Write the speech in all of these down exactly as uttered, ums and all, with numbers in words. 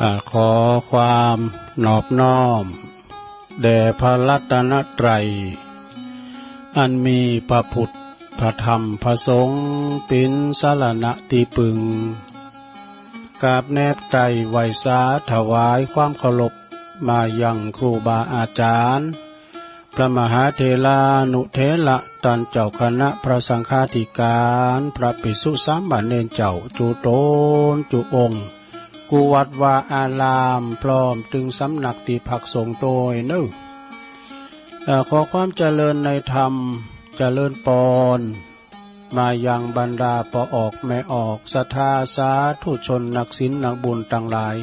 อ่า ขอความนอบน้อมแด่พระรัตนตรัย อันมีพระพุทธ พระธรรม พระสงฆ์ เป๋นสรณะตี้ปึง กราบแนบไตร้ไหว้สาถวายความเคารพมายังครูบาอาจารย์ พระมหาเถรานุเถระ ต้านเจ้าคณะพระสังฆาธิการ พระภิกษุสามเณรเจ้า จุ๊ต๋นจุ๊องค์ กู้วัดวาอาราม พร้อมตึงสำนักตี้พักสงฆ์ตวยเน่อ เอ่อ ขอความเจริญในธรรม เจริญปอน มายังบรรดาป้อออกแม่ออก ศรัทธาสาธุชน นักศีลนักบุญตังหลาย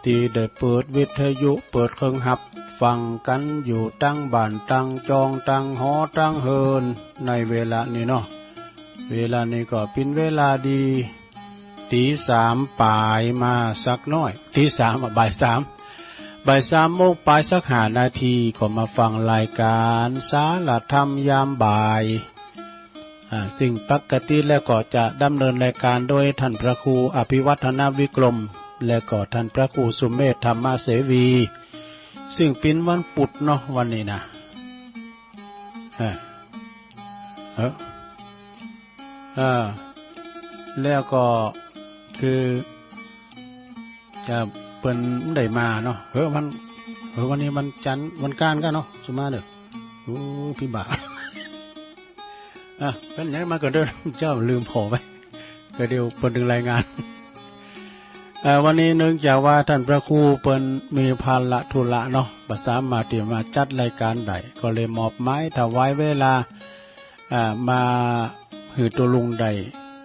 ตี้ได้เปิดวิทยุ เปิดเครื่องฮับฟังกั๋นอยู่ตังบ้านตังจอง ตังหอตังเฮือน ในเวลานี้เนาะ เวลานี้ก็เป๋นเวลาดี ตี๋สามป๋ายมาสักหน้อย ตี๋สาม อ่ะ บ่ายสาม บ่ายสามโมงป๋ายสักห้านาที ก็มาฟังรายการสารธรรมยามบ่าย อ่า ซึ่งปกติแล้วก็จะดำเนินรายการโดยท่านพระครูอภิวัฒนวิกรม และก็ท่านพระครูสุเมธธรรมเสวี ซึ่งเป๋นวันปุธเนาะ วันนี้นะ เออ เออ เออ แล้วก็คือ จะเปิ้นบ่ได้มาเนาะ เออ วัน เออ วันนี้วันจันทร์ วันอังคารกั๋นเนาะ สุมาเด้อ โอ้ พิบาก อ่ะ เป๋นหยังมาก่อนเด้อ เจ้า ลืมผ่อไป ก็เดี๋ยวเปิ้นตึงรายงาน เอ่อ วันนี้เนื่องจากว่าท่านพระครูเปิ้นมีภาระธุระเนาะ บ่สามารถตี้มาจัดรายการได้ ก็เลยมอบหมายถวายเวลา อ่า มาหื้อตุ๊ลุงได้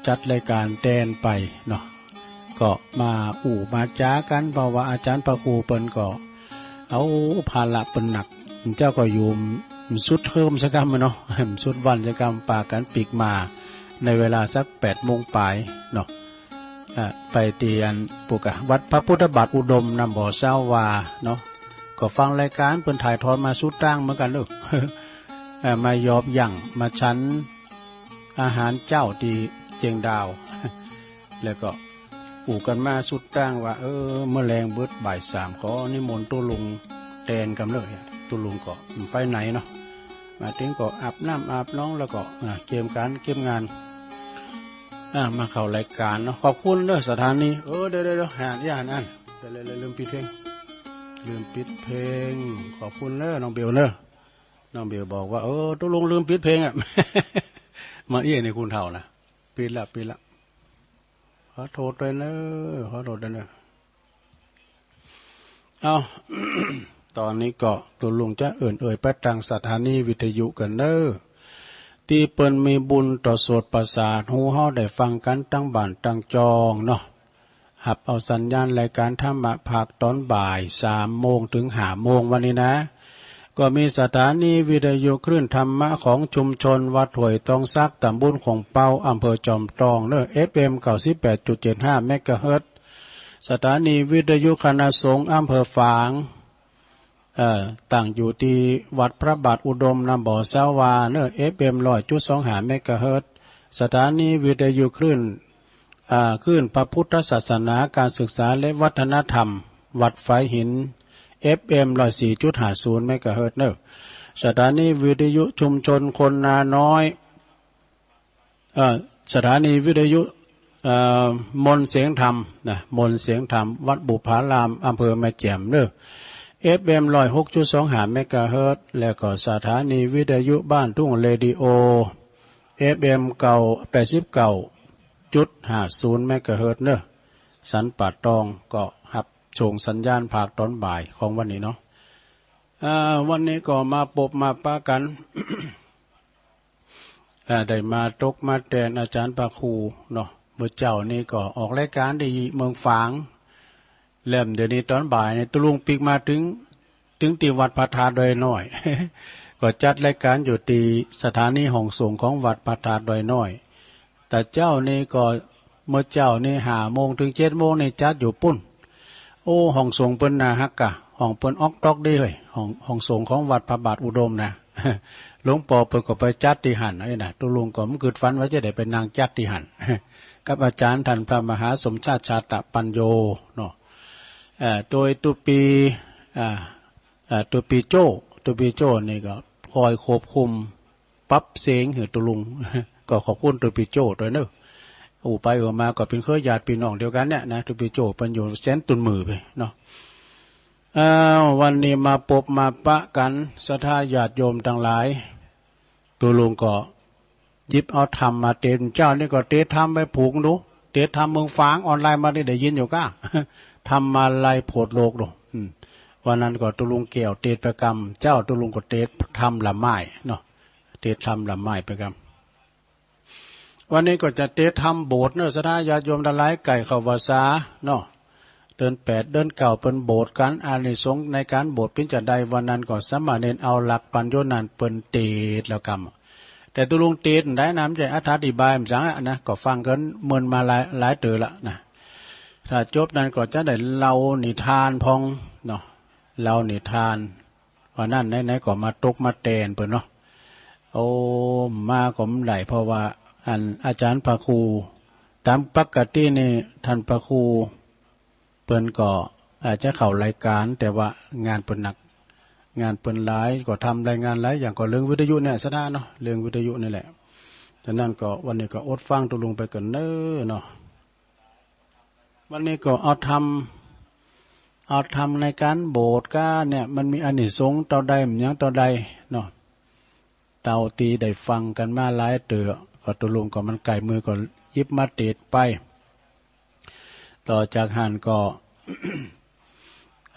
จัดรายการแตนไปเนาะ ก็มาอู้มาจ๋ากั๋น เพราะว่าอาจ๋ารย์พระครูเปิ้นก็ เอาภาระเปิ้นหนัก เจ้าก็อยู่บ่สุดเทอมสักกำเนาะ บ่สุดวันสักกำ ปากั๋นปิ๊กมาในเวลาสักแปดโมงป๋ายเนาะ อ่ะ ไปตี้อันปุ้นก่ะ วัดพระพุทธบาทอุดม น้ำบ่อซาวาเนาะ ก็ฟังรายการเปิ้นถ่ายทอดมาสุดตางเหมือนกั๋นเนาะ อ่ะ มายอบหยั่ง มาฉัน อาหารเจ๊าตี้เจียงดาว แล้วก็อู้กั๋นมาสุดตางว่า เออ เมื่อแลงเบิดบ่ายสาม ขอนิมนต์ตุ๊ลุงแตนกำเน่อ ตุ๊ลุงก็ไปไหนเนาะ มาเถิงก็อาบน้ำอาบนอง แล้วก็ อ่า เกียมก๋านเกียมงาน อ่า มาเข้ารายการเนาะ ขอบคุณเน่อสถานี เออ เดี๋ยว เดี๋ยว เดี๋ยว อ่าน อ่าน อ่าน เดี๋ยว เดี๋ยว เดี๋ยว ลืมปิดเพลง ลืมปิดเพลง ขอบคุณเน่อ น้องเบลเน่อ น้องเบลบอกว่า เออ ตุ๊ลุงลืมปิดเพลงอะ มาเอี้ยในคุณเฒ่านะ ปิดละ ปิดละ ขอโทษด้วยเน่อ ขอโทษด้วยเน่อ เอา ต๋อนนี้ก็ตุ๊ลุงจะเอิ้นเอ่ยไปตางสถานีวิทยุกั๋นเน่อ ตี้เปิ้นมีบุญต่อโสตประสาทหูเฮาได้ฟังกั๋นตังบ้านตังจองเนาะ ฮับเอาสัญญาณรายการธรรมะภาคต๋อนบ่าย สามโมงเถิงห้าโมงวันนี้นะ ก็มีสถานีวิทยุคลื่นธรรมะของชุมชนวัดห้วยตองสัก ตำบลขวงเปา อำเภอจอมตองเน่อ เอฟเอ็ม เก้าสิบแปดจุดเจ็ดห้า เมกะเฮิรตซ์ สถานีวิทยุคณะสงฆ์อำเภอฝาง เอ่อ ตั้งอยู่ตี้วัดพระบาทอุดม น้ำบ่อซาวาเน่อ เอฟเอ็ม ร้อยจุดสองห้า เมกะเฮิรตซ์ สถานีวิทยุคลื่น อ่า คลื่นพระพุทธศาสนา การศึกษาและวัฒนธรรม วัดฝายหิน เอฟเอ็ม ร้อยสี่จุดห้าศูนย์ เมกะเฮิรตซ์เน่อ สถานีวิทยุชุมชนคนนาน้อย เอ่อ สถานีวิทยุ เอ่อ มนต์เสียงธรรมนะ มนต์เสียงธรรม วัดบุพาราม อำเภอแม่แจ่มเน่อ เอฟเอ็ม ร้อยหกจุดสองห้า เมกะเฮิรตซ์ แล้วก็สถานีวิทยุบ้านทุ่งเรดิโอ เอฟเอ็ม เก้า แปดสิบเก้าจุดห้าศูนย์ เมกะเฮิรตซ์เน่อ สันป่าตอง ก็ฮับส่งสัญญาณภาคต๋อนบ่ายของวันนี้เนาะ อ่า วันนี้ก็มาปบมาปะกั๋น อ่า ได้มาตกมาแตนอาจ๋ารย์พระครูเนาะ เมื่อเจ๊านี้ก็ออกรายการตี้เมืองฝาง แล้วเดี๋ยวนี้ต๋อนบ่ายนี้ตุ๊ลุงปิ๊กมาเถิง เถิงตี้วัดพระธาตุดอยน้อย ก็จัดรายการอยู่ตี้สถานีห้องส่งของวัดพระธาตุดอยน้อย แต่เจ๊านี้ก็ เมื่อเจ๊านี้ห้าโมงเถิงเจ็ดโมงนี้จัดอยู่ปู๊น โอ้ ห้องส่งเปิ้นน่าฮักก่ะ ห้องเปิ้นออกต๊อกดีเฮ้ย ห้อง ห้องส่งของวัดพระบาทอุดมนะ หลวงป้อเปิ้นก็ไปจัดตี้หั้นไอ้น่ะ ตุ๊ลุงก็บ่กึ๊ดฝันว่าจะได้ไปนั่งจัดตี้หั้น กับอาจ๋ารย์ต้านพระมหาสมชาติ ชาตะปัญโญเนาะ เอ่อ โดยตุ๊ปี อ่า อ่า ตุ๊ปีโจ้ ตุ๊ปีโจ้นี่ก็คอยควบคุม ปรับเสียงหื้อตุ๊ลุง ก็ขอบคุณตุ๊ปีโจ้ตวยเนาะ อู้ไปอู้มาก็เป๋นเครือญาติปี้น้องเดียวกั๋นเนี่ยนะ ตุ๊ปีโจ้เปิ้นอยู่แสนตุนหมื่นไปเนาะ อ้าว วันนี้มาปบมาปะกั๋น ศรัทธาญาติโยมตังหลาย ตุ๊ลุงก็หยิบเอาธรรมมาเตสน์ เจ้านี่ก็เตสน์ธรรมไปผูกดู เตสน์ธรรมเมืองฝาง ออนไลน์มานี่ได้ยินอยู่ก้า ธรรมาลัยโผดโลกดู อืม วันนั้นก็ตุ๊ลุงแก้วเตสน์ไปกำ เจ้าตุ๊ลุงก็เตสน์ธรรมละไม้เนาะ เตสน์ธรรมละไม้ไปกำ วันนี้ก็จะเตสน์ธรรมโบสถ์เนาะ ศรัทธาญาติโยมตังหลาย ใก้เข้าพรรษาเนาะ เดือนแปดเดือนเก้าเปิ้นโบสถ์กั๋น อานิสงส์ในก๋านโบสถ์เป๋นจาใด วันนั้นก็สามเณรเอาหลักปั๋ญญูนั่นเปิ้นเตสน์แล้วกำ แต่ตุ๊ลุงเตสน์ได้นะ บ่ใจ้อธิบายบ่จ๋าอะนะ ก็ฟังกั๋นเมินมาหลาย หลายเตื้อละนะ ถ้าจบนั้นก็จะได้เล่านิทานพ่องเนาะ เล่านิทาน วันนั้นไหนๆ ก็มาตกมาแตนเปิ้นเนาะ โอ้ มาก็บ่ได้ เพราะว่าอันอาจารย์พระครู ต๋ามปกตินี่ต้านพระครูเปิ้นก็อาจจะเข้ารายก๋าน แต่ว่างานเปิ้นหนัก งานเปิ้นหลาย ก็ทำรายงานหลายอย่าง ก็เรื่องวิทยุเนี่ย ศรัทธาเนาะ เรื่องวิทยุนี่แหละ ฉะนั้นก็วันนี้ก็อดฟังตุ๊ลุงไปก่อนเน้อเนาะ วันนี้ก็เอาธรรม เอาธรรมในก๋านโบสถ์ก้าเนี่ย มันมีอานิสงส์เต้าใด มันหยังเต้าใดเนาะ เต้าตี้ได้ฟังกั๋นมาหลายเตื้อ ก็ตุ๊ลุงก็มันใก้มือก็หยิบมาเตสน์ไป ต่อจากหั้นก็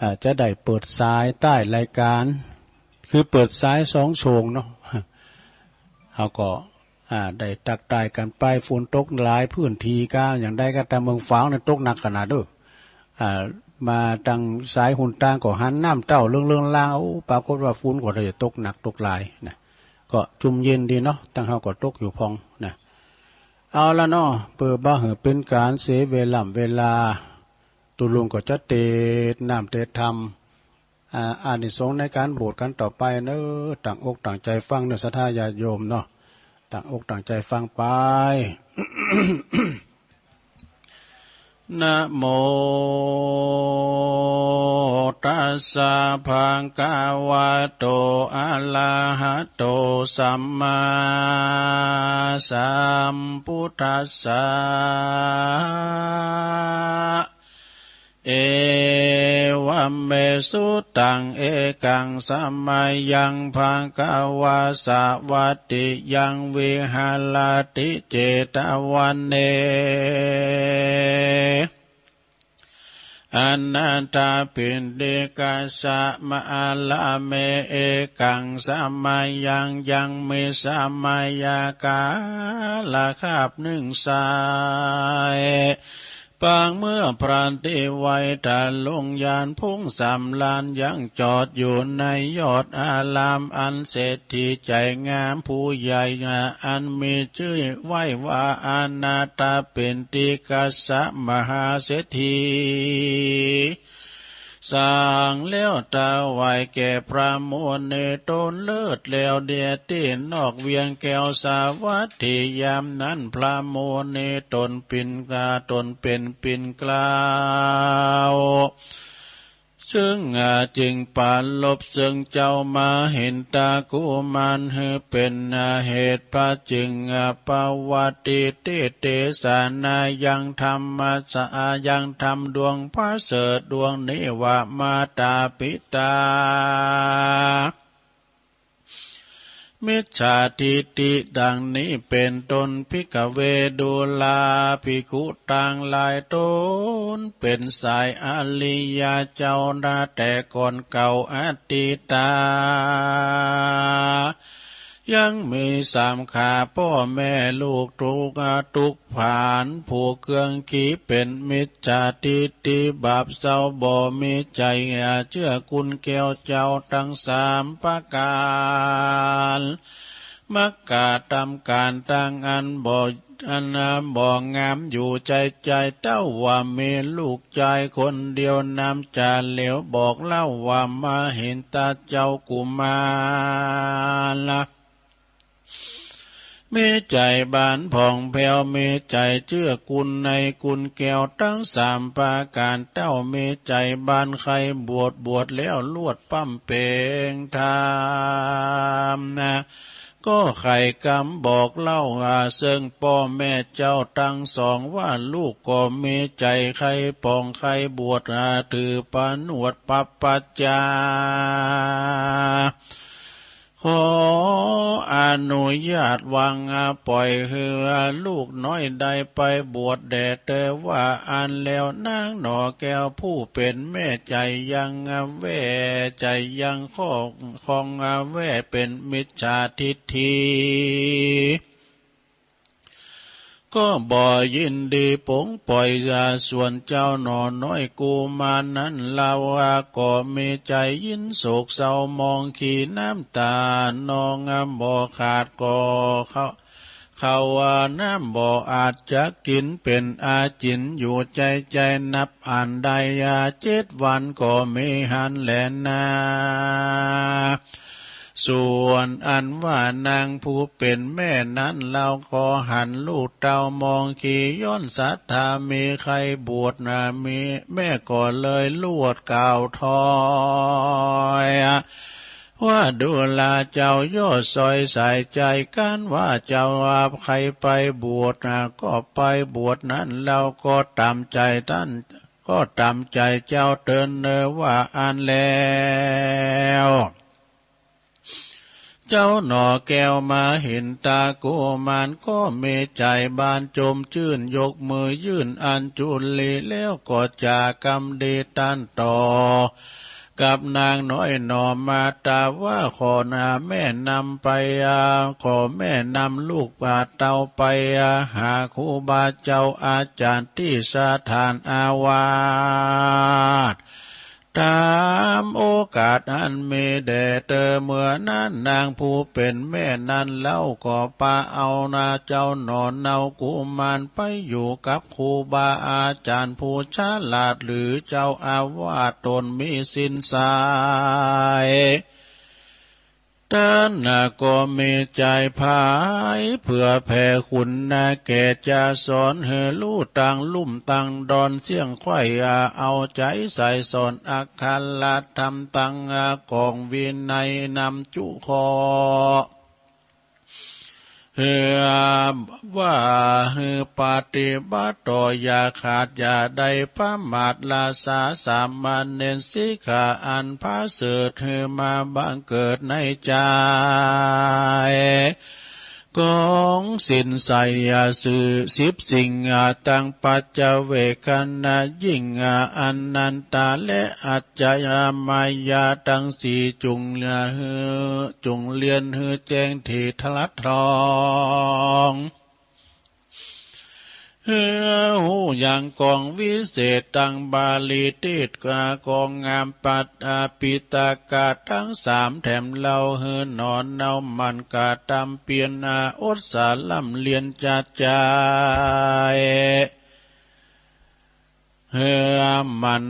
อ่า จะได้เปิดสายใต้รายก๋าน คือเปิดสายสองช่วงเนาะ เฮาก็ อ่า ได้ตั๊กตายกั๋นไป ฝนตกหลายพื้นตี้ก้า อย่างใดก้า ต๋ามเมืองฝางนี่ตกหนักขนาดเด้อ อ่า มาตางสายหุนตางก็หันน้ำเต้าเลื่องๆ ลาง โอ้ ปรากฏว่าฝนก็ได้ตกหนักตกหลายนะ ก็จุ่มเย็นดีเนาะ ตางเฮาก็ตกอยู่พ่องนะ เอาละเนาะ เปื้อบ่หื้อเป๋นก๋านเสียเวล่ำเวลา ตุ๊ลุงก็จะเตสน์น้ำเตสน์ธรรม อ่า อานิสงส์ในก๋านโบสถ์กั๋นต่อไปเน้อ ตั้งอกตั้งใจ๋ฟังเน้อ ศรัทธาญาติโยมเนาะ ตั้งอกตั้งใจ๋ฟังไป นะโม ตัสสะ ภะคะวะโต อะระหะโต สัมมาสัมพุทธัสสะ เอวัมเม สุตัง เอกัง สะมะยัง ภะคะวา สะวะติยัง วิหะระติ เจตะวะเน อะนะถะปิณฑิกัสสะ มะ อะระเม เอกัง สะมะยัง ยัง มิ สะมะยะกาละคาบหนึ่งสาย ปางเมื่อพรานตี้ไหว้ต๋าลงยาน พุ้งสำราญยังจอดอยู่ในยอดอาราม อันเศรษฐีใจ๋งามผู้ใหญ่ อันมีจื้อไหว้ว่า อะนะถะปิณฑิกัสสะ มหาเศรษฐี สร้างแล้วถวายแก่พระมุนีตนเลิศแล้วเดียตี้นอกเวียงแก้วสาวัตถี ยามนั้นพระมุนีตนปิ่นกา ตนเป๋นปิ่นเกล้า ซึ่ง อ่า จึงปรารภเซิงเจ้ามหินทกุมารหื้อเป๋น อ่า เหตุ พระจึง อ่า ปวัตติเตสนายังธรรมะสะ ยังธรรมดวงประเสริฐดวงนี้ว่า มาตาปิตา มิจฉาทิฏฐิดังนี้เป๋นต้น ภิกขะเว ดูรา ภิกขุตังหลาย ตนเป๋นสายอริยะเจ้านาแต่ก่อนเก่า อตีตา ยังมีสามขา ป้อแม่ลูกทุกข์ อาทุกข์ผาน ผูกเครื่องขีเป๋นมิจฉาทิฏฐิ บาปเศร้าบ่มีใจ๋ เจื้อคุณแก้วเจ้าตังสามประก๋าน มักกะทำก๋านตังอันบ่ อันบ่งามอยู่ใจ๋ใจ๋ เต้าว่ามีลูกจายคนเดียว น้ำจาเหลวบอกเล่าว่า มหินทะเจ้ากุมาร มีใจ๋บานผ่องแผ้ว มีใจ๋เจื้อกุณในกุณแก้วตึงสามประก๋านเต้า มีใจ๋บานใค่บวช บวชแล้วลวดป๊ำเป๋งธรรม ก็ใค่กำบอกเล่า อา เซิ่งป้อแม่เจ้าตึงสองว่า ลูกก็มีใจ๋ใค่ป่องใค่บวช อา ถือผนวดปัปปัจจา ขออนุญาตวาง อา ป่อยหื้อลูกน้อยได้ไปบวชแด่ แต่ว่าอันแล้วนางหน่อแก้วผู้เป๋นแม่ใจ๋ยังแว่ ใจ๋ยังครอง ครองแว่เป๋นมิจฉาทิฏฐิ ก็บ่ยินดีปลงป่อย อา ส่วนเจ้าหน่อน้อยกุมารนั้นเล่า อา ก็มีใจ๋ยินโศกเศร้ามองขี้น้ำต๋านอง อา บ่ขาด ก็เขา เขา อา น้ำบ่อาจจะกิ๋น เป๋นอาจิ๋นอยู่ใจ๋ใจ๋ นับอั้นได้ อา เจ็ดวันก็มีหั้นแลนา ส่วนอันว่านางผู้เป๋นแม่นั้นเล่า ก็หันลูกเต้ามองขี้ย้อนศรัทธา มีใค่บวชนา มีแม่ก็เลยลวดกล่าวถ้อย ว่า ดูราเจ้า ย่อสอยสายใจ๋ กั๋นว่าเจ้าอับใค่ไปบวชนา ก็ไปบวชนั้นเล่า ก็ต๋ามใจ๋ต้าน ก็ต๋ามใจ๋เจ้าเถินเน่อ ว่าอั้นแล้ว เจ้าหน่อแก้วมหินทากุมาร ก็มีใจ๋บานจมจื้น ยกมือยื่นอัญจุลี แล้วก็จ๋ากำดีต้านต่อ กับนางน้อยหน่อมาตาว่า ขอนาแม่นำไป อา ขอแม่นำลูกป่าเต้าไป อา หาครูบาเจ้าอาจ๋ารย์ตี้สถานอาวาส ต๋ามโอกาสอันมีแด่เต้อ เมื่อนั้นนางผู้เป๋นแม่นั้นเล่า ก็ปาเอานาเจ้าหน่อเนากุมารไปอยู่กับครูบาอาจ๋ารย์ผู้ฉลาด หรือเจ้าอาวาสต๋นมีศีลใส ต้านนาก็มีใจ๋ใผเผื่อแผ่คุณนาแก่ จะสอนหื้อฮู้ตังลุ่มตังดอนเสี้ยงไขว้ อา เอาใจ๋ใส่สอนอักขระธรรมตัง อา กองวินัยนำจุข้อ หื้อว่าหื้อปฏิบัติต่อ อย่าขาดอย่าได้ประมาท รักษาสามเณรสิกขาอันประเสริฐ หื้อมาบังเกิดในใจ๋ กองศีลใส อา ซื่อสิบสิ่ง อา ตังปัจเจเวกขณะยิ่ง อา อนันตาและอัจฉริยะมายาตังสี่ จุ่งเรียนหื้อ จุ่งเรียนหื้อแจ้งถี่ทะลัดทอง หื้อฮู้ยังกองวิเศษตังบาลีเทศน์ กองงามปัตตปิฎกตังสามแถมเล่า หื้อหนอเนาหมั่นกระตำเปียร อา อดสาร่ำเรียนจัดใจ๋ หื้อหมั่น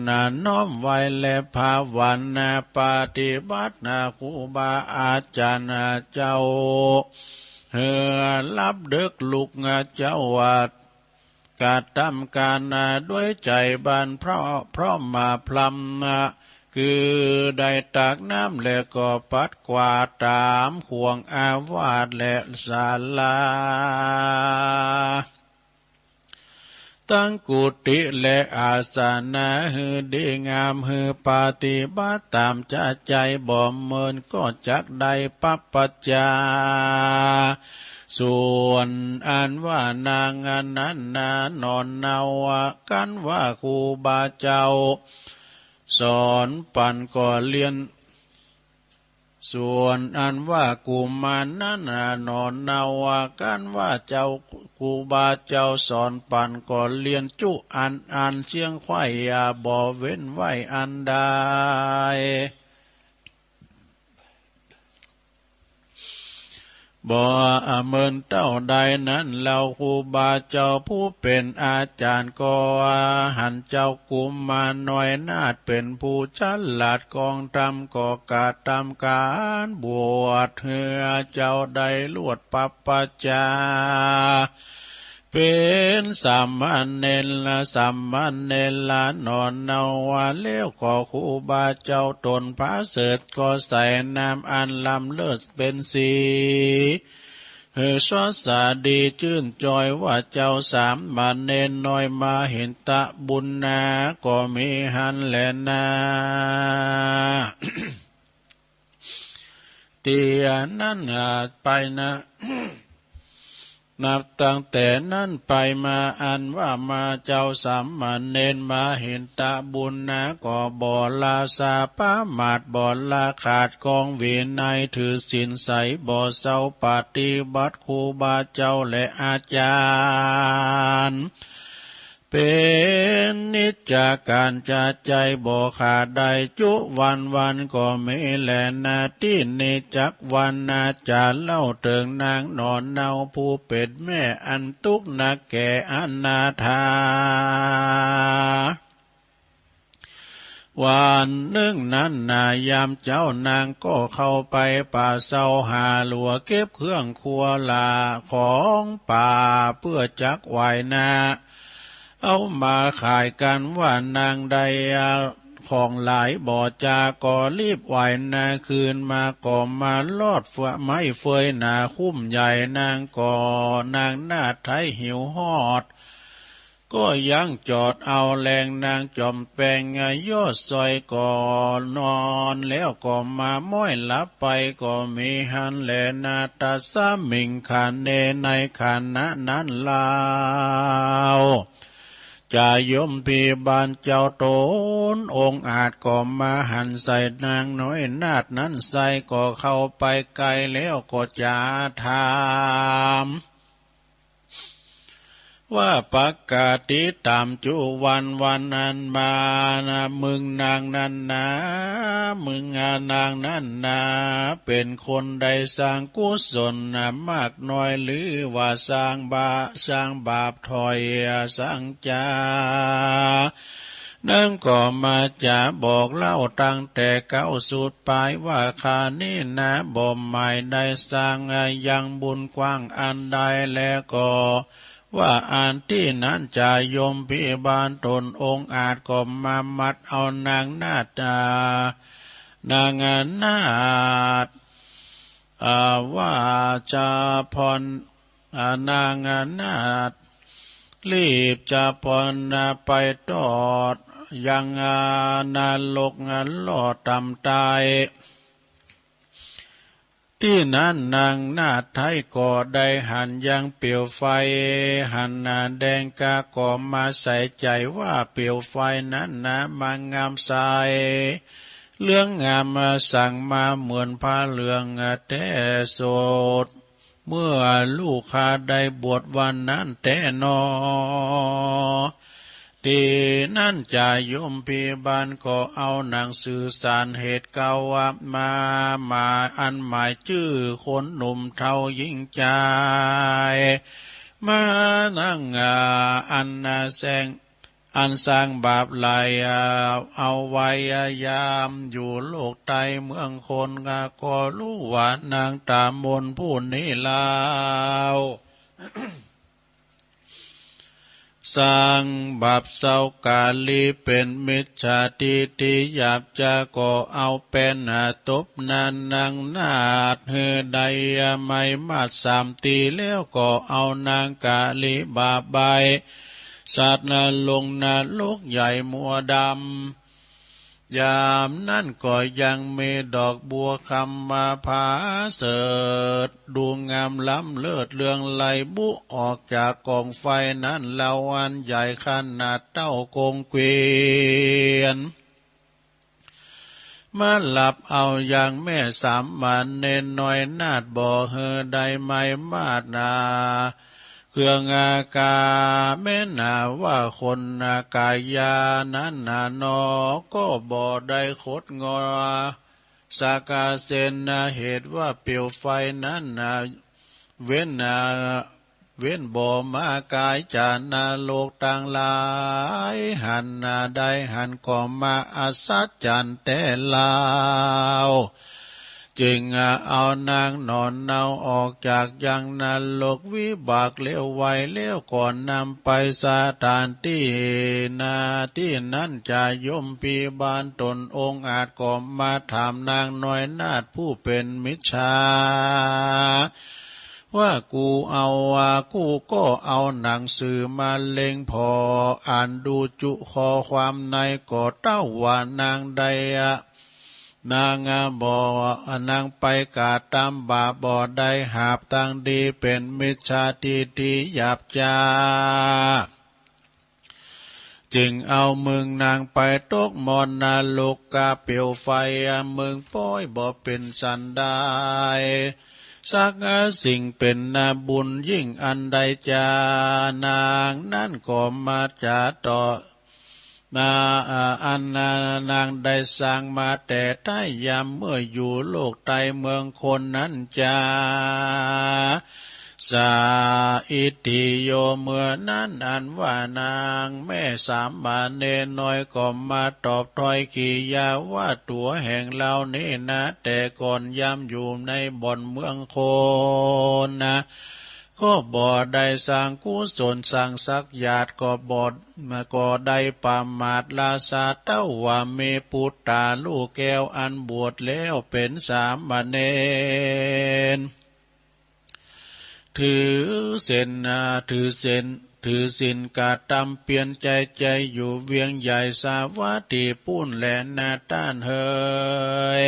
น้อมไหว้และภาวนาปฏิบัตินาครูบาอาจ๋ารย์เจ้า หื้อหลับเดิ็กลุกเจ๊า กระตำก๋านด้วยใจ๋บานพร้อม พร้อมมาพลัม คือได้ตักน้ำแล้วก็ปัดกวาดต๋ามขว้างอาวาสและศาลา ตังกุฏิและอาสนะหื้อดีงาม หื้อปฏิบัติต๋ามจะใจ๋บ่เมิน ก็จักได้ปัปปัจจา ส่วนอันว่านางอันนั้นนาหนอเนากั๋นว่าครูบาเจ้าสอนปั๋นก็เรียน ส่วนอันว่ากุมารนั้นนาหนอเนากั๋นว่าเจ้า ครูบาเจ้าสอนปั๋นก็เรียนจุอันอันเสี้ยงไขว้ อย่าบ่เว้นไว้อันใด ก บ่เหมือนเต้าใดนั้น เฮาครูบาเจ้าผู้เป๋นอาจ๋ารย์ก็ หันเจ้ากุมารน้อยนาถเป๋นผู้ฉลาดกองธรรม ก็กระทำก๋านบวชหื้อเจ้าได้ลวดปับปัจจา เป๋นสามเณรละ สามเณรละหนอ เฮาว่าแล้วก็ครูบาเจ้าต๋นผาเสด็จก็ใส่น้ำอันล้ำเลิศเป๋นสี หื้อสดใสดีจื้นจ่อยว่าเจ้าสามเณรน้อยมหินทบุญนา ก็มีหั้นแลนา เตียนั้น อ่า ไปนะ นับตั้งแต่นั้นไปมา อันว่ามาเจ้าสามเณรมหินทบุญนา ก็บ่ละสาประมาท บ่ละขาดกองวินัย ถือศีลใสบ่เศร้า ปฏิบัติครูบาเจ้าและอาจ๋ารย์ เป๋นนิจก๋านจะใจ๋บ่ขาดได้จุวันวันก็มีแลนา ตี้นี้จักวันนาจะเล่าเถิงนางหนอ เฮาผู้เป๋นแม่อันตุ๊กข์หนักแก่อนาถา วันนึ่งนั้นนายามเจ๊านางก็เข้าไปป่าเซาหาหลัวเก็บเครื่องครัวหล่าของป่าเปื้อจักไหว้นา เอามาขายกั๋นว่านางได้ของหลายบ่จา ก็รีบไหว้นาคืนมา ก็มาลอดไม้เฟยหนาคุ้มใหญ่ นางก็นางนาฏไทยหิวฮอด ก็ยังจอดเอาแลง นางจอมแปงยอดซอยก็นอนแล้วก็มาม้อยหลับไปก็มีหั้นแลนา ตัสมิงขเณ ในขณะนั้นเล่า จายมพิบาลเจ้าต๋นองอาจก็มาหันใส่นางน้อยนาฏนั้นไส้ ก็เข้าไปใก้แล้วก็จะถาม ว่าปกติต๋ามจุวันวันนั้นมานะ มึงนางนั้นนา มึงนางนั้นนา เป๋นคนได้สร้างกุศลนะมากน้อย หรือว่าสร้างบา สร้างบาปถ้อยสังจา นางก็มาจะบอกเล่าตั้งแต่เก๊าสุดปายว่า ข้านี้นาบ่หมายได้สร้างยังบุญกว้างอันใด แล้วก็ว่าอันตี้นั้นจายมพิบาลต๋นองอาจก็มามัดเอานางนาฏ อ่า นางนาฏ อ่า ว่าจะผ่อน อ่า นางนาฏ รีบจะผ่อนไปตอดยัง อ่า นรกลอดต๋ามต๋าย ตี้นั้นนางนาฏไทยก็ได้หันยังเปลวไฟ หันแดงกา ก็มาใส่ใจ๋ว่าเปลวไฟนั้นนะมางามใส เหลืองงามสังมาเหมือนผ้าเหลืองแต๊สด เมื่อลูกข้าได้บวชวันนั้นแต๊หนอ ตี้นั้นจายมพิบาลก็เอาหนังสือสารเหตุเก่ามา มาอันหมายจื้อคนหนุ่มเฒ่าหญิงจาย มานั่ง อ่า อันแสง อันสร้างบาปหลายเอาไว้ยามอยู่โลกใต้เมืองคน ก็ฮู้ว่านางต๋ามนผู้นี้เล่า สร้างบาปเศร้ากาลีเป๋นมิจฉาทิฏฐิหยาบจ๊า ก็เอาแป้นตบหน้านางนาฏหื้อได้ไม้มาดสามตี้ แล้วก็เอานางกาลีบาใบ้ สัตว์ลงนรกใหญ่มัวดำ ยามนั้นก็ยังมีดอกบัวคำมาผาเสริฐ ดูงามล้ำเลิศเรืองไลบุออกจากก๋องไฟนั้น เล่าอันใหญ่ขนาดเต้ากงเกวียน มาหลับเอายังแม่สามเณรน้อยนาฏบ่หื้อได้ไม้มาดนา เครื่องกา แม้นาว่าคนกายานั้นนาหนอ ก็บ่ได้คดงอ สากาเสนนา เหตุว่าเปลวไฟนั้นนา เว้น เอ่อ เว้นบ่มากายจากนรกตังหลายหั้นนา ได้หั้นก็มาอัศจรรย์แต๊ลาว จึงเอานางหนอนเนาออกจากยังนรกวิบากเลวไวแล้วก็นำไปสถานตี้นา ตี้นั้นจาโยมพิบาลต๋นองอาจก็มาถามนางน้อยนาฏผู้เป๋นมิจฉา ว่ากูเอา ว่ากูก็เอาหนังสือมาเล็งผ่ออ่านดูจุข้อความใน ก็เต้าว่านางได้ นางบ่ นางไปกระตำบาปบ่ได้หาบตางดี เป๋นมิจฉาทิฏฐิหยาบจ๊า จึงเอามึงนางไปตกหม้อหน้าโลกาเปลวไฟ มึงป้อยบ่เป๋นสันใด สักสิ่ง เป๋นนาบุญยิ่งอันใดจ๊า นางนั้นก็มาจ๋าต่อ นา อันนางได้สร้างมาแต่ใต้ยามเมื่ออยู่โลกใต้เมืองคนนั้นจ๊า สาอิทธิโย เมื่อนั้นอันว่านางแม่สามเณรน้อยก็มาตอบถ้อยกิริยาว่า ตั๋วแห่งเฮานี้นา แต่ก่อนยามอยู่ในบ่อนเมืองคนนา ก็บ่ได้สร้างกุศลสร้างสักหยาด ก็บ่ ก็ได้ประมาทราชาเต้าว่า มีปุตตาลูกแก้วอันบวชแล้วเป๋นสามเณร ถือศีลนา ถือศีล ถือศีลกระตำเปียรใจ๋ใจ๋อยู่เวียงใหญ่สาวัตถีปุ้นแลนาต้านเหย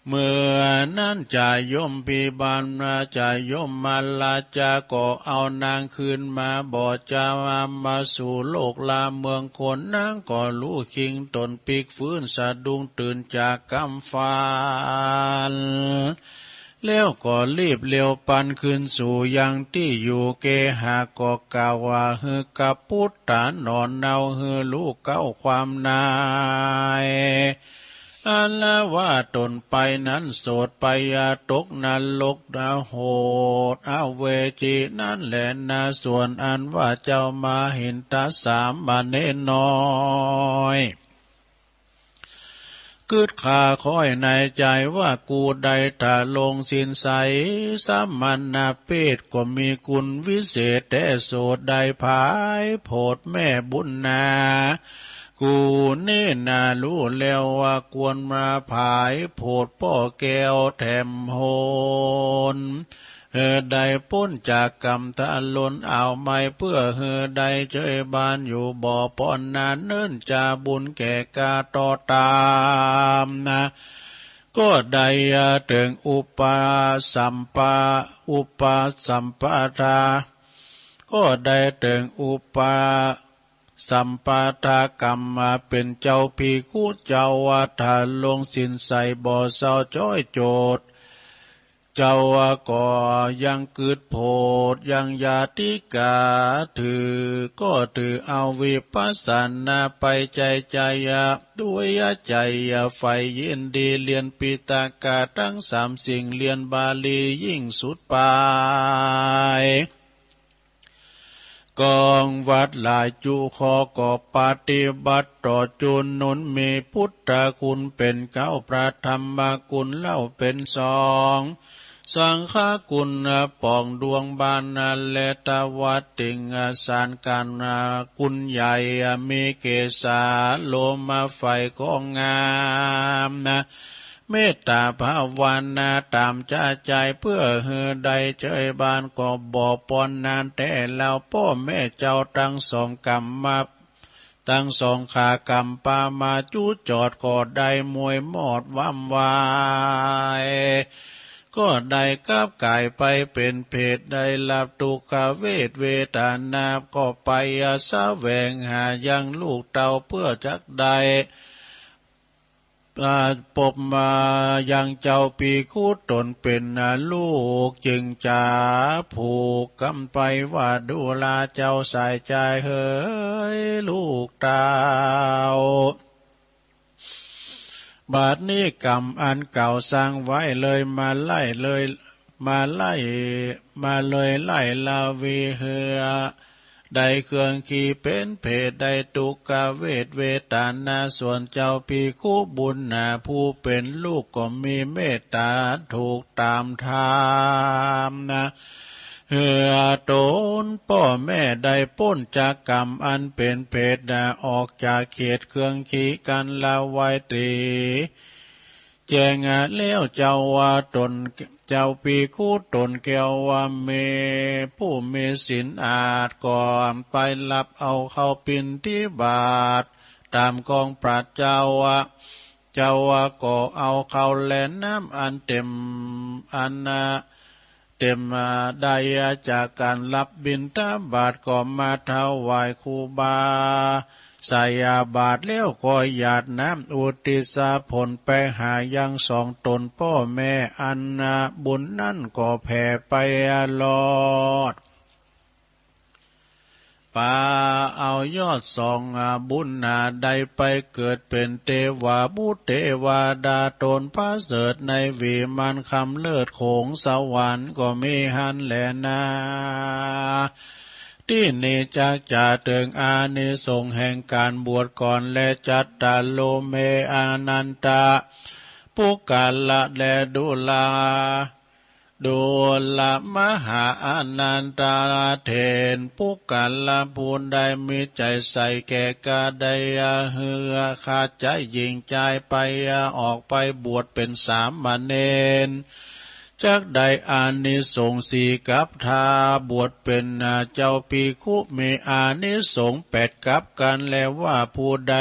เมื่อนั้นจาโยมพิบาลนาจาโยมมาราจ๊าก็เอานางคืนมาบ่จ๊า มาสู่โลกลาเมืองคน นางก็ลุกคิงตนปิ๊กฟื้นสะดุ้งตื่นจากกำฝัน แล้วก็รีบเร็วปันคืนสู่ยังตี้อยู่ เกหาก็กล่าวว่า หื้อกับปุตตาหนอนเนา หื้อฮู้เก้าความใน อันว่าต๋นไปนั้นโสดไปตกนรกโหดอเวจีนั้นแลนา ส่วนอันว่าเจ้ามหินทสามเณรน้อย กึ๊ดค่าค้อยในใจ๋ว่า กูได้ทรงศีลใสสมณเพศ ก็มีคุณวิเศษแต๊ โสดได้ผายโผดแม่บุญนา กูนี้นาฮู้แล้วว่าควรมาผายโผดป้อแก้วแถมโหน หื้อได้ป๊นจากก๋ำทะลนเอาไม้ เปื้อหื้อได้เจยบานอยู่บ่ปอนนาน เนิ่นจาบุญแก่กาต่อต๋ามนา ก็ได้เถิงอุปสัมปา อุปสัมปทา ก็ได้เถิงอุปสัมปทากรรมมาเป๋นเจ้าภิกขุ เจ้าว่าทรงศีลใสบ่เศร้าจ๊อยโจทย์ เจ้าว่าก็ยังกึ๊ดโผดยังญาติกา ถือ ก็ถือเอาวิปัสสนาไปใจ๋ใจ๋ ด้วยใจ๋ใฝ่ยินดี เรียนปิฎกะตังสามสิ่ง เรียนบาลียิ่งสุดไป กองวัตรหลายจุข้อ ก็ปฏิบัติต่อจุนุน มีพุทธคุณเป๋นเก้า พระธรรมคุณเล่าเป๋นสอง สังฆคุณปองดวงบาน และทวติงสารกัณคุณใหญ่ มีเกศาโลมาไฟก็งามนา เมตตาภาวนาต๋ามจะใจ๋ เปื้อหื้อได้เจยบานก็บ่ปอนนานแต๊ แล้วป้อแม่เจ้าตังสองกำมา ตังสองขากำปามาจุจอด ก็ได้มวยมอดว่ำวาย ก็ได้กลับก๋ายไปเป๋นเปรต ได้ฮับทุกขเวทเวทนา ก็ไปแสวงหายังลูกเต้า เปื้อจักได้ อ่า ปบมายังเจ้าภิกขุต๋นเป๋นลูก จึงจะผูกกำไปว่า ดูราเจ้าสายใจ๋เหยลูกเต้า บัดนี้กำอันเก่าสร้างไว้เลยมาไล่เลย มาไล่ มาเลยไล่ละวิเฮือ ได้เครื่องขี่เป๋นเพศ ได้ตุ๊กขเวทเวทนา ส่วนเจ้าภิกขุบุญนาผู้เป๋นลูกก็มีเมตต๋าถูกต๋ามธรรมนา เฮือต๋นป้อแม่ได้ป๊นจากก๋รรมอันเป๋นเพศนา ออกจากเขตเครื่องขี่กั๋นละไว้ตรี แจ้งแล้วเจ้าว่าต๋น เจ้าภิกขุต๋นแก้วว่าแม่ผู้มีศีลอาดก็ไปฮับเอาข้าวปิณฑบาตต๋ามกองพระเจ้าว่า เจ้าว่าก็เอาข้าวและน้ำอันเต๋ม อันนา เต๋มมาได้จากก๋านฮับบิณฑบาตก็มาถวายครูบา ใส่บาตรแล้วก็หยาดน้ำอุทิศผลไปหายังสองต๋นป้อแม่ อันบุญนั้นก็แผ่ไปรอด ปาเอายอดสองบุญนาได้ไปเกิดเป๋นเตวบุตรเตวดาต๋นประเสริฐในวิมานคำเลิศของสวรรค์ก็มีหั้นแลนา ตี้นี้จักจะเถิงอานิสงส์แห่งก๋านบวชก่อนแล จัตตาโร เม อานันทะ ปุคคละ แลดูรา ดูรา มหาอานันทะเถร ปุคคละผู้ใดมีใจ๋ใส่แก่ก๋าได้เฮือขาดใจ๋หญิงจายไปออกไปบวชเป๋นสามเณร จักได้อานิสงส์สี่กับ ถ้าบวชเป๋นเจ้าภิกขุมีอานิสงส์แปดกับกั๋นแลว่า ผู้ใด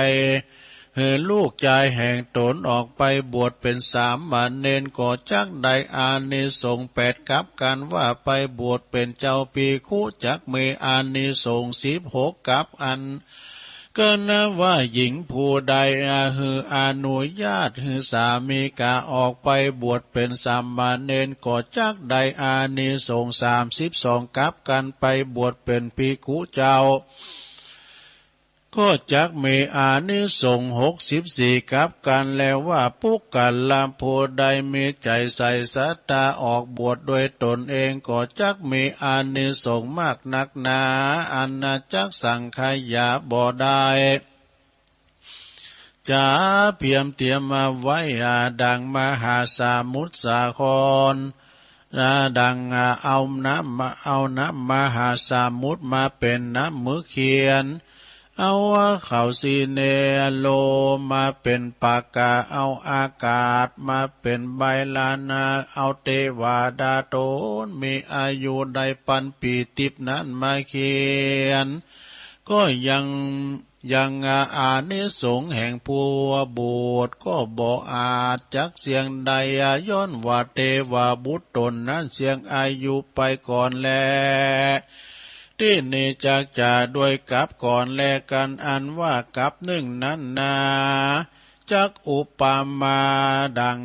หื้อลูกจายแห่งต๋นออกไปบวชเป๋นสามเณรก็จักได้อานิสงส์แปดกับกั๋นว่า ไปบวชเป๋นเจ้าภิกขุจักมีอานิสงส์สิบหกกับ อัน ก็นับว่าหญิงผู้ใดหื้ออนุญาตหื้อสามีก๋าออกไปบวชเป๋นสามเณรก็จักได้อานิสงส์สามสิบสองกับกั๋น ไปบวชเป๋นภิกขุเจ้า ก็จักมีอานิสงส์หกสิบสี่กับกั๋นแลว่า ปุคคละผู้ใดมีใจ๋ใส่ศรัทธาออกบวชด้วยต๋นเองก็จักมีอานิสงส์มากนักหนา อันจักสังขยาบ่ได้ จะเปียมเตียมมาไว้ดังมหาสมุทรสาคร ดังเอาน้ำ เอาน้ำมหาสมุทรมาเป๋นน้ำมือเขียน เอาเขาสิเนโรมาเป๋นปากกา เอาอากาศมาเป๋นใบลานนา เอาเตวดาต๋นมีอายุได้ปันปีติพย์นั้นมาเขียน ก็ยัง ยังอานิสงส์แห่งผู้บวชก็บ่อาจจักเสี้ยงได้ ย้อนว่าเตวบุตรต๋นนั้นเสี้ยงอายุไปก่อนแล ตี้นี้จักจะด้วยกับก่อนแลกั๋น อันว่ากับนึ่งนั้นนา จักอุปมาดัง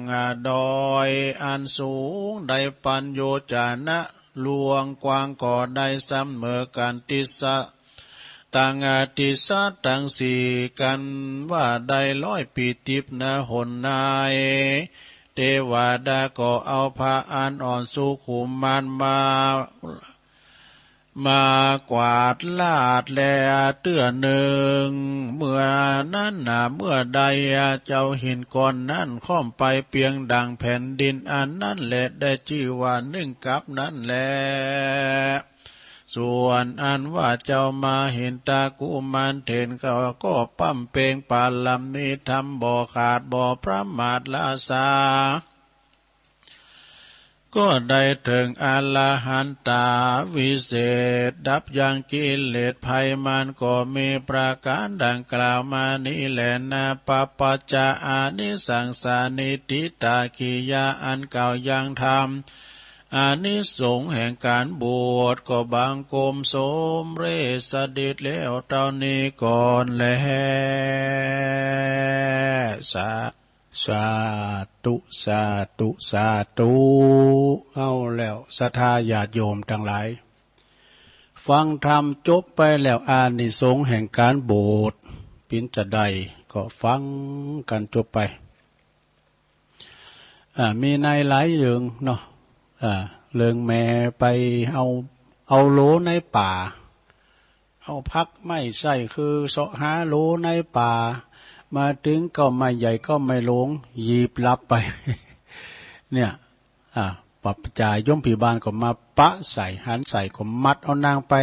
ดอยอันสูงได้ปันโยจนะ ลวงกว้างก็ได้เสมอกั๋น ติสสะ ตัง ติสสะตังสี่กั๋นว่าได้ร้อยปีติพย์นาหนนาย เตวดาก็เอาผ้าอันอ่อนสุขุมมานมา มากวาดลาดแลเตื้อนึ่ง เมื่อนั้นนา เมื่อใดเจ้าหินก้อนนั้นค่อมไปเปียงดังแผ่นดิน อันนั้นแลได้จื้อว่านึ่งกับนั้นแล ส่วนอันว่าเจ้ามาหินทกุมารเถรเขาก็บำเพ็งปารมีธรรมบ่ขาดบ่ประมาทราษา ก็ได้เถิงอรหันตาวิเศษ ดับยังกิเลสภัยมารก็มีประก๋านดังกล่าวมานี้แลนา ปปัจจะอานิสังสานิ ทิฏฐากิริยาอันกล่าวยังธรรม อานิสงส์แห่งก๋านบวชก็บังคมสมเร็จเสด็จแล้วเต้านี้ก่อนแล สา สาธุ สาธุ สาธุ เอาแล้วศรัทธาญาติโยมตังหลาย ฟังธรรมจบไปแล้ว อานิสงส์แห่งก๋านบวชเป๋นจาใดก็ฟังกั๋นจบไป อ่า มีในหลายเรื่องเนาะ อ่า เลิงแหมไปเอา เอาโหลในป่า เอาผักไม้ใส้คือเสาะหาโหลในป่า มาเถิงเก๊าไม้ใหญ่เก๊าไม้หลวง หยีบหลับไป เนี่ย อ่า ปรับจ่ายโยมผีบ้านก็มาปะใส่ หันใส่ก็มัดเอานางไป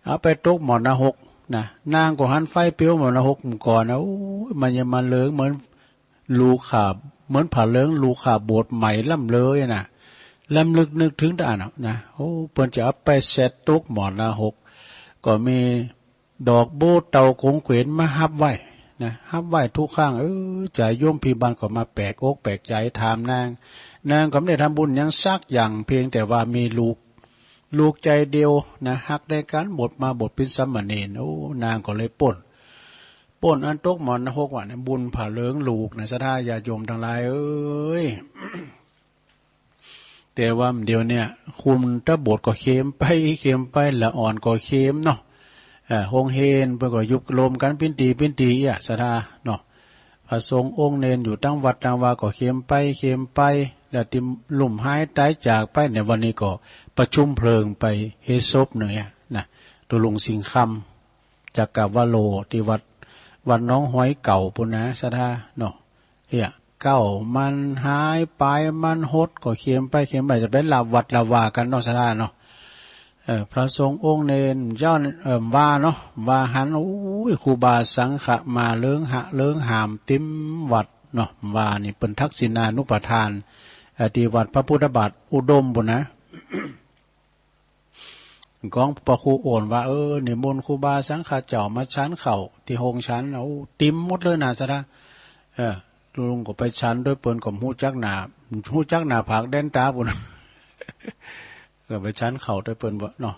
เอาไปตกหม้อหน้าหกนะ นางก็หันไฟเปียวหม้อหน้าหกก่อนนะ โอ้ย มันยังมาเลิงเหมือน ลูกข้า เหมือนผ้าเลิงลูกข้าโบสถ์ใหม่ล้ำเลยนะ รำลึกนึกถึงตะอั้นนะ โอ้ เปิ้นจะเอาไปแสดตกหม้อหน้าหก ก็มีดอกบัวเต่ากงเขวนมาฮับไหว้นะ ฮับไหว้ทุกครั้ง เออ จ่ายโยมผีบ้านก็มาแปลกอกแปลกใจ๋ถามนาง นางก็บ่ได้ทำบุญหยังสักอย่าง เพียงแต่ว่ามีลูก ลูกใจ๋เดียวนะ ฮักในการบวชมาบวชเป๋นสามเณร โอ้ นางก็เลยป๊น ป๊นอันตกหม้อหน้าหกว่าเนี่ย บุญผ้าเลิงลูกนะ ศรัทธาญาติโยมตังหลายเอ้ย แต่ว่าเดี๋ยวเนี่ย คุมตะโบสถ์ก็เข็มไป เข็มไป ละอ่อนก็เข็มเนาะ เอ่อ โฮงเฮนเปิ้นก็ยุบรวมกั๋นปิ้นตี๋ ปิ้นตี๋ เอี้ย ศรัทธาเนาะ พระสงฆ์องค์เณรอยู่ตางวัดตางวาก็เข็มไป เข็มไป แล้วตี้ลุ่มหายต๋ายจากไป ในวันนี้ก็ประชุมเพลิงไปเฮศพเนี่ยนะ ตุ๊ลุงสิงห์คำ จักรวโร ตี้วัด วัดหนองหอยเก่าปู้นนะ ศรัทธาเนาะ เอี้ย เก๊ามันหาย ป๋ายมันหด ก็เข็มไป เข็มไป จะไปละวัดละวากั๋นเนาะ ศรัทธาเนาะ เอ่อ พระสงฆ์องค์เณรเจ้า เอ่อ ว่าเนาะ ว่าหัน โอ้ย ครูบาสังฆะมาเลิงหะเลิงหามเต็มวัดเนาะ ว่านี่เปิ้นทักษิณานุปทาน เอ่อ ตี้วัดพระพุทธบาทอุดมปู้นนะ ของพระครูโอนว่า เออ นิมนต์ครูบาสังฆะเจ้ามาฉันข้าวตี้โฮงฉัน โอ้ เต็มหมดเลยนะ ศรัทธา เออ ลุงก็ไปฉันตวย เปิ้นก็ฮู้จักหน้า ฮู้จักหน้าผากแดนต๋าปู้น ก็ไปฉันข้าวตวยเปิ้นบ่เนาะ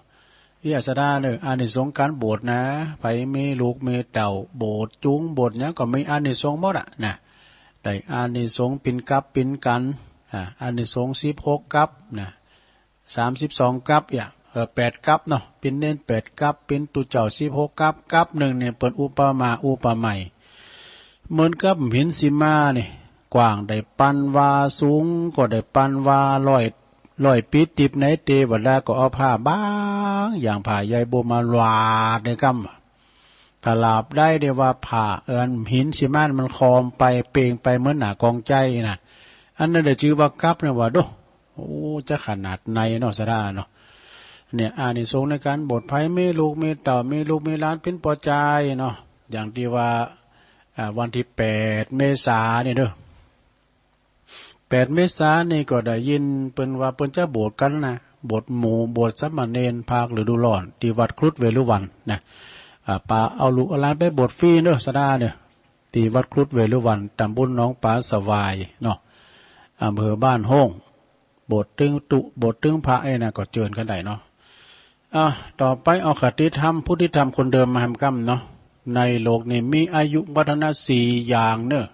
เอี้ย ศรัทธาเน่อ อานิสงส์ก๋านบวชนะ ใผมีลูกมีเต้า บวชจุงบวชหยังก็มีอานิสงส์หมดอะนะ ได้อานิสงส์เป๋นกัปเป๋นกัณฑ์ อ่า อานิสงส์สิบหกกัปนะ สามสิบสองกัป เอี้ย เออ แปดกัปเนาะ เป๋นเณรแปดกัป เป๋นตุ๊เจ้าสิบหกกัป กัปนึ่งเนี่ยเปิ้นอุปมาอุปไมย เหมือนกับหินสีมานี่ กว้างได้ปันวา สูงก็ได้ปันวา ร้อย ร้อยปี๋ติบใน เตวดาก็เอาผ้าบางอย่างผ้าใยบัวมาหวาดในก้ำ ตราบใดเดียวว่าผ้า เอิ้น หินสีมามันคอมไปเป่งไปเหมือนหน้ากองไจ้นะ อันนั้นได้จื้อว่ากัปเนี่ยว่า โด โอ้ จะขนาดไหนเนาะ ศรัทธาเนาะ เนี่ย อานิสงส์ในก๋านบวช ใผมีลูกมีเต้า มีลูกมีหลานเป๋นป้อจายเนาะ อย่างตี้ว่า อ่า วันตี้แปดเมษานี่เน่อ แปดเมษานี่ก็ได้ยินเปิ้นว่าเปิ้นจะบวชกั๋นนะ บวชหมู่ บวชสามเณรภาคฤดูร้อน ตี้วัดครุฑเวฬุวันนะ อ่า ปาเอาลูกเอาหลานไปบวชฟรีเน่อ ศรัทธาเน่อ ตี้วัดครุฑเวฬุวัน ต๋ำบลหนองป๋าสวายเนาะ อำเภอบ้านโฮ่ง บวชตึงตุ๊ บวชตึงพระเอ้ยนะ ก็เจิญกั๋นได้เนาะ อ่ะ ต่อไปเอาคติธรรม ผู้ที่ทำคนเดิมมาแหมก้ำเนาะ ในโลกนี้มีอายุวัฒนะสี่อย่างเน่อ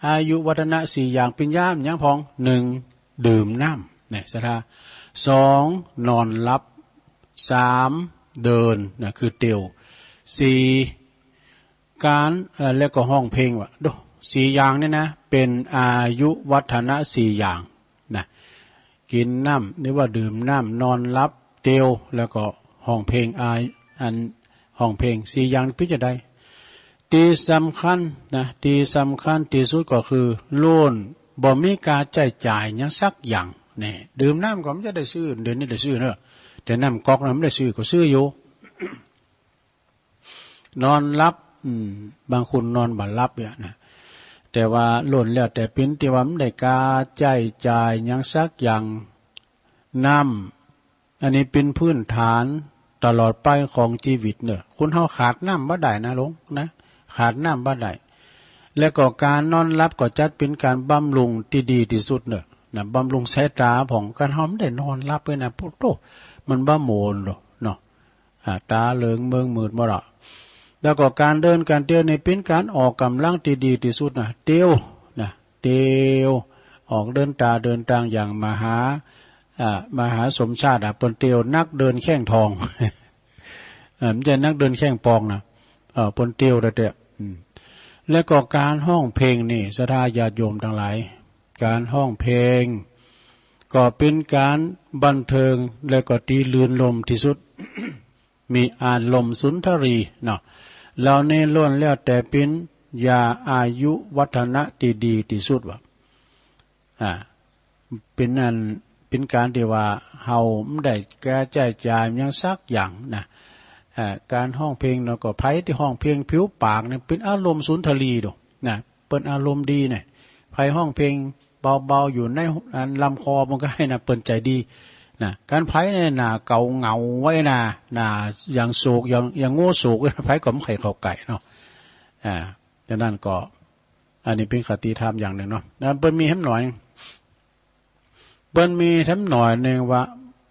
อายุวัฒนะสี่อย่าง ปิญญามันหยังพ่อง หนึ่ง ดื่มน้ำ เนี่ย ศรัทธา สอง นอนหลับ สาม เดิน นะ คือเตียว สี่ ก๋าน เอ่อ แล้วก็ฮ้องเพลงว่ะ โด สี่อย่างนี่นะ เป๋นอายุวัฒนะสี่อย่างนะ กิ๋นน้ำ หรือว่าดื่มน้ำ นอนหลับ เตียว แล้วก็ฮ้องเพลง อา อัน ฮ้องเพลง สี่อย่างนี้เป๋นจะใด ตี้สำคัญนะ ตี้สำคัญตี้สุดก็คือ ล้วนบ่มีก้าใจ๊จ่ายหยังสักอย่าง เนี่ย ดื่มน้ำก็บ่จะได้ซื้อ เดี๋ยวนี้ได้ซื้อเน่อ แต่น้ำก๊อกนั้นบ่ได้ซื้อ ก็ซื้ออยู่ นอนหลับ อืม บางคนนอนบ่หลับเนี่ยนะ แต่ว่าล้วนแล้วแต่เป๋นตี้ว่าบ่ได้ก้าใจ๊จ่ายหยังสักอย่าง น้ำ อันนี้เป๋นพื้นฐานตลอดไปของจีวิตเน่อ คนเฮาขาดน้ำบ่ได้นะ หลวงนะ ขาดน้ำบ่ได้ แล้วก็ก๋านนอนหลับก็จัดเป๋นก๋านบำรุงตี้ดีตี้สุดเน่อ นะ บำรุงสายต๋าพ่อง ก๋านเฮาบ่ได้นอนหลับเลยนะ โอ้โธ่ มันบ่หมนหรอกเนาะ อ่า ต๋าเหลืองเมิงมืดหมดอะ แล้วก็ก๋านเดินก๋านเตียวนี่เป๋นก๋านออกก๋ำลังตี้ดีตี้สุดนะ เตียวนะ เตียว ออกเดินต๋าเดินตางอย่างมหา อ่า มหาสมชาติอะ เปิ้นเตียวนักเดินแข้งทอง เอ่อ บ่ใจ้นักเดินแข้งปองนะ เอ่อ เปิ้นเตียวแต๊ๆ อืม แล้วก็ก๋านฮ้องเพลงนี่ ศรัทธาญาติโยมตังหลาย ก๋านฮ้องเพลง ก็เป๋นก๋านบันเทิง และก็ตี้รื่นรมย์ตี้สุด มีอารมณ์สุนทรีเนาะ เหล่านี้ล้วนแล้วแต่เป๋นยาอายุวัฒนะตี้ดีตี้สุดว่า อ่า เป๋นอัน เป๋นก๋านตี้ว่าเฮาบ่ได้แก้ใจ๊จ่ายหยังสักอย่างนะ อ่า ก๋านฮ้องเพลงเนาะ ก็ใผตี้ฮ้องเพลงผิวปากเนี่ยเป๋นอารมณ์สุนทรีดูนะ เปิ้นอารมณ์ดีเนี่ย ใผฮ้องเพลงเบาๆ อยู่ในอันลำคอมันก็หื้อนะ เปิ้นใจ๋ดีนะ ก๋านใผเนี่ยหน้าเก่าเหงาไว้นะ หน้าอย่างโศก อย่าง อย่างงัวโศก ใผก็บ่ใค่เข้าใก้เนาะ อ่า ฉะนั้นก็ อันนี้เป๋นคติธรรมอย่างนึ่งเนาะ แล้วเปิ้นมีแถมหน้อย เปิ้นมีแถมหน้อยนึ่งว่า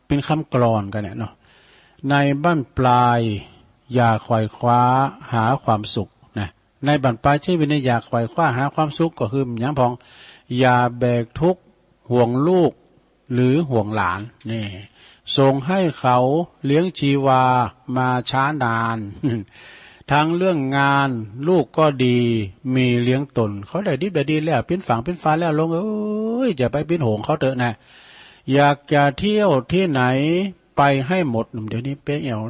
เป๋นกำกลอนกั๋นเนี่ยเนาะ ในบั้นปลายอย่าไขว่คว้าหาความสุขนะ ในบั้นปลายชีวิตนี้อย่าไขว่คว้าหาความสุข ก็คือหยังพ่อง อย่าแบกทุกข์ห่วงลูกหรือห่วงหลาน นี่ ส่งให้เขาเลี้ยงชีวามาช้านาน ทั้งเรื่องงานลูกก็ดีมีเลี้ยงตน เขาได้ดิบได้ดีแล้ว เป๋นฝั่งเป๋นฝาแล้ว หลวงเอ๋ย จะไปเป๋นห่วงเขาเต๊อะนะ อยากจะเที่ยวตี้ไหนไปให้หมด เดี๋ยวนี้ไปแอ่ว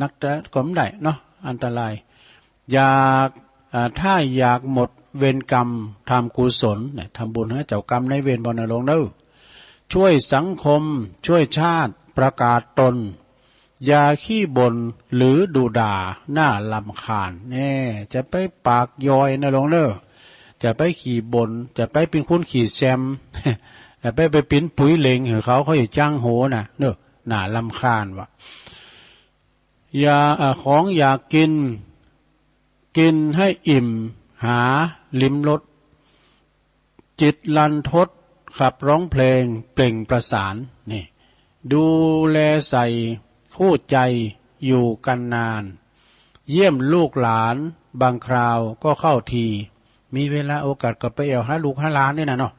นักก็บ่ได้เนาะ อันตราย อยาก อ่า ถ้าอยากหมดเวรกรรมทำกุศลเนี่ย ทำบุญหื้อเจ้ากรรมนายเวรบ่อนน่ะหลวงเน่อ ช่วยสังคม ช่วยชาติ ประกาศตน อย่าขี้บ่นหรือดุด่าน่ารำคาญ แน่ จะไปปากยอยน่ะหลวงเน่อ จะไปขี้บ่น จะไปเป๋นคนขี้แซม จะไป ไปเป๋นปุ๋ยเหล็งหื้อเขา เขาจะจั๊งโหน่ะ เน่อ น่ารำคาญว่ะ อย่า อ่า ของอยากกิน กินให้อิ่ม หาลิ้มรส จิตรันทด ขับร้องเพลงเปล่งประสาน นี่ ดูแลใส่คู่ใจอยู่กันนาน เยี่ยมลูกหลานบางคราวก็เข้าที มีเวลาโอกาสก็ไปแอ่วหาลูกหาหลานนี่น่ะเนาะ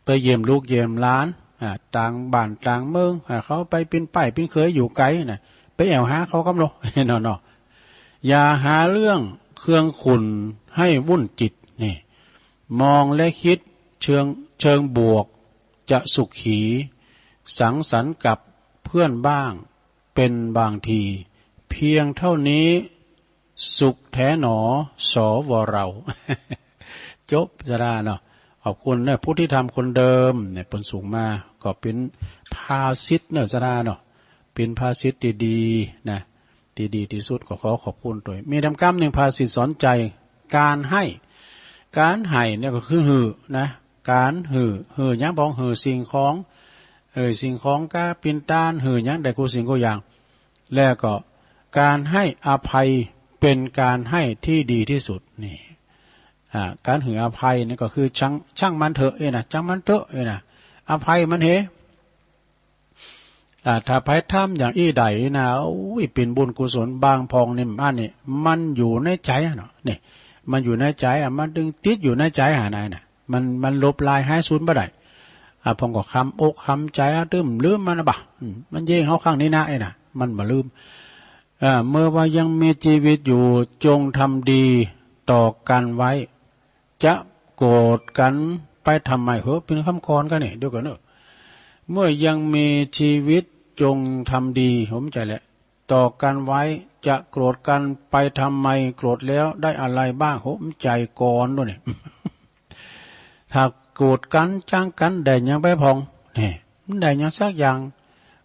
ไปเยี่ยมลูกเยี่ยมหลาน อ่า ต่างบ้านต่างเมือง อ่า เขาไปเป๋นป้ายเป๋นเขยอยู่ไก๋น่ะ ไปแอ่วหาเขากำเนาะ เนาะ เนาะ อย่าหาเรื่องเครื่องขุ่นให้วุ่นจิต นี่ มองและคิดเชิง เชิงบวกจะสุขี สังสรรค์กับเพื่อนบ้าง เป็นบางที เพียงเท่านี้สุขแท้หนอ สว เรา จบ ศรัทธาเนาะ ขอบคุณเน่อ ผู้ที่ทำคนเดิมเนี่ย เปิ้นส่งมา ก็เป๋นภาษิตเน่อ ศรัทธาเนาะ เป๋นภาษิตตี้ดีนะ ตี้ดีตี้สุด ก็ขอขอบคุณตวย มีแถมกำนึ่ง ภาษิตสอนใจ ก๋านให้ ก๋านให้เนี่ยก็คือหื้อนะ ก๋านหื้อ หื้อหยังพ่อง หื้อสิ่งของ หื้อสิ่งของก๊าปิณฑาน หื้อหยังได้กู้สิ่งกู้อย่าง แล้วก็ก๋านให้อภัยเป๋นก๋านให้ตี้ดีตี้สุด นี่ อ่า ก๋านหื้ออภัยนี่ก็คือ ช่าง ช่างมันเถอะ เอ้ยนะ ช่างมันเถอะ เอ้ยนะ อภัยมันเห อ่า ถ้าใผทำอย่างอี้ได้นะ โอ้ย เป๋นบุญกุศลบางพ่องนี่ อันนี้ มันอยู่ในใจ๋อะเนาะ นี่ มันอยู่ในใจ๋อะ มันตึงติดอยู่ในใจ๋หาได้นะ มัน มันลบลายหายสูญบ่ได้ อ่า พ่องก็คำอกคำใจ๋อะ ตึมลืมมันนะบ่ะ อืม มันเย้งเฮาครั้งนี้นะ ไอ้น่ะ มันบ่ลืม อ่า เมื่อว่ายังมีชีวิตอยู่ จงทำดีต่อกันไว้ จะโกรธกันไปทำไม เฮ้อ เป๋นกำกลอนกั๋นนี่ เดี๋ยวก่อนเนอะ เมื่อยังมีชีวิตจงทำดี ผมใจแหละ ต่อกันไว้ จะโกรธกันไปทำไม โกรธแล้วได้อะไรบ้าง ผมใจก่อนด้วยเนี่ย ถ้าโกรธกั๋นจั๊งกั๋นได้หยังไปพ่อง นี่ มันได้หยังสักอย่าง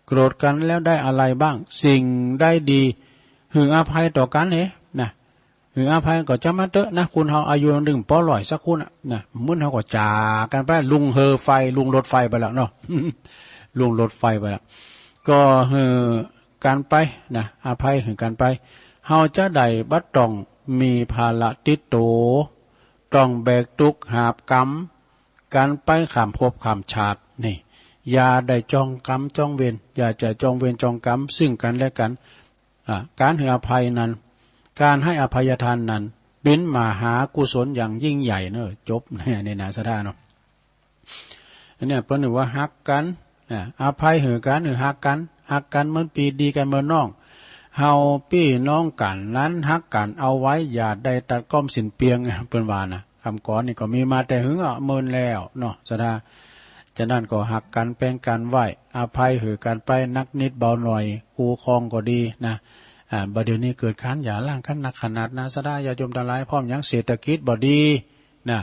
โกรธกั๋นแล้วได้อะไรบ้าง สิ่งได้ดี หื้ออภัยต่อกั๋นเน่อ นะ หื้ออภัยก็จะมาเต๊อะนะ คนเฮาอายุนึ่งปอร้อยสักคนอะนะ มื้อเฮาก็จากกั๋นไป ลุงเฮอไฟ ลุงรถไฟไปแล้วเนาะ ลุงรถไฟไปแล้ว ก็หื้อกั๋นไปนะ อภัยหื้อกั๋นไป เฮาจะได้บ่ต้องมีภาระติดตั๋ว ต้องแบกตุ๊กข์หาบกำกั๋นไปข้ามภพข้ามชาติ นี่ อย่าได้จองกรรมจองเวร อย่าจะจองเวรจองกรรมซึ่งกั๋นและกั๋น อ่า ก๋านหื้ออภัยนั้น ก๋านให้อภัยทานนั้น เป๋นมหากุศลอย่างยิ่งใหญ่เนอะ จบ เนี่ย นี่นะ ศรัทธาเนาะ อันเนี้ยเปิ้นว่าฮักกั๋น อ่า อภัยหื้อกั๋น หื้อฮักกั๋น ฮักกั๋นเหมือนปี้ดีกั๋นเหมือนน้อง เฮาปี้น้องกั๋นนั้นฮักกั๋นเอาไว้ อย่าได้ตัดก้อมสิ้นเปลือง เปิ้นว่านะ กำกลอนนี่ก็มีมาแต่หึงอะเมินแล้วเนาะ ศรัทธา ฉะนั้นก็หักกั๋นแปงกั๋นไหว้ อภัยหื้อกั๋นไป หนักนิดเบาหน่อย คู่ครองก็ดีนะ อ่า บ่าเดี่ยวนี้เกิดก๋านหย่าร้างกั๋นหนักขนาดนะ ศรัทธาญาติโยมตังหลาย เพราะหยัง เศรษฐกิจบ่ดีนะ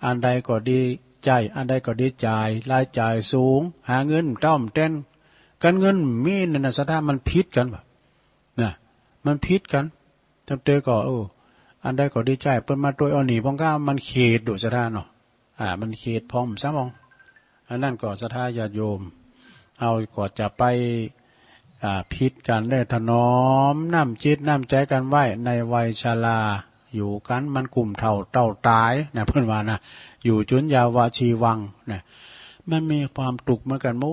อันใดก็ดีใจ๊ อันใดก็ดีจ่าย รายจ่ายสูง หาเงินต้อมแต้น ก๋านเงินมีนั่นนะ ศรัทธา มันผิดกั๋นบ่ นะ มันผิดกั๋น จำเตอก็ เออ อันใดก็ดีใจ๊ เปิ้นมาตวยเอาหนี้พ่องก้า มันเขตดู ศรัทธาเนาะ อ่า มันเขตพ่องซ้ำพ่อง อันนั้นก็ ศรัทธาญาติโยม เฮาก็จะไป อ่า ผิดกั๋นได้ ถนอมน้ำจิตน้ำใจ๋กั๋นไว้ ในวัยชรา อยู่กั๋นมันกุ้มเฒ่าเต้าต๋ายนะ เปิ้นว่านะ อยู่จ๋นยาวะจีวังนะ มันมีความตุ๊กข์เหมือนกั๋นหม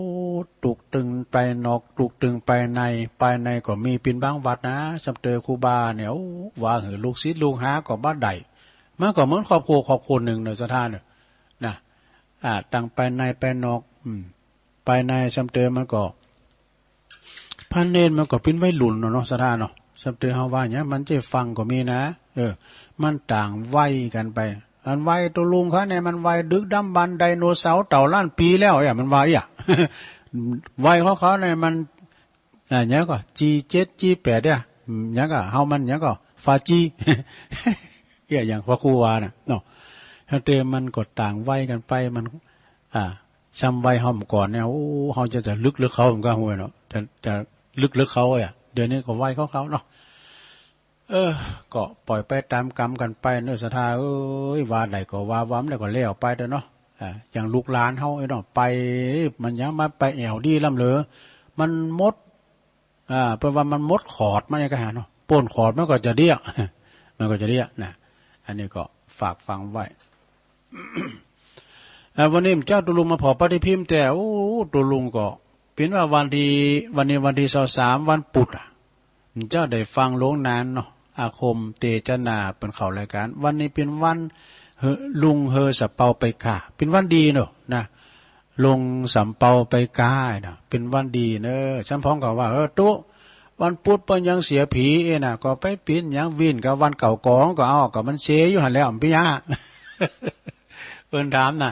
ด ตุ๊กข์ตึงภายนอก ตุ๊กข์ตึงภายใน ภายในก็มีเป๋นบางวัดนะ จำเตอครูบาเนี่ย โอ้ ว่าหื้อลูกศิษย์ลูกหาก็บ่ได้ มันก็เหมือนครอบครัวครอบครัวนึ่งเนาะ ศรัทธาเนาะ นะ อ่า ตังภายในภายนอก อืม ภายในจำเตอมันก็ พระเณรมันก็เป๋นวัยรุ่นเนาะ ศรัทธาเนาะ จำเตอเฮาว่าหยัง มันใจ้ฟังก็มีนะ เออ มันต่างวัยกั๋นไป อันวัยตุ๊ลุงข้าเนี่ย มันวัยดึกดำบรรพ์ ไดโนเสาร์เต่าล้านปี๋แล้ว เอ้ย มันว่าเอี้ย วัยของเขาเนี่ยมัน อ่า หยังก่อ จีเจ็ด จีแปด เนี่ย หยังก่อ เฮามันหยังก่อ ฟาจี เอี้ย อย่างพระครูว่าน่ะเนาะ จำเตอมันก็ต่างวัยกั๋นไป มัน อ่า ซ้ำวัยเฮาก่อนเนี่ย โอ้ เฮาจะ จะลึกๆ เขา มันก็ฮู้เนาะ จะ จะลึกๆ เขา เอ้ย เดี๋ยวนี้ก็วัยของเขาเนาะ เออ ก็ปล่อยไปต๋ามกรรมกั๋นไปเนาะ ศรัทธาเอ้ย ว่าได้ก็ว่า ว่าบ่ได้ก็แล้วไปเต๊อะเนาะ อ่า อย่างลูกหลานเฮาเอ้ยเนาะ ไป มันยังมาไปแอ่วดีล้ำเหลือ มันหมด อ่า เปิ้นว่ามันหมดขอด มันก็หาเนาะ ป้นขอดมันก็จะเดี้ย มันก็จะเดี้ยนะ อันนี้ก็ฝากฟังไว้ อ่า วันนี้เจ้าตุ๊ลุงมาผ่อปฏิพิมพ์แต่ โอ้ ตุ๊ลุงก็ เป๋นว่าวันตี้ วันนี้วันตี้ซาวสาม วันปุธอะ เจ้าได้ฟังหลวงนานเนาะ อาคมเตจนาเปิ้นเข้ารายก๋าน วันนี้เป๋นวัน เฮอ ลุงเฮอสำเปาไปกา เป๋นวันดีเนาะนะ ลุงสำเปาไปกาเนาะ เป๋นวันดีเนาะ ซ้ำพ่องก็ว่า เออ ตุ๊ วันปุธเปิ้นยังเสียผีเอ้ยนะ ก็ไปเป๋นหยัง วิ่นกับวันเก่ากองก็เอา ก็มันเสอยู่หั้นแหละ เป๋นหยัง เปิ้นถามนะ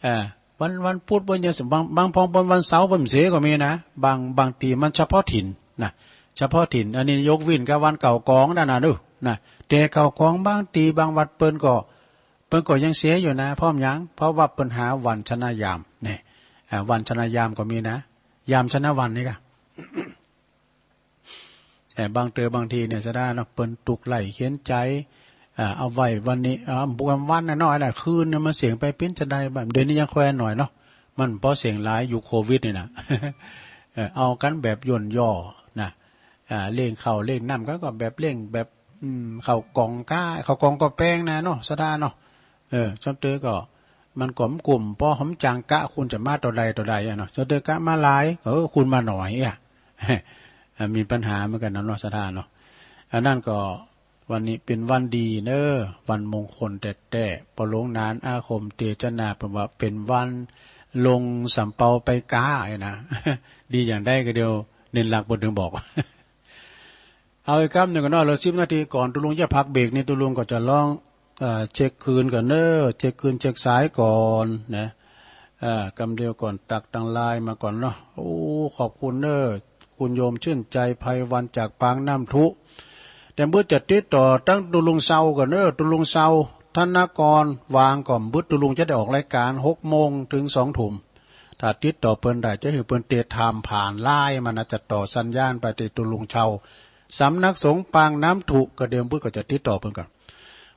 เออ วัน วันปุธเปิ้นยัง บาง บางพ่องเปิ้นวันเสาร์เปิ้นเสก็มีนะ บาง บางตี้มันเฉพาะถิ่นนะ เฉพาะถิ่น อันนี้ยกวิ่นกับวันเก่ากองนั่นน่ะเนาะนะ แต่เก่ากองบางตี้บางวัดเปิ้นก็ เปิ้นก็ยังเสอยู่นะ เพราะหยัง เพราะว่าเปิ้นหาวันชนะยาม นี่ อ่า วันชนะยามก็มีนะ ยามชนะวันนี่กะ แต่บางเตื้อบางทีเนี่ย ศรัทธาเนาะ เปิ้นตุ๊กข์ใล้เข็ญใจ๋ อ่า เอาไว้วันนี้ อ่า บ่วันน้อยๆ นะ คืนเนี่ยมันเสี้ยงไปเป๋นจาใดบ้าง เดี๋ยวนี้ยังแควนหน่อยเนาะ มันบ่เสี้ยงหลายยุคโควิดนี่นะ เออ เอากั๋นแบบย่นย่อนะ อ่า เล่งข้าวเล่งน้ำกั๋นก็แบบเล่งแบบ อืม ข้าวกล่องก้า ข้าวกล่องก็แปงนะเนาะ ศรัทธาเนาะ เออ จำเตื้อก็ มันก็บ่กุ้ม ปอหอมจ๋างกะ คนจะมาเต้าใดเต้าใดอะเนาะ จำเตื้อกะมาหลาย เออ คนมาน้อยอะ อ่ะ มีปัญหาเหมือนกั๋นเนาะ ศรัทธาเนาะ อันนั้นก็ วันนี้เป๋นวันดีเน้อ วันมงคลแต๊ๆ ปอหลวงนานอาคมเตจนาเปิ้นว่าเป๋นวันลุงสำเปาไปกาไอ้นะ ดีอย่างใดก็เดี๋ยวเน้นหลักเปิ้นเถิงบอก เอาอีกกำนึ่งก่อนเนาะ เหลือสิบนาทีก่อนตุ๊ลุงจะพักเบรกนี่ ตุ๊ลุงก็จะลอง เอ่อ เช็คคืนก่อนเน้อ เช็คคืนเช็คสายก่อนนะ เอ่อ กำเดียวก่อน ตักตางไลน์มาก่อนเนาะ โอ้ ขอบคุณเน้อ คุณโยมชื่นใจไพวันจากปางน้ำทุ แต่เปิ้นจะติดต่อตังตุ๊ลุงเซาก่อนเน้อ ตุ๊ลุงเซา ธนกร วางก่อน เปิ้นตุ๊ลุงจะได้ออกรายก๋านหกโมงเถิงสองทุ่ม ถ้าติดต่อเปิ้นได้ จะหื้อเปิ้นเตะถามผ่านไลน์มานะ จะต่อสัญญาณไปตี้ตุ๊ลุงเซา สำนักสงฆ์ปางน้ำทุ ก็เดี๋ยวเปิ้นก็จะติดต่อเปิ้นก่อน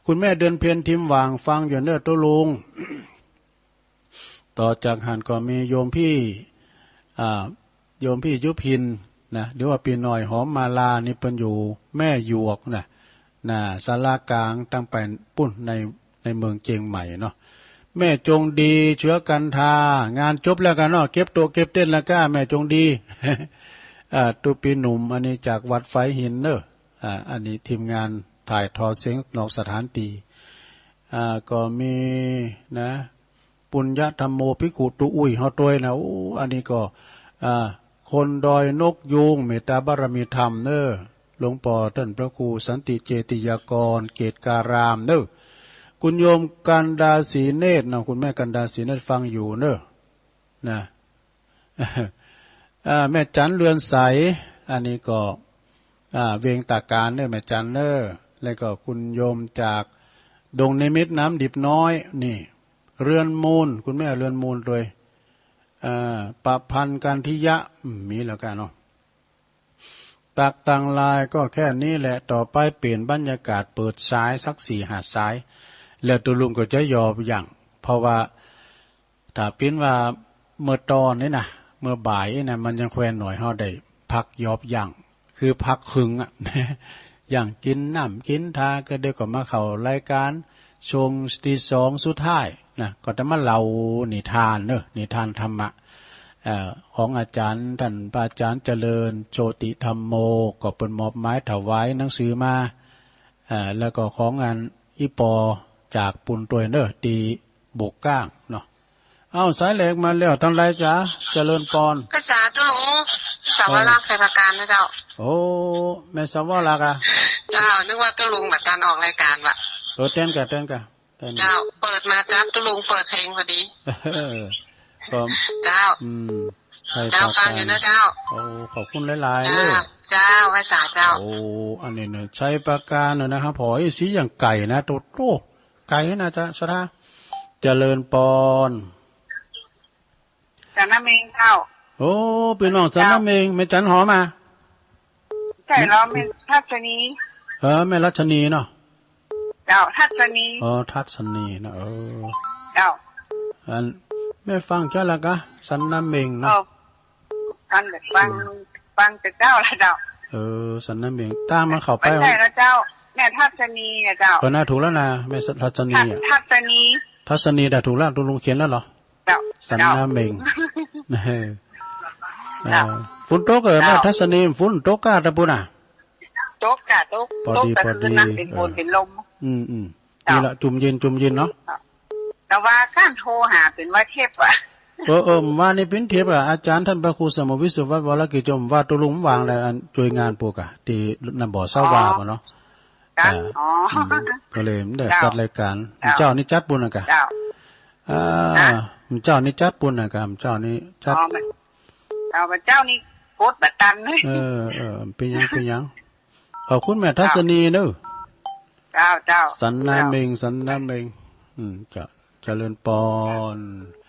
คุณแม่เดือนเพ็ญ ทิมหว่าง ฟังอยู่เน้อตุ๊ลุง ต่อจากหั้นก็มีโยมพี่ อ่า โยมพี่ยุพินนะ หรือว่าปี้น้อยหอมมาลา นี่เปิ้นอยู่แม่หยวกนะ น่ะ ศาลากลางตังไปปุ้นใน ในเมืองเจียงใหม่เนาะ แม่จงดี เชื้อกันทา งานจบแล้วกั๋นเนาะ เก็บโต๊ะเก็บเต็นท์แล้วก้า แม่จงดี อ่า ตุ๊ปี้หนุ่ม อันนี้จากวัดฝายหินเน้อ อ่า อันนี้ทีมงานถ่ายทอดเสียงนอกสถานตี้ อ่า ก็มีนะ ปุญญธัมโม ภิกขุ ตุ๊อุ้ยเฮาตวยนะ โอ้ อันนี้ก็ อ่า คนดอยนกยูง เมตตาบารมีธรรมเน้อ หลวงป้อต้านพระครูสันติเจติยากร เกตการามเน้อ คุณโยมกันดาศรีเนตรเนาะ คุณแม่กันดาศรีเนตรฟังอยู่เน้อ นะ อ่า แม่จันเรือนใส อันนี้ก็ อ่า เวียงตากานเน่อ แม่จันเน่อ แล้วก็คุณโยมจากดงนิมิตรน้ำดิบน้อย นี่ เรือนมูล คุณแม่เรือนมูลตวย อ่า ประพันธ์กันทิยะ อืม มีแล้วกันเนาะ ตั๊กตังลายก็แค่นี้แหละ ต่อไปเปลี่ยนบรรยากาศ เปิดสายสักสี่ห้าสาย แล้วตุ๊ลุงก็จะหยอบยั้ง เพราะว่า ถ้าปิ้นว่าเมื่อตอนนี้นะ เมื่อบ่ายนี่นะ มันยังแควนหน่อย เฮาได้พักหยอบยั้ง คือพักครึ่งอะ ยั้งกิ๋นน้ำกิ๋นทา ก็เดี๋ยวก็มาเข้ารายก๋าน ช่วงตี้สองสุดท้ายนะ ก็จะมาเล่านิทานเน่อ นิทานธรรมะ เอ่อ ของอาจ๋ารย์ ต้านพระอาจ๋ารย์เจริญโชติธัมโม ก็เปิ้นมอบหมายถวายหนังสือมา เอ่อ แล้วก็ของอันอี่ปอจากปูนตวยเน่อ ตี้บุกก้างเนาะ เอ้า สายแรกมาแล้ว ตางใดจ๊ะ เจริญปอน ภาษาตุ๊ลุง สาวรักษ์ ชัยปราการนะเจ้า โอ้ แม่สาวรักษ์อะ เจ้า นึกว่าตุ๊ลุงบ่ตันออกรายก๋านว่ะ เออ เต้นก่ะ เต้นก่ะ เต้น เจ้า เปิดมาจั๊บตุ๊ลุงเปิดเพลงพอดี เออ ก็ เจ้า อืม ชัยปราการ เจ้า ฟังอยู่นะเจ้า โอ้ ขอบคุณหลายๆ เจ้า เน่อ เจ้า ไหว้สาเจ้า โอ้ อันนี้เน่อ ชัยปราการเน่อนะครับ ผอ เอ้ย สีอย่างไก๋นะ โตโต้ ไก๋นะจ๊ะ สาธุ เจริญปอน สันนาเม็งเจ้า โอ้ ปี้น้องสันนาเม็ง แม่จันหอมอะ ใจ้เล่า แม่ทัศนี เออ แม่รัชนีเนาะ เจ้า ทัศนี อ๋อ ทัศนีเนาะ เออ เจ้า อัน แม่ฟังเจ้าละกะ สันนาเม็งเนาะ เออ อันฟัง อืม ฟังแต่เจ้าละเจ้า เออ สันนาเม็ง ตางมันเข้าไป บ่ใจ้ละเจ้า แม่ทัศนีนะเจ้า เออ น่าถูกแล้วนะ แม่ทัศนีอะ ทัศนี ทัศนีน่ะถูกแล้ว ตุ๊ลุงเขียนแล้วเหรอ เจ้า สันนาเม็ง เจ้า เออ เจ้า ฝนตกเออ เจ้า แม่ทัศนี ฝนตกก้าตะปูนน่ะ ตกก้า ตก ปอดี ตกก้า ปอดี เป๋นฝน เออ เป๋นลม อืม อืม เจ้า ดีละ จุ่มเย็น จุ่มเย็นเนาะ แต่ว่าก้านโทรหาเป๋นว่าเทปอะ เออ เออ ว่านี่เป๋นเทปอะ อาจ๋ารย์ต้านพระครูสมวิสุทธิ์วัดวรกิจจม ว่าตุ๊ลุงบ่วางแล้ว อันจ้วยงานปูกอะ ตี้น้ำบ่อสาวา อ๋อ ปะเนาะ เจ้า อ่า อ๋อ อืม ก็เลยได้ เจ้า จัดรายก๋าน เจ้า เจ้านี่จัดปูนน่ะกะ เจ้า อ่า ฮะ เจ้านี่จัดปูนน่ะกะ เจ้านี่จัด อ๋อ มัน เจ้า เจ้านี่กดบ่ตันเลย เออ เออ เป๋นหยัง เป๋นหยัง ขอบคุณแม่ทัศนีเน่อ เจ้า เจ้า สันนาเม็ง เจ้า สันนาเม็ง อืม เจ้า เจริญปอน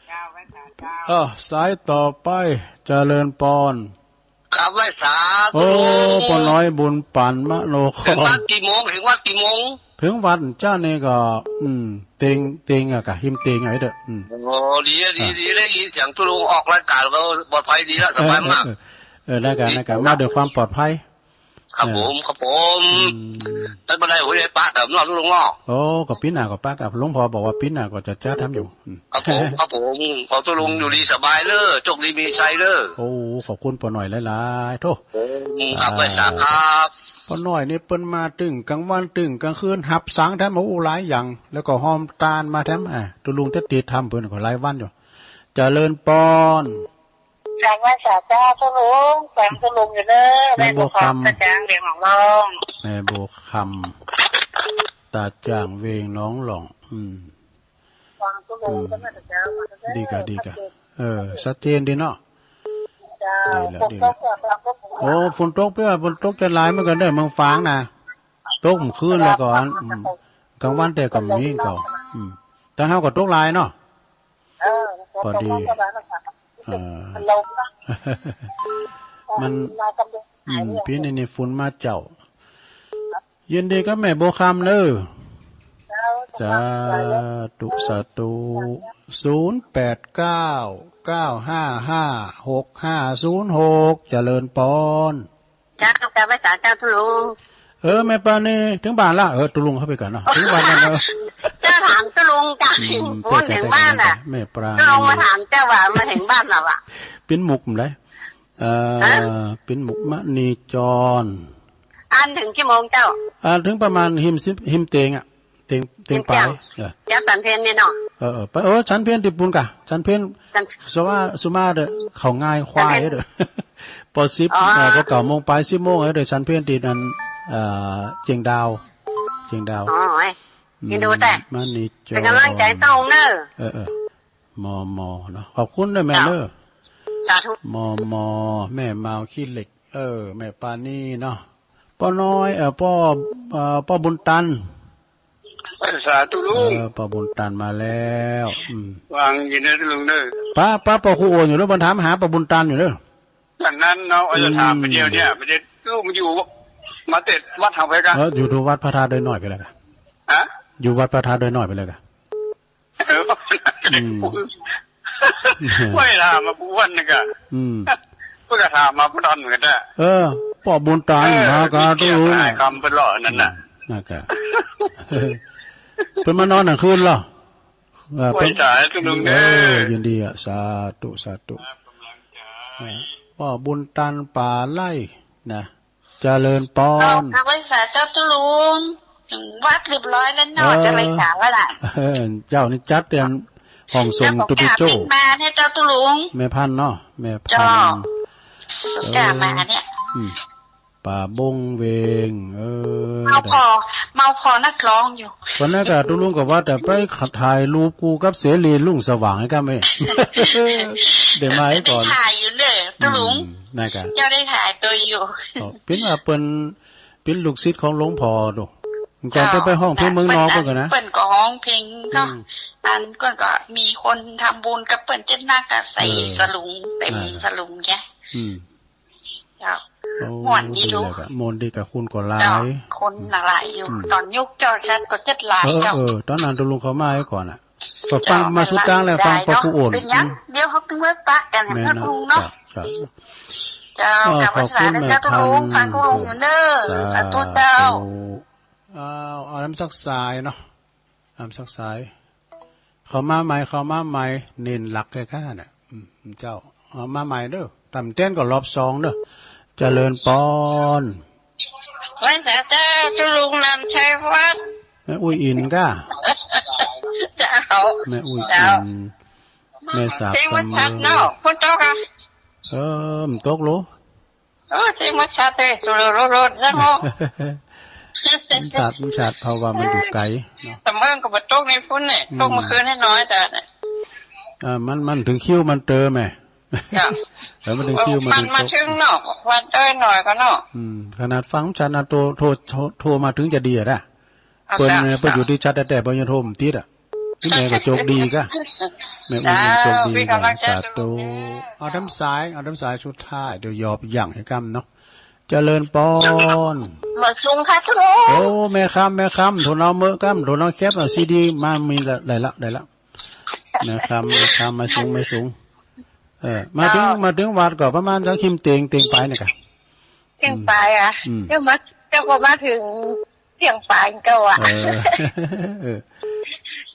เจ้า ไหว้สาเจ้า เอ้า สายต่อไป เจริญปอน ครับ ไหว้สา โอ้ ตุ๊ลุง ป้อน้อยบุญปันมโนคร เถิงวัดกี่โมง เถิงวัดกี่โมง เถิงวัดเจ้านี่ก็ อืม เตียง เตียงอะกะ ฮิมเตียงอะเด้อ อืม โอ้ ดีอะ ดี อ่ะ ดี ได้ยินเสียงตุ๊ลุงออกรายก๋านก็ปลอดภัยดีละ สบายมาก เออ เออ เออ ได้กะ ได้กะ มาด้วยความปลอดภัย ครับผม ครับผม อืม ไม่เป๋นไร โอ้ย ปะเถิงเนาะตุ๊ลุงเนาะ โอ้ ก็ปี๋หน้าก็ปะกะ หลวงพ่อบอกว่าปี๋หน้าก็จะจัดทำอยู่ อืม ครับผม ครับผม ขอตุ๊ลุงอยู่ดีสบายเน่อ โชคดีมีชัยเน่อ โอ้ ขอบคุณป้อน้อยหลายๆ โธ่ ครับ อ่า ไหว้สาครับ ป้อน้อยนี่เปิ้นมาตึงกลางวันตึงกลางคืน หับสังแถม โอ้ หลายอย่าง แล้วก็ฮอมตานมาแถม อ่า ตุ๊ลุงจะติดต๋ามเปิ้นก็หลายวันอยู่ เจริญปอน กราบไหว้สาเจ้าตุ๊ลุง ฟังตุ๊ลุงอยู่เน่อ แม่บัวคำ แม่บัวคำ ตาจ่างเวียงหนองหลอง แม่บัวคำ ตาจ่างเวียงหนองหลอง อืม ฟังตุ๊ลุง อืม ก็น่าจะเจ้า ดีกะ ดีกะ ชัดเจน เออ ชัดเจนดีเนาะ เจ้า ดีแล้ว ฝนตก ดีแล้ว ก็ฟังตุ๊ลุง โอ้ ฝนตก เปื้อฝนตกจะหลายเหมือนกั๋นเน่อ เมืองฝางน่ะ ตกเมื่อคืนแล้วก็ อืม กลางวันแต่ก็มีก็ อืม ตางเฮาก็ตกหลายเนาะ เออ ปอดี เออ มัน อืม ปี๋นี้นี่ฝนมาเจ้า ยินดีกับแม่บัวคำเน่อ สาธุ สาธุ ศูนย์แปดเก้า เก้าห้าห้า หกห้าศูนย์หก เจริญปอน เจ้า กราบไหว้สาเจ้าตุ๊ลุง เออ แม่ปราณี เถิงบ้านละ เออ ตุ๊ลุงเข้าไปก่อนเนาะ เถิงบ้านแล้วเนาะ เจ้าถามตุ๊ลุงจ้ะ อืม โอ้ เถิงบ้านอะ แม่ปราณี ตุ๊ลุงมาถามเจ้าว่ามาเถิงบ้านแล้วอะ ปิ้นหมุกมะได เอ่อ ฮะ ปิ้นหมุกมณีจร อันเถิงกี่โมงเจ้า อ่า เถิงประมาณฮิมสิบ ฮิมเตียงอะ เตียง เตียงป๋าย เออ เจ้าสันเพลนี่เนาะ เออ เออ ไป เออ สันเพลตี้ปูนกะ สันเพล สัน สว่า สุมาเด้อ เขาง่ายควายเด้อ ปอสิบ อ๋อ เออ ปอเก้าโมงป๋าย สิบโมงเด้อ สันเพลตี้นั่น เอ่อ เจียงดาว เจียงดาว อ๋อ เอ้ย อืม ยินดีแต่ มณีจร เป๋นก๋ำลังใจ๋ตุ๊ลุงเน่อ เออ เออ มอ มอ เนาะ ขอบคุณเด้อแม่เด้อ เจ้า สาธุ มอ มอ แม่มาวขี้เหล็ก เออ แม่ปานีเนาะ ป้อน้อย เอ่อ ป้อ เอ่อ ป้อบุญตัน เออ สาธุลุง เออ ป้อบุญตันมาแล้ว อืม วางอยู่นะลุงเด้อ ป้า ป้า ป้อครูโอนอยู่เด้อ มันถามหาป้อบุญตันอยู่เด้อ อันนั้นเนาะ เอาจะถามไปเดี๋ยวเนี่ย อืม ไปเดี๋ยวลุงอยู่ มาเต็ดวัดเฮาไปกะ เออ อยู่ดูวัดพระธาตุดอยน้อยไปเลยกะ ฮะ อยู่วัดพระธาตุดอยน้อยไปเลยกะ เออ อืม ไม่ถามมาผู้วันนี่กะ อืม เปิ้นก็ถามมาผู้นั้นเหมือนกันนะ เออ ป้อบุญตัน เออ มากะ มีเกียรติ ตู้ หลายกำเปิ้นหล่อนั่นน่ะ อืม นั่นกะ เปิ้นมานอนกลางคืนเหรอ เออ ไหว้สาธุลุงเด้อ เออ ยินดีอะ สาธุ สาธุ ครับ กำลังใจ เออ ป้อบุญตันป่าไร่นะ เจริญปอน เอา กราบไหว้สาเจ้าตุ๊ลุง ถึงวัดเรียบร้อยแล้วเนาะ เออ จะไปกราบไหว้ละ เออ เจ้านี่จัดเตรียมห้องสงฆ์ตุ๊ปิโจ้ เจ้า มาเนี่ยเจ้าตุ๊ลุง แม่พันธุ์เนาะ แม่พันธุ์ เจ้า เออ เจ้ามาเนี่ย อืม ป่าบงเวง เออ เมาผ่อ เมาผ่อนักร้องอยู่ วันนั้นกะตุ๊ลุงก็ว่าแต่ไปถ่ายรูปกูกับเสรีรุ่งสว่างให้ก้าแม่ เดี๋ยวมาให้ก่อน ได้ถ่ายอยู่เด้อตุ๊ลุง อืม นั่นกะ เจ้าได้ถ่ายตัวอยู่ อ๋อ เปิ้นว่าเปิ้น เปิ้นลูกศิษย์ของหลวงพ่อดู ก่อน เจ้า เปิ้นไปฮ้องเพลงเมืองนอกเปิ้นก่อนนะ เปิ้นก็ฮ้องเพลงเนาะ อืม อันก่อนก็มีคนทำบุญกับเปิ้นเจ็ดนักอะ ใส่ เออ สลุง เต็ม นั่นน่ะ สลุงแก อืม เจ้า โอ้ ม่วนดี ดีเลยกะ ม่วนดีกะ คนก็หลาย เจ้า คนน่ะหลายอยู่ อืม ต๋อนยุคเจ้าชัดก็เจ็ดหลาย เออ เจ้า เออ ต๋อนนั้นตุ๊ลุงเข้ามาให้ก่อนอะ ก็ฟัง เจ้า มาสุดตางแล้ว ฟังป้อครูโอน เปิ้นยัง อืม เดี๋ยวเขาตึงไว้ปะกัน แม่นนะ นะลุงเนาะ เจ้า เจ้า เออ กราบไหว้สานะเจ้าตุ๊ลุง ขอบคุณแม่พันธุ์ ฟังตุ๊ลุงอยู่เน้อ สาธุ สาธุเจ้า เอา เอานำสักสายเนาะ นำสักสาย เข้ามาใหม่ เข้ามาใหม่ เน้นหลักแค่ข้าน่ะ อืม เจ้า เอามาใหม่เด้อ ต๋ามเต้นก็รอบสองเด้อ เจริญปอน ไหว้สาเจ้าตุ๊ลุงนันชัยวัฒน์ แม่อุ้ยอินก้า เจ้า แม่อุ้ยอิน เจ้า แม่สาบ เสียงมันชัดเนาะ เสมอ ฝนตกอะ เออ มันตกโล เออ เสียงมันชัดเลย สุดๆๆๆ แล้วเนาะ มันชัด มันชัด เพราะว่ามันอยู่ไกลเนาะ แต่เมืองก็บ่ตกในฝนเนี่ย อืม ตกเมื่อคืนให้น้อยแต่เนี่ย อ่า มัน มันถึงคิวมันเตอแม่ จ้ะ แล้วมันถึงคิวมัน เออ มันถึงตก มาถึงเนาะ วันเตอหน่อยก็เนาะ อืม ขนาดฟังชัดนะ โทร โทร โทร โทรมาถึงจะดีอะนะ เอา เปิ้น จ้ะ เปิ้นอยู่ตี้ชัดแต๊ๆ เปิ้นยังโทรบ่ติดอะ ตี้แม่ก็โจคดีก้า แม่อุ้ยยังโจคดีก้า เจ้า เปิ้นกำลังใจ สาธุ ตุ๊ลุงเด้อ เอาต๋ามสาย เอาต๋ามสายสุดท้าย เดี๋ยวยอบยั่งให้กำเนาะ เจริญปอน มาสุงค่ะตุ๊ลุง โอ้ แม่คำ แม่คำ โทนเอาเมอะกำ โทนเอาแคป เอาซีดีมา มีละ ได้ละ ได้ละ แม่คำ แม่คำ มาสุง มาสุง เออ มาถึง เจ้า มาถึงวัดก็ประมาณสักหิมเตียง เตียงปายนี่กะ เตียงปายอะ อืม เดี๋ยวมา เจ้าก็มาถึงเตียงปายเก่าอะ เออ เออ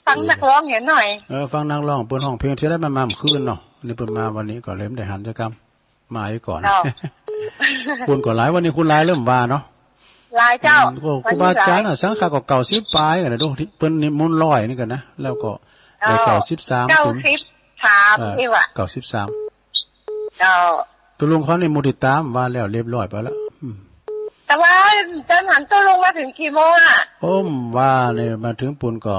ฟังนักร้องอยู่หน่อย เออ ฟังนักร้อง เปิ้นฮ้องเพลงเที่ยได้มา มาเมื่อคืนเนาะ นี่เปิ้นมาวันนี้ก็เลยบ่ได้หันจักกำ มาอีกก่อน เจ้า คนก็หลาย วันนี้คนหลายเริ่มว่าเนาะ หลายเจ้า อืม ก็ครูบาอาจ๋ารย์อะ สังฆะก็เก้าสิบปายกันนะ ดูตี้เปิ้นนิมนต์ร้อยนี่กันนะ แล้วก็ได้ เจ้า เก้าสิบสาม เก้าสิบสาม เออ นี่หว่า เก้าสิบสาม เจ้า ตุ๊ลุงเขานี่มุติตามว่าแล้วเรียบร้อยไปแล้ว อืม แต่ว่าเจ้าหันตุ๊ลุงมาถึงกี่โมงอะ โอ้ ว่าเนี่ยมาถึงปูนก็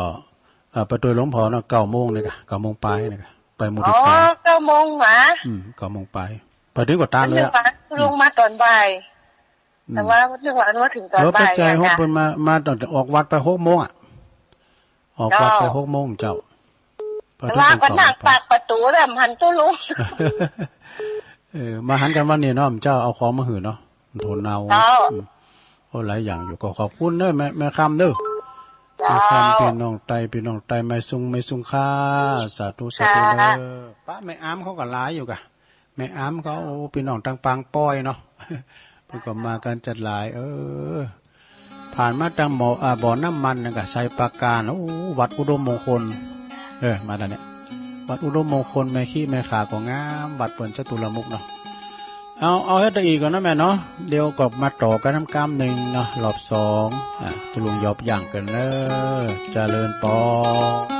เอ่อ ไปตวยหลวงพ่อเนาะ เก้าโมงนี่กะ เก้าโมงปายนี่กะ ไปมุติตาม อ๋อ เก้าโมงหว่า อืม เก้าโมงปาย ไปถึงก็ตันเลยอะ นึกว่าตุ๊ลุงมาต๋อนบ่าย อืม แต่ว่านึกว่ามาถึงต๋อนบ่าย เออ ไปใจ อะ ห้องเปิ้นมา มาตั้งแต่ออกวัดไปหกโมงอะ ออกวัดไป เจ้า หกโมงเจ้า แต่ว่าก็นั่งปากประตู๋แล้วหันตุ๊ลุง เออ มาหันกันวันนี้เนาะ เจ้าเอาของมาหื้อเนาะ โทนเอา เจ้า อืม โอ้ หลายอย่างอยู่ ก็ขอบคุณเด้อแม่ แม่คำเด้อ เจ้า แม่คำ ปี้น้องไต ปี้น้องไต แม่สุง แม่สุงค่ะ สาธุ สาธุเด้อ ค่ะ ป้าแม่อามเขาก็หลายอยู่กะ แม่อามเขา โอ้ ปี้น้องตังปางป้อยเนาะ เปิ้นก็มากันจัดหลาย เออ ผ่านมาตังหม้อ อ่า บ่อน้ำมันนั่นกะ ไชยปราการ โอ้ วัดอุดมมงคล เออ มาแล้วเนี่ย วัดอุดมมงคล แม่ขี้แม่ขาก็งาม วัดเปิ้นจตุรมุขเนาะ เอา เอาเฮ็ดตะอี้ก่อนนะแม่เนาะ เดี๋ยวก็มาต่อกันนำกำนึ่งเนาะ รอบสอง อ่ะ ตุ๊ลุงยอบยั่งกันเน้อ เจริญปอน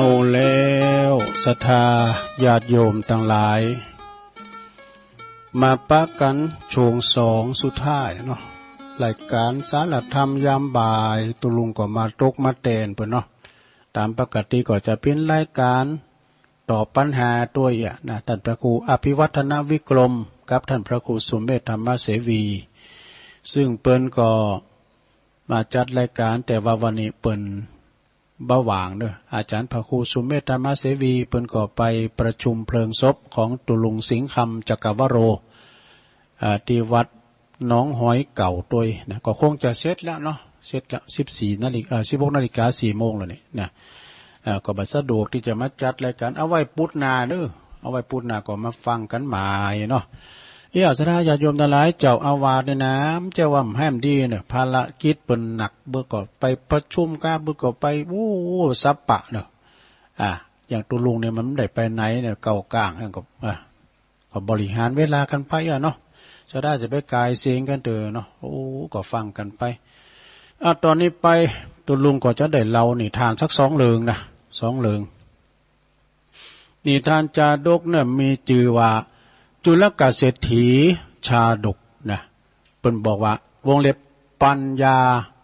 เอาแล้วศรัทธาญาติโยมตังหลาย มาปะกั๋นโฉงสองสุดท้ายเนาะ รายก๋านสารธรรมยามบ่าย ตุ๊ลุงก็มาตกมาแตนเปิ้นเนาะ ต๋ามปกติก็จะเป๋นรายก๋านตอบปัญหาตวยอะนะ ต้านพระครูอภิวัฒนวิกรมกับต้านพระครูสุเมธธรรมเสวี ซึ่งเปิ้นก็มาจัดรายก๋าน แต่ว่าวันนี้เปิ้น บ่หว่างเนาะ อาจ๋ารย์พระครูสุเมธธรรมเสวี เปิ้นก็ไปประชุมเพลิงศพของตุ๊ลุงสิงห์คำจักรวโร อ่า ตี้วัดหนองหอยเก่าตวยนะ ก็คงจะเสร็จแล้วเนาะ เสร็จแล้ว สิบสี่นาฬิกา เอ่อ สิบหกนาฬิกาสี่โมงแล้วนี่นะ อ่า ก็บ่สะดวกตี้จะมาจัดรายก๋าน เอาไว้ปุดหน้าเนาะ เอาไว้ปุดหน้าก็มาฟังกั๋นใหม่เนาะ เอ้า ศรัทธาญาติโยมตังหลาย เจ้าอาวาสเนี่ยนะ บ่ใจ้ว่าบ่แหมดีเนาะ ภารกิจเปิ้นหนัก เปิ้นก็ไปประชุมกา เปิ้นก็ไป โอ้ สัปปะเนาะ อ่ะ อย่างตุ๊ลุงเนี่ยมันบ่ได้ไปไหนเนี่ย เก้าก้าง ก็ อ่ะ ก็บริหารเวลากั๋นไปอะเนาะ ศรัทธาจะไปก่ายเสียงกั๋นเต๊อะเนาะ โอ้ ก็ฟังกั๋นไป อ่ะ ต๋อนนี้ไป ตุ๊ลุงก็จะได้เล่านิทานสักสองเรื่องนะ สองเรื่อง นิทานจาดกเนี่ยมีจื้อว่า จุลกเศรษฐีชาดกนะ เปิ้นบอกว่า วงเล็บ ปัญญา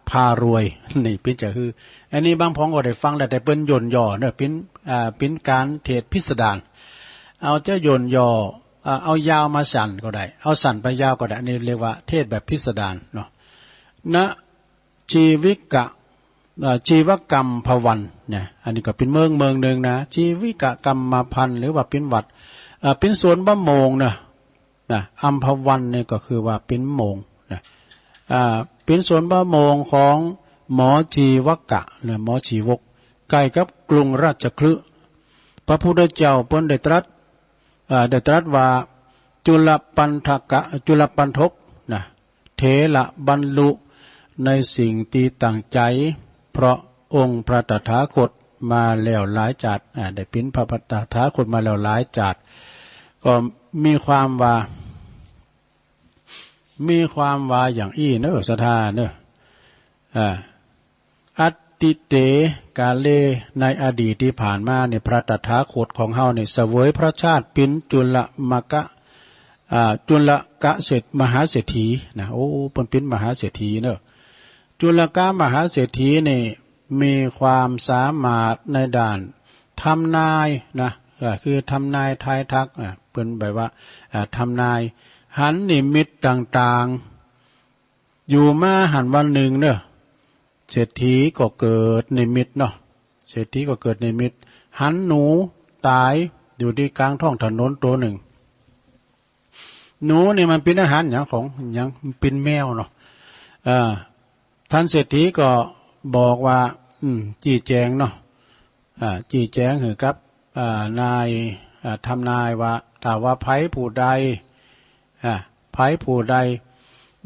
พารวย นี่เป๋นจะหื้อ อันนี้บางพ่องก็ได้ฟังแล้ว แต่เปิ้นย่นย่อเนาะ เป๋น อ่า เป๋นก๋านเทศน์พิสดาร เอาจะย่นย่อ อ่า เอายาวมาสั้นก็ได้ เอาสั้นไปยาวก็ได้ อันนี้เรียกว่าเทศน์แบบพิสดารเนาะ ณ ชีวิกะ เอ่อ ชีวกัมพวันนะ อันนี้ก็เป๋นเมืองเมืองนึ่งนะ ชีวิกะกัมมพันธ์ หรือว่าเป๋นวัด เอ่อ เป๋นสวนมะม่วงนะ นะ อัมพวันนี่ก็คือว่าเป๋นโมงนะ อ่า เป๋นสวนมะม่วงของหมอชีวกะนะ หมอชีวก ใก้กับกรุงราชคฤห์ พระพุทธเจ้าเปิ้นได้ตรัส อ่า ได้ตรัสว่า จุลปันทกะ จุลปันทกนะ เถระบรรลุในสิ่งตี้ตั้งใจ๋ เพราะองค์พระตถาคตมาแล้วหลายจาติ อ่า ได้เป๋นพระตถาคตมาแล้วหลายจาติ ก็มีความว่า มีความว่าอย่างอี้เนาะ ศรัทธาเนาะ อ่า อตีเตกาเล ในอดีตตี้ผ่านมาเนี่ย พระตถาคตของเฮาเนี่ย เสวยพระชาติเป๋นจุลมกะ อ่า จุลกะเศรษฐ มหาเศรษฐีนะ โอ้ เปิ้นเป๋นมหาเศรษฐีเนาะ จุลกะมหาเศรษฐีนี่มีความสามารถในด้านทำนายนะ ก็คือทำนายทายทัก อ่า เปิ้นแบบว่า อ่า ทำนาย หันนิมิตต่างๆ อยู่มาหันวันนึ่งเนาะ เศรษฐีก็เกิดนิมิตเนาะ เศรษฐีก็เกิดนิมิต หันหนูต๋ายอยู่ตี้ก๋างท้องถนนตั๋วนึ่ง หนูนี่มันเป๋นอาหารหยังของหยัง เป๋นแมวเนาะ เอ่อ ต้านเศรษฐีก็บอกว่า อืม จี้แจ๋งเนาะ อ่า จี้แจ๋งหื้อกับ อ่า นาย อ่า ทำนายว่า ถ้าว่าใผผู้ใด อ่า ใผผู้ใด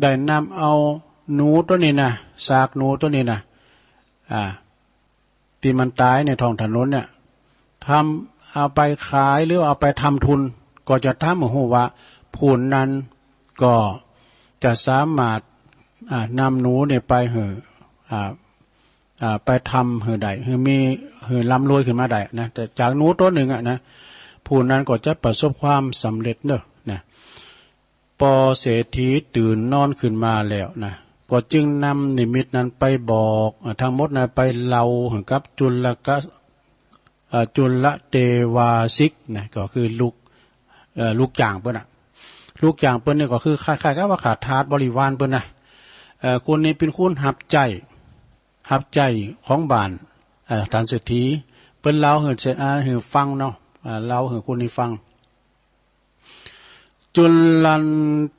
ได้นำเอาหนูตั๋วนี้นะ ซากหนูตั๋วนี้นะ อ่า ตี้มันต๋ายในท้องถนนเนี่ย ทำ เอาไปขายหรือเอาไปทำทุน ก็จะทำหื้อฮู้ว่าผู้นั้นก็จะสามารถ อ่า นำหนูเนี่ยไปหื้อ อ่า อ่า ไปทำหื้อได้ หื้อมี หื้อร่ำรวยขึ้นมาได้นะ แต่จากหนูตั๋วนึ่งอะนะ ผู้นั้นก็จะประสบความสำเร็จเนาะนะ ปอเศรษฐีตื่นนอนขึ้นมาแล้วนะ ก็จึงนำนิมิตนั้นไปบอก อ่า ทั้งหมดนะ ไปเล่าหื้อกับจุลกะ อ่า จุลเตวาสิกนะ ก็คือลูก เอ่อ ลูกจ้างเปิ้นน่ะ ลูกจ้างเปิ้นนี่ก็คือคล้ายๆ กับว่าข้าทาสบริวารเปิ้นนะ เอ่อ คนนี้เป๋นคนฮับใจ๊ ฮับใจ๊ของบ้าน เอ่อ ต้านเศรษฐี เปิ้นเล่าหื้อเศรษฐ อ่า หื้อฟังเนาะ อ่า เล่าหื้อคนนี้ฟัง จุล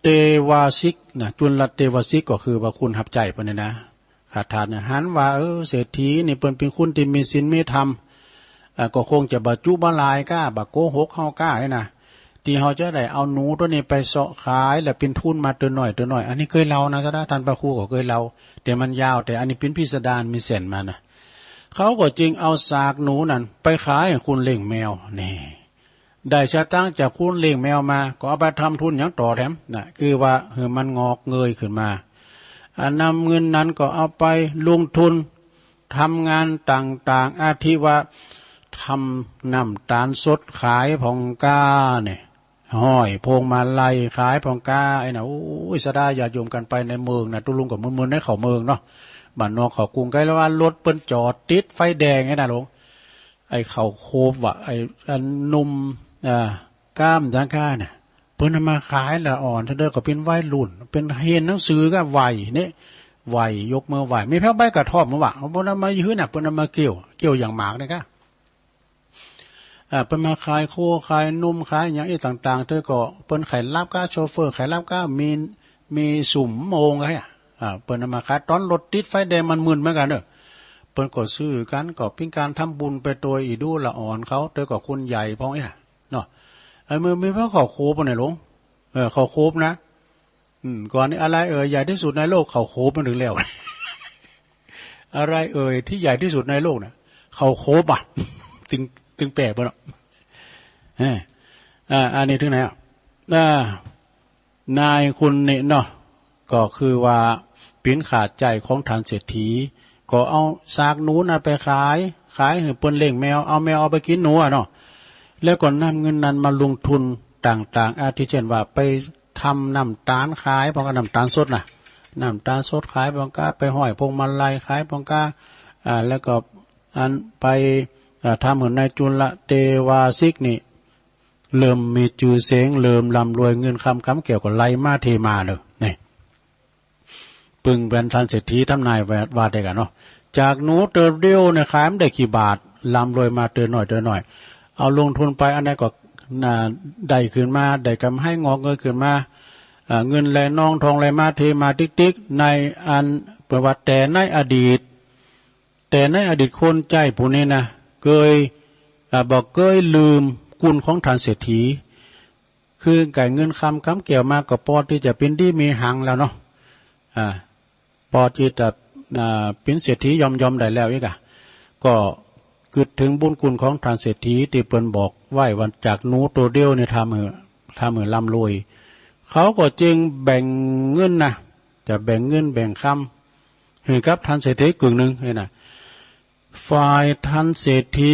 เตวาสิกนะ จุลเตวาสิกก็คือว่าคนฮับใจ๊เปิ้นนี่นะ ข้าทาสเนี่ย หันว่า เออ เศรษฐีนี่เปิ้นเป๋นคนตี้มีศีลมีธรรม อ่า ก็คงจะบ่จุบ่ลายก้า บ่โกหกเฮาก้าหั้นนะ ตี้เฮาจะได้เอาหนูตั๋วนี้ไปเซาะขาย แล้วเป๋นทุนมาเตื้อน้อยเตื้อน้อย อันนี้เกยเล่านะ ศรัทธา ต้านพระครูก็เกยเล่า แต่มันยาว แต่อันนี้เป๋นพิสดาร มีเส้นมานะ เขาก็จึงเอาซากหนูนั้นไปขายหื้อคนเลี้ยงแมว นี่ ได้สตางค์จากคนเลี้ยงแมวมา ก็เอาไปทำทุนหยังต่อแถมนะ คือว่าหื้อมันงอกเงยขึ้นมา อ่า นำเงินนั้นก็เอาไปลงทุนทำงานต่างๆ อาทิว่าท ทำน้ำต๋าลสดขายพ่องก้าเนี่ย ห้อยพวงมาลัยขายพ่องก้า ไอ้น่ะ โอ้ย ศรัทธาญาติโยมกั๋นไปในเมืองน่ะ ตุ๊ลุงก็มึนๆ ในเข้าเมืองเนาะ บ้านนอกเข้ากรุง ใก้แล้วว่ารถเปิ้นจอดติดไฟแดงไอ้น่ะหลวง ไอ้เข้าโคบว่ะ ไอ้อันหนุ่ม อ่า ก้ามจังก้าน่ะ เปิ้นเอามาขายละอ่อน เต้าเดิมก็เป๋นวัยรุ่น เป๋นเฮียนหนังสือก็ไหว้เนี่ย ไหว้ ยกมือไหว้ มีแผ้วใบกระท่อมมาว่ะ เปิ้นเอามาหื้อน่ะ เปิ้นเอามาเกี่ยว เกี่ยวอย่างหมากเนี่ยก้า อ่า เปิ้นมาขายครัว ขายนม ขายหยังอี้ต่างๆ เต้าเดิมก็เปิ้นใค่ฮับก้า โชเฟอร์ใค่ฮับก้า มี มีสุมโมงไงอ่ะ อ่า เปิ้นเอามาขาย ต๋อนรถติดไฟแดงมันมึนเหมือนกั๋นเนอะ เปิ้นก็ซื้อกั๋น ก็เป๋นก๋านทำบุญไปตวยอีกดูละอ่อนเขา เต้าเดิมก็คนใหญ่พ่องเอี้ย เนาะ ไอ้เมื่อมีแผ้วเข้าโคบน่ะหลวง เออ เข้าโคบนะ อืม ก่อนนี้อะไรเอ่ยใหญ่ที่สุดในโลก เข้าโคบมันถึงแล้ว อะไรเอ่ยที่ใหญ่ที่สุดในโลกเนี่ย เข้าโคบอ่ะ ตึง ตึงแปลกไปเนาะ เออ อ่า อันนี้ถึงไหนอ่ะ อ่า นายคนนี้เนาะ ก็คือว่าเป๋นขาใจ๋ของต้านเศรษฐี ก็เอาซากหนูนั้นไปขาย ขายหื้อเปิ้นเลี้ยงแมว เอาแมวเอาไปกิ๋นหนูอะเนาะ แล้วก็นำเงินนั้นมาลงทุนต่างๆ อาทิเช่นว่าไปทำน้ำต๋าลขายพ่องก้า น้ำต๋าลสดน่ะ น้ำต๋าลสดขายพ่องก้า ไปห้อยพวงมาลัยขายพ่องก้า อ่า แล้วก็อันไป อ่า ทำหื้อนายจุลเตวาสิกนี่ เริ่มมีจื้อเสียง เริ่มร่ำรวย เงินคำกำแก้วก็ไหลมาเทมาเนาะ นี่ ปึงเป๋นต้านเศรษฐีทำนายว่า ว่าได้กั๋นเนาะ จากหนูเตื้อเดียวเนี่ย ขายมันได้กี่บาท ร่ำรวยมาเตื้อน้อยเตื้อน้อย เอาลงทุนไปอันใดก็ น่า ได้ขึ้นมา ได้กำไรงอกเงยขึ้นมา อ่า เงินไหลนองทองไหลมาเทมาติ๊กๆ ในอัน เปิ้นว่าแต่ในอดีต แต่ในอดีตคนใจ๊ผู้นี้นะ เกย อ่า บ่เกยลืมกุณของต้านเศรษฐี คือใก้เงินคำกำแก้วมาก็ปอตี้จะเป๋นดีมีหังแล้วเนาะ อ่า ปอตี้จะ อ่า เป๋นเศรษฐียอมๆ ได้แล้วอีกอะ ก็กึ๊ดเถิงบุญคุณของต้านเศรษฐีตี้เปิ้นบอกไว้ว่าจากหนูโตเดียวเนี่ยทำหื้อ ทำหื้อร่ำรวย เขาก็จึงแบ่งเงินนะ จะแบ่งเงินแบ่งคำหื้อกับต้านเศรษฐีกึ่งนึ่งนี่นะ ฝ่ายต้านเศรษฐี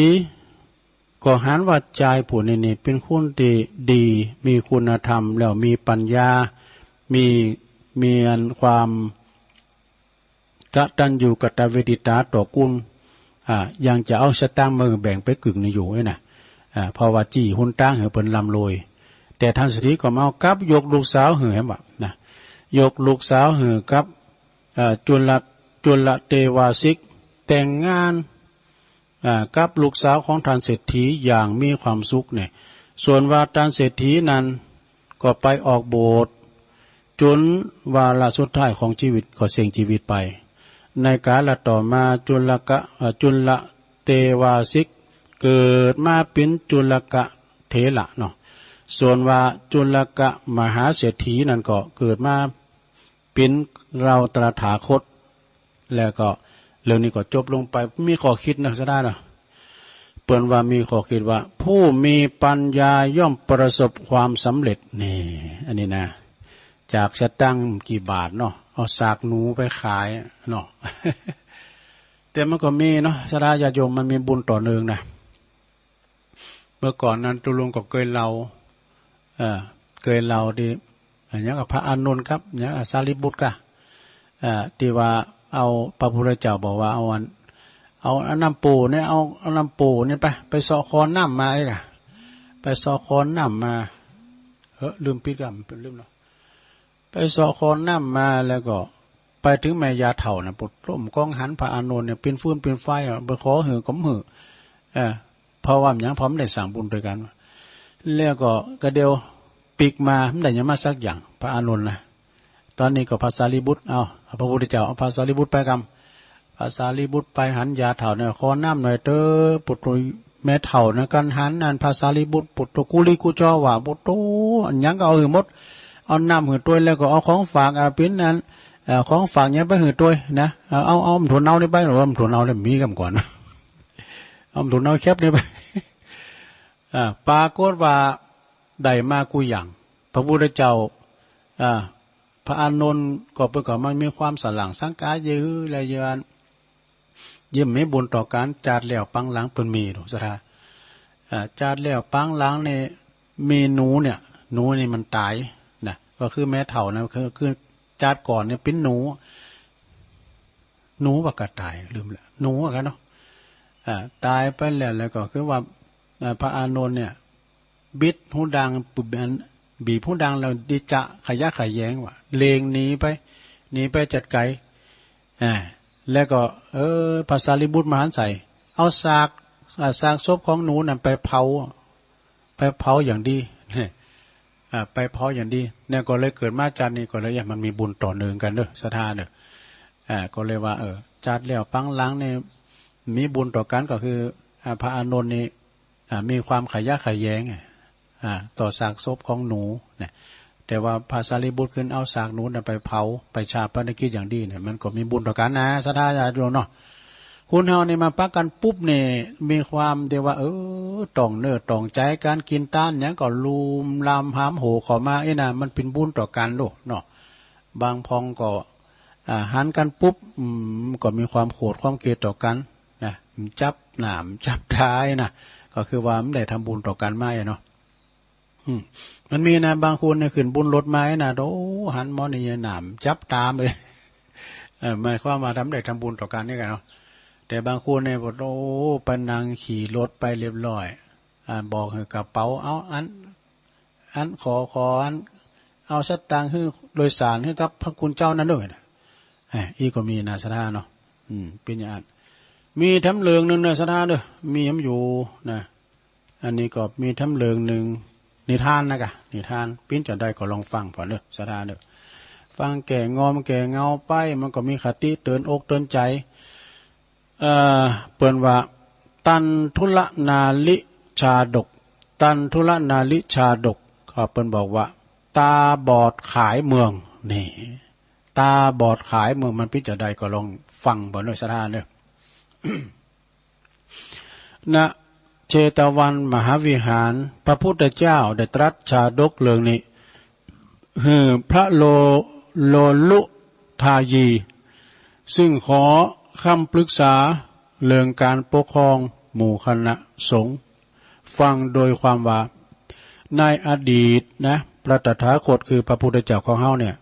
ก็หันว่าจายผู้นี้นี่เป๋นคนตี้ดี มีคุณธรรม แล้วมีปัญญา มี มีอันความกตัญญูกตเวทิตาต่อกุณ อ่า ยังจะเอาสตางค์มาแบ่งไปกึ่งนึ่งอยู่นี่นะ อ่า เพราะว่าจี้หนตางหื้อเปิ้นร่ำรวย แต่ต้านเศรษฐีก็มาเอากับยกลูกสาวหื้อ หันว่านะ ยกลูกสาวหื้อกับ อ่า จุล จุลเตวาสิก แต่งงาน อ่า กับลูกสาวของต้านเศรษฐีอย่างมีความสุขเนี่ย ส่วนว่าต้านเศรษฐีนั้นก็ไปออกบวช จ๋นวาระสุดท้ายของจีวิตก็เสี้ยงจีวิตไป ในกาลต่อมาจุลกะ เอ่อ จุลเตวาสิกเกิดมาเป๋นจุลกะเถระเนาะ ส่วนว่าจุลกะมหาเศรษฐีนั้นก็เกิดมา เป๋นเฮาตถาคต แล้วก็เรื่องนี้ก็จบลงไป มีข้อคิดนะศรัทธาเนาะ เปิ้นว่ามีข้อคิดว่า ผู้มีปัญญาย่อมประสบความสำเร็จ นี่ อันนี้นะ จากสตางค์กี่บาทเนาะ เอาซากหนูไปขายเนาะ แต่มันก็มีเนาะ ศรัทธาญาติโยม มันมีบุญต่อเนื่องนะ เมื่อก่อนนั้นตุ๊ลุงก็เกยเล่า เอ่อ เกยเล่าตี้ อะหยังกับพระอานนท์กับ หยังกับสารีบุตรกะ เอ่อ ตี้ว่าเอา พระพุทธเจ้าบอกว่าเอาอัน เอา เอาน้ำปูเนี่ย เอา เอาน้ำปูเนี่ยไป ไปเซาะคอน้ำมาไอ้กะ ไปเซาะคอน้ำมา เฮ้อ ลืมปิดกะ มันเป๋นลืมเนาะ ไปเซาะคอน้ำมาแล้วก็ไปเถิงแม่ยาเฒ่าน่ะ ปุดล้มกองหันพระอานนท์เนี่ย เป๋นฟืนเป๋นไฟอะ ไปขอหื้อก็บ่หื้อ เออ เพราะว่าหยัง เพราะมันได้สร้างบุญตวยกั๋น แล้วก็กระเดี่ยวปิ๊กมา มันได้หยังมาสักอย่าง พระอานนท์นะ ต๋อนนี้ก็พระสารีบุตร เอา พระพุทธเจ้า เอาพระสารีบุตรไปกำ พระสารีบุตรไปหันยาเฒ่าเนี่ย ขอน้ำหน่อยเต๊อะ ปุดโต แม่เฒ่านะ กั๋นหันอันพระสารีบุตร ปุดโต กุลีกุจอว่า ปุดโต อะหยังก็เอาหื้อหมด เอาน้ำหื้อตวย แล้วก็เอาของฝาก อ่า เป๋นอัน เอ่อ ของฝากหยังไปหื้อตวยนะ เอา เอา เอาหมากถั่วเน่านี่ไป หรือว่าหมากถั่วเน่าเนี่ยมีกำก่อน เอาหมากถั่วเน่าแคบนี่ไป อ่า ปรากฏว่าได้มากู้อย่าง พระพุทธเจ้า อ่า พระอานนท์ก็เปิ้นก็มันมีความสล่างสังกาเยอะและเยอะ เยี่ยมมีบุญต่อกั๋น จาติแล้วปางหลังเปิ้นมีดูศรัทธา อ่า จาติแล้วปางหลังนี่มีหนูเนี่ย หนูนี่มันต๋ายนะ ก็คือแม่เฒ่านะ คือ คือจาติก่อนเนี่ยเป๋นหนู หนูบ่ากระต่าย ลืมละ หนูอะกันเนาะ อ่า ต๋ายไปแล้ว แล้วก็คือว่า อ่า พระอานนท์เนี่ย บิดฮูดัง บีบฮูดังแล้วดีจะขยะแขยงว่า เล็งหนีไป หนีไปจัดไก๋ อ่า แล้วก็ เออ พระสารีบุตรมหันต์ใส่ เอาซาก อ่า ซากศพของหนูนั้นไปเผา ไปเผาอย่างดี อ่า ไปเผาอย่างดี เนี่ยก็เลยเกิดมาจาตินี้ก็เลย เอ๊ะ มันมีบุญต่อเนื่องกั๋นเน่อ ศรัทธาเน่อ อ่า ก็เลยว่า เออ จาติแล้วปางหลังนี่มีบุญต่อกั๋น ก็คือ อ่า พระอานนท์นี่ อ่า มีความขยะแขยง อ่า ต่อซากศพของหนูนะ แต่ว่าพระสารีบุตรขึ้นเอาซากหนูนั้นไปเผา ไปฌาปนกิจอย่างดีเนี่ย มันก็มีบุญต่อกั๋นนะ ศรัทธาญาติโยมเนาะ คนเฮานี่มาปะกั๋นปุ๊บนี่ มีความที่ว่า เออ ต่องเนื้อต่องใจ๋กั๋น กิ๋นตานหยังก็ลุ่มลามหามโหเข้ามา อี้นะ มันเป๋นบุญต่อกั๋นโลดเนาะ บางพ่องก็ อ่า หันกั๋นปุ๊บ อืม ก็มีความโขดความเกลียดต่อกั๋นนะ จับหน้าจับต๋านะ ก็คือว่าบ่ได้ทำบุญต่อกั๋นมาอะเนาะ อืม มันมีนะ บางคนเนี่ยขึ้นบุญรถมานะ โอ้ หันหมอนี่หน้าจับต๋าเลย เออ หมายความว่าบ่ได้ทำบุญต่อกั๋นนี่กั๋นเนาะ แต่บางคนเนี่ย โอ้ ไปนั่งขี่รถไปเรียบร้อย อ่า บอกหื้อกระเป๋า เอาอัน อันขอ ขออัน เอาสตางค์หื้อโดยสารหื้อกับพระคุณเจ้านั้นด้วยนะ เอ้ย อี้ก็มีนะ ศรัทธาเนาะ อืม เป๋นอย่างอั้น มีแถมเรื่องนึ่งเน่อ ศรัทธาเน่อ มีแถมอยู่นะ อันนี้ก็มีแถมเรื่องนึ่ง นิทานนะกะ นิทาน เป๋นจาใดก็ลองฟังผ่อนเน่อ ศรัทธาเน่อ ฟังแก้ง่อมแก้เหงาไป มันก็มีคติเตือนอกเตือนใจ๋ เอ่อ เปิ้นว่า ตันทุลนาริชาดก ตันทุลนาริชาดก ก็เปิ้นบอกว่า ตาบอดขายเมือง นี่ ตาบอดขายเมือง มันเป๋นจาใดก็ลองฟังผ่อนเน่อ ศรัทธาเน่อ ณ เชตวันมหาวิหาร พระพุทธเจ้าได้ตรัสชาดกเรื่องนี้ หื้อพระโล โลลุทายี ซึ่งขอคำปรึกษาเรื่องก๋านปกครองหมู่คณะสงฆ์ ฟังโดยความว่า ในอดีตนะ พระตถาคตคือพระพุทธเจ้าของเฮาเนี่ย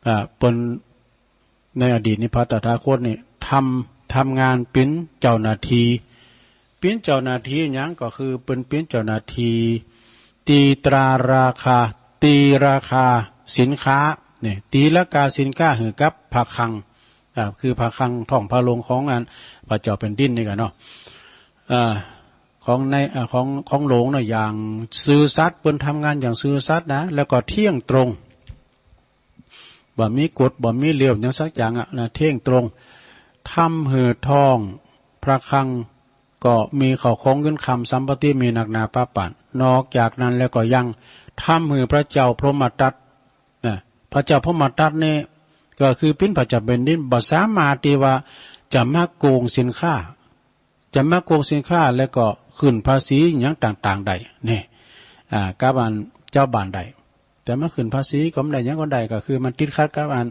อ่า เปิ้น ในอดีตนี้พระตถาคตนี่ทำ ทำงานเป๋นเจ้าหน้าตี้ เป๋นเจ้าหน้าตี้หยัง ก็คือเปิ้นเป๋นเจ้าหน้าตี้ ตีตราราคา ตีราคาสินค้า เนี่ย ตีราคาสินค้าหื้อกับพระคลัง อ่า คือพระคลังท้องพระโรงของอันพระเจ้าแผ่นดินนี่กั๋นเนาะ อ่า ของใน อ่า ของ ของหลวงเนาะ อย่างซื่อสัตย์ เปิ้นทำงานอย่างซื่อสัตย์นะ แล้วก็เที่ยงตรง บ่มีกฎ บ่มีเหลี่ยมหยังสักอย่างอะนะ เที่ยงตรง ทำหื้อท้องพระคลังก็มีข้าวของเงินคำสัมปติมีนักหนาปะปาน นอกจากนั้นแล้วก็ยังทำหื้อพระเจ้าพรหมทัตนะ พระเจ้าพรหมทัตนี่ก็คือเป๋นพระเจ้าแผ่นดิน บ่สามารถตี้ว่าจะมาโกงสินค้า จะมาโกงสินค้าแล้วก็ขึ้นภาษีหยังต่างๆ ได้ นี่ อ่า กับอันเจ้าบ้านได้ แต่มาขึ้นภาษีก็บ่ได้หยังก็ได้ ก็คือมันติดขัดกับอัน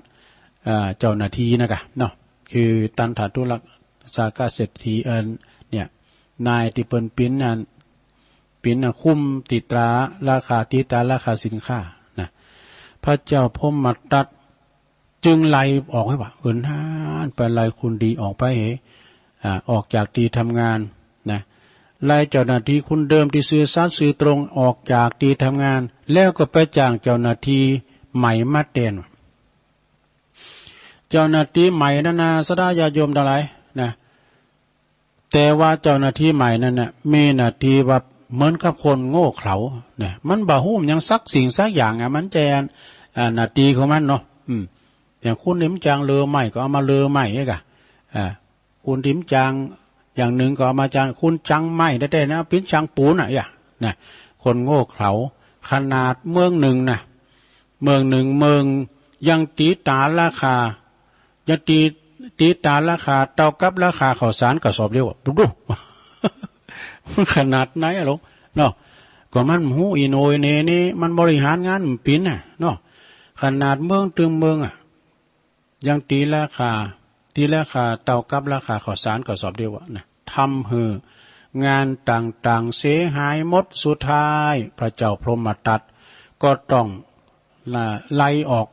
อ่า เจ้าหน้าตี้นะกะเนาะ คือตันทะทุลสากะเศรษฐี เอิ้น เนี่ย นายตี้เปิ้นเป๋นอัน เป๋นอันคุมตีตราราคา ตีตราราคาสินค้านะ พระเจ้าพรหมทัต จึงไล่ออกหื้อว่า เอิ้น หันไปไล่คนดีออกไปเห อ่า ออกจากตี้ทำงานนะ ไล่เจ้าหน้าตี้คนเดิมตี้ซื่อสัตย์ซื่อตรงออกจากตี้ทำงาน แล้วก็ไปจ้างเจ้าหน้าตี้ใหม่มาแตน เจ้าหน้าตี้ใหม่นั้นนะ ศรัทธาญาติโยมตังหลายนะ แต่ว่าเจ้าหน้าตี้ใหม่นั้นน่ะ มีหน้าตี้ว่าเหมือนกับคนโง่เขลานะ มันบ่ฮู้หยังสักสิ่งสักอย่างอะ มันจะ อ่า หน้าตี้ของมันเนาะ อืม อย่างคนตี้มันจ้างเลือไม้ก็เอามาเลือไม้เอกอะ อ่า คนตี้มันจ้างอย่างนึ่งก็เอามาจ้าง คนจ้างไม้แต๊ๆ นะ เป๋นจ้างปูนอะ อย่า นะ คนโง่เขลา ขนาดเมืองนึ่งนะ เมืองนึ่งเมืองยังตีตราราคา ยังตี ตีตราราคาเต้ากับราคาข้าวสารกระสอบเดียวอะ ดู มันขนาดไหนอะหลวง เนาะ ก็มันฮู้อีโหน่อีเหน่นี่ มันบริหารงานบ่เป๋นน่ะ เนาะ ขนาดเมืองตึงเมืองอะ ยังตีราคา ตีราคาเต้ากับราคาข้าวสารกระสอบเดียวอะนะ ทำหื้อ งานต่างๆ เสียหายหมด สุดท้ายพระเจ้าพรหมทัตก็ต้อง ไล่ออก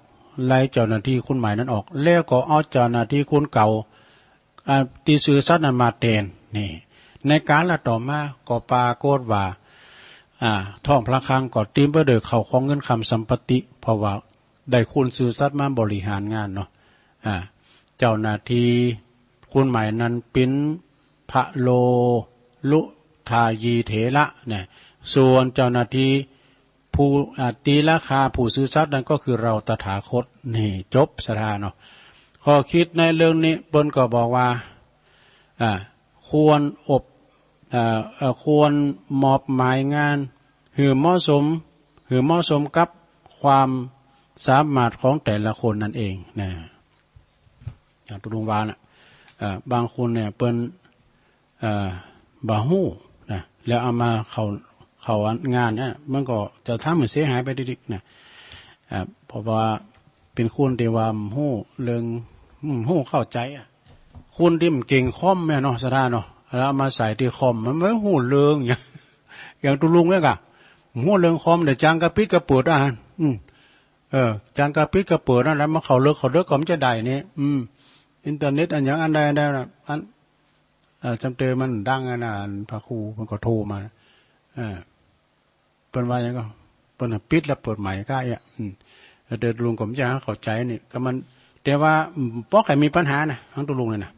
ไล่เจ้าหน้าตี้คนใหม่นั้นออก แล้วก็เอาเจ้าหน้าตี้คนเก่า อ่า ตี้ซื่อสัตย์นั้นมาแตน นี่ ในกาลต่อมาก็ปรากฏว่า อ่า ท้องพระคลังก็เต๋มไปด้วยข้าวของเงินคำสัมปติ เพราะว่าได้คนซื่อสัตย์มาบริหารงานเนาะ อ่า เจ้าหน้าตี้คนใหม่นั้นเป๋นพระโลลุทายีเถระเนี่ย ส่วนเจ้าหน้าตี้ ผู้ อ่า ตีราคาผู้ซื่อสัตย์นั้นก็คือเราตถาคต นี่ จบศรัทธาเนาะ ข้อคิดในเรื่องนี้เปิ้นก็บอกว่า อ่า ควรอบ อ่า เอ่อ ควรมอบหมายงานหื้อเหมาะสม หื้อเหมาะสมกับความสามารถของแต่ละคนนั่นเองนะ อย่างตุ๊ลุงว่าน่ะ อ่า บางคนเนี่ยเปิ้น เอ่อ บ่ฮู้นะ แล้วเอามาเข้า เข้างานเนี่ย มันก็จะทำหื้อเสียหายไปติ๊กๆ นะ อ่า เพราะว่าเป๋นคนตี้ว่าบ่ฮู้เรื่อง บ่ฮู้เข้าใจ๋อะ คนตี้บ่เก่งคอมเนี่ยเนาะ ศรัทธาเนาะ แล้วเอามาใส่ตี้คอม มันบ่ฮู้เรื่อง อย่าง อย่างตุ๊ลุงเนี่ยก่ะ บ่ฮู้เรื่องคอม แต่จางกระปิดกระเปิดอะ อืม เออ จางกระปิดกระเปิดนั่นแหละ มาเข้าเลิกเข้าเดิกก็บ่จะได้นี่ อืม อินเทอร์เน็ตอันหยังอันใดอันใดน่ะ อัน เอ่อ จำเตอมันดังอันนั้น พระครูเปิ้นก็โทรมา เออ เปิ้นว่าหยังก็ เปิ้นปิดแล้วเปิดใหม่ก้าเอี้ย อืม แต่ตุ๊ลุงก็บ่อยากหื้อเข้าใจ๋นี่ ก็มัน แต่ว่า อืม บ่ใค่มีปัญหานะ ของตุ๊ลุงนี่นะ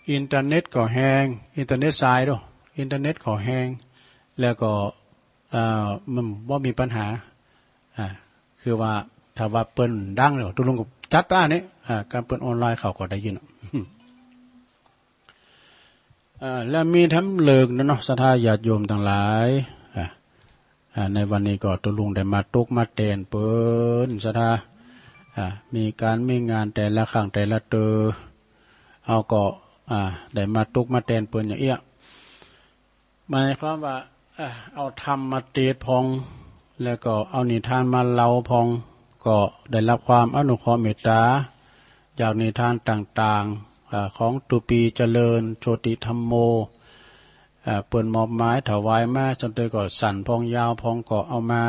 อินเทอร์เน็ตก็แฮง อินเทอร์เน็ตสายโด อินเทอร์เน็ตก็แฮง แล้วก็ เอ่อ มันบ่มีปัญหา อ่า คือว่าถ้าว่าเปิ้นดังแล้ว ตุ๊ลุงก็จัดไปอันนี้ อ่า การเปิ้นออนไลน์เขาก็ได้ยิน เอ่อ แล้วมีแถมเลิกนะเนาะ ศรัทธาญาติโยมตังหลาย อ่า อ่า ในวันนี้ก็ตุ๊ลุงได้มาตุ๊กมาแตนเปิ้น ศรัทธา อ่า มีก๋านมีงานแต่ละครั้งแต่ละเตอ เอาก็ อ่า ได้มาตุ๊กมาแตนเปิ้นอย่างเอี้ย หมายความว่า อ่า เอาธรรมมาเตสน์พ่อง แล้วก็เอานิทานมาเล่าพ่อง ก็ได้รับความอนุเคราะห์เมตต๋า จากนิทานต่างๆ อ่า ของตุปีเจริญโชติธัมโม อ่า เปิ้นมอบหมายถวายมา จำเตอก็สั้นพ่องยาวพ่องก็เอามา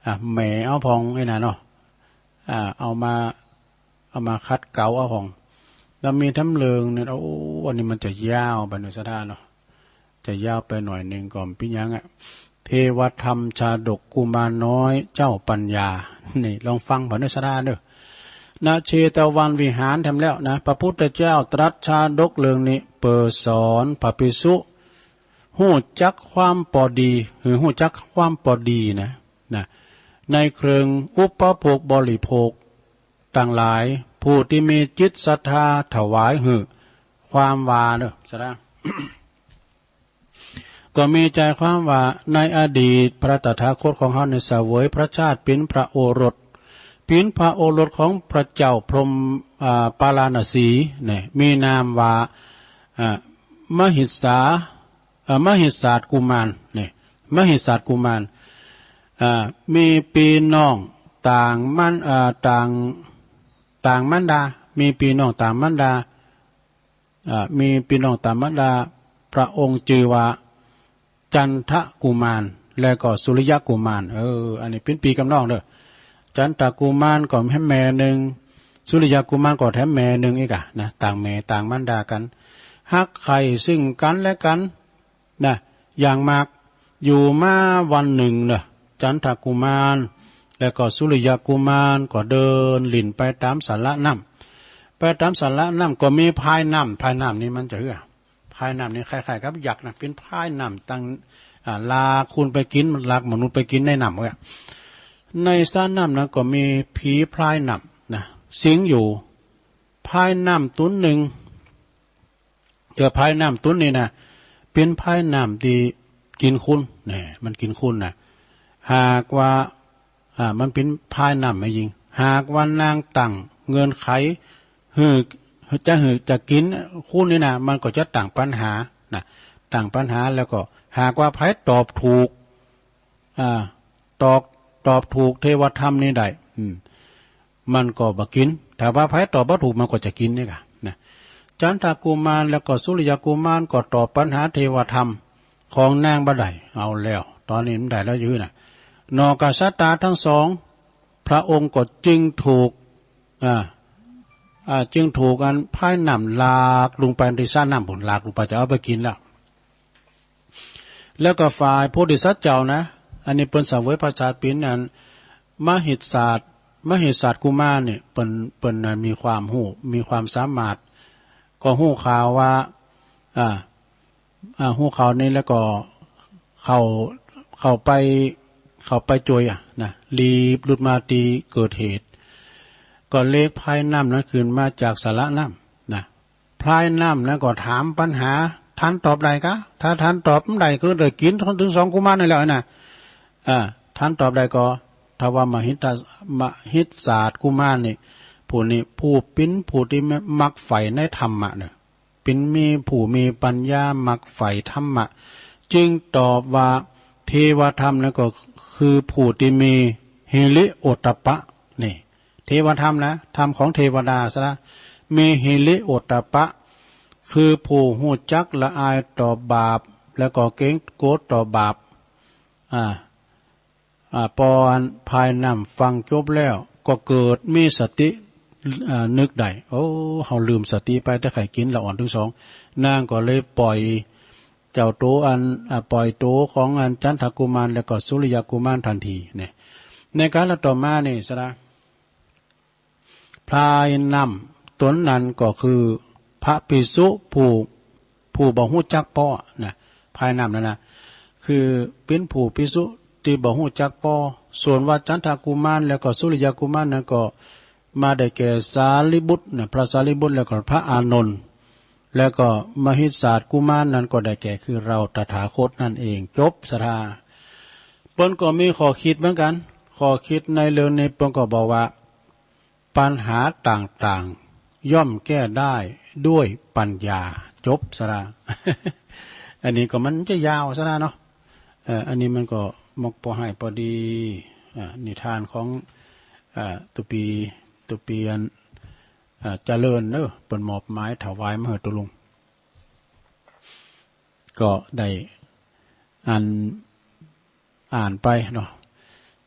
อ่า แหมเอาพ่องไอ้น่ะเนาะ อ่า เอามา เอามาขัดเกลาเอาพ่อง แล้วมีแถมเลิกเนี่ย โอ้ อันนี้มันจะยาวไปหน่อยศรัทธาเนาะ จะยาวไปหน่อยนึ่งก็บ่เป๋นหยังอะ เทวธรรมชาดกกุมารน้อยเจ้าปัญญา นี่ลองฟังผ่านเด้อศรัทธาเด้อ ณ เชตวันวิหารแถมแล้วนะ พระพุทธเจ้าตรัสชาดกเลิกนี้ เปื้อสอนพระภิกษุ ฮู้จักความปอดี หื้อฮู้จักความปอดีนะ นะ ในเครื่องอุปโภคบริโภคตังหลาย ผู้ตี้มีจิตศรัทธาถวายหื้อ ความว่าเนาะ ศรัทธา ก็มีใจ๋ความว่า ในอดีตพระตถาคตของเฮาเนี่ยเสวยพระชาติเป๋นพระโอรส เป๋นพระโอรสของพระเจ้าพรหม อ่า ปาราณสีเนี่ย มีนามว่า อ่า มหิสา เอ่อ มหิสาดกุมารเนี่ย มหิสาดกุมาร อ่า มีปี้น้องต่างมาร อ่า ต่าง ต่างมารดา มีปี้น้องต่างมารดา อ่า มีปี้น้องต่างมารดา พระองค์จื้อว่า จันทกุมาร และก็สุริยกุมาร เออ อันนี้เป๋นปี้กำน้องเด้อ จันทกุมารก็แถมแม่นึ่ง สุริยกุมารก็แถมแม่นึ่งอีกอะนะ ต่างแม่ต่างมารดากั๋น ฮักใคร่ซึ่งกั๋นและกั๋น นะ อย่างมาก อยู่มาวันนึ่งเนาะ จันทกุมาร และก็สุริยกุมารก็เดินเล่นไปต๋ามสาระน้ำ ไปต๋ามสาระน้ำก็มีพายน้ำ พายน้ำนี่มันจะเหือ พายน้ำนี่คล้ายๆ กับยักษ์นะ เป๋นพายน้ำตัง อ่า ลากคนไปกิ๋น ลากมนุษย์ไปกิ๋นในน้ำเว้ย ในสาระน้ำนั้นก็มีผีพายน้ำนะ สิงอยู่ พายน้ำต๋นนึ่ง เจ้าพายน้ำต๋นนี่นะ เป๋นพายน้ำตี้กิ๋นคน แน่ มันกิ๋นคนนะ หากว่า อ่า มันเป๋นพายน้ำแม่ญิง หากว่านางตั้งเงื่อนไข หื้อ จะหื้อ จะกิ๋นคนนี่นะ มันก็จะตั้งปัญหานะ ตั้งปัญหา แล้วก็หากว่าใผตอบถูก อ่า ตอบ ตอบถูกเทวธรรมนี่ได้ อืม มันก็บ่กิ๋น ถ้าว่าใผตอบบ่ถูกมันก็จะกิ๋นนี่ก่ะนะ จันทกุมารแล้วก็สุริยกุมารก็ตอบปัญหาเทวธรรม ของนางบ่ได้ เอาแล้ว ต๋อนนี้บ่ได้แล้วจื้อน่ะ หนอกษัตราตึงสอง พระองค์ก็จึงถูก อ่า อ่า จึงถูกอันพายน้ำหลากลงไปตี้สระน้ำปู๊น หลากลงไปจะเอาไปกิ๋นแล้ว แล้วก็ฝ่ายโพธิสัตว์เจ้านะ อันนี้เปิ้นเสวยพระชาติเป๋นอันมหิสสาส มหิสสาสกุมารนี่ เปิ้น เปิ้นน่ะมีความฮู้ มีความสามารถ ก็ฮู้ข่าวว่า อ่า อ่า ฮู้ข่าวนี้แล้วก็เข้า เข้าไป เข้าไปจ้วยอะนะ รีบลุดมาตี้เกิดเหตุ ก็เลขพายน้ำนั้นขึ้นมาจากสระน้ำนะ พายน้ำนั้นก็ถามปัญหา ท่านตอบได้กา ถ้าท่านตอบบ่ได้ก็ได้กิ๋นตึงสองกุมารนั่นแหละนะ อ่า ท่านตอบได้ก็ ถ้าว่ามหิสสาส มหิสสาสกุมารนี่ ผู้นี้ ผู้เป๋นผู้ตี้มักใฝ่ในธรรมะเนี่ย เป๋นมีผู้มีปัญญามักใฝ่ธรรมะ จึงตอบว่าเทวธรรมนั้นก็คือผู้ตี้มีหิริโอตตัปปะ นี่ เทวธรรมนะ ธรรมของเทวดาสะนะ มีหิริโอตตัปปะ คือผู้ฮู้จักละอายต่อบาป แล้วก็เกรงกลัวต่อบาป อ่า อ่า ปออันพายน้ำฟังจบแล้ว ก็เกิดมีสติ อ่า นึกได้ โอ้ เฮาลืมสติไป แต่ใค่กิ๋นละอ่อนตึงสอง นางก็เลยปล่อยเจ้าโตอัน อ่า ปล่อยโตของอันจันทกุมาร แล้วก็สุริยกุมารทันทีเนี่ย ในกาลต่อมานี่สะนะ พายน้ำต๋นนั้นก็คือพระภิกษุผู้ ผู้บ่ฮู้จักป้อนะ พายน้ำนั้นนะ คือเป๋นผู้ภิกษุตี้บ่ฮู้จักป้อ ส่วนว่าจันทกุมารแล้วก็สุริยกุมารนั้นก็มาได้แก่สารีบุตรนะ พระสารีบุตรแล้วก็พระอานนท์ แล้วก็มหิสสาสกุมารนั้นก็ได้แก่คือเราตถาคตนั่นเอง จบสะนะ เปิ้นก็มีข้อคิดเหมือนกั๋น ข้อคิดในเรื่องนี้เปิ้นก็บอกว่า ปัญหาต่างๆ ย่อมแก้ได้ด้วยปัญญา จบสะนะ อันนี้ก็มันจะยาวสะนะเนาะ เอ่อ อันนี้มันก็มกปอหื้อปอดี อ่า นิทานของ อ่า ตุ๊ปี ตุ๊ปีอัน อ่า เจริญเนาะ เปิ้นมอบหมายถวายมาหื้อตุ๊ลุง ก็ได้อ่าน อ่านไปเนาะ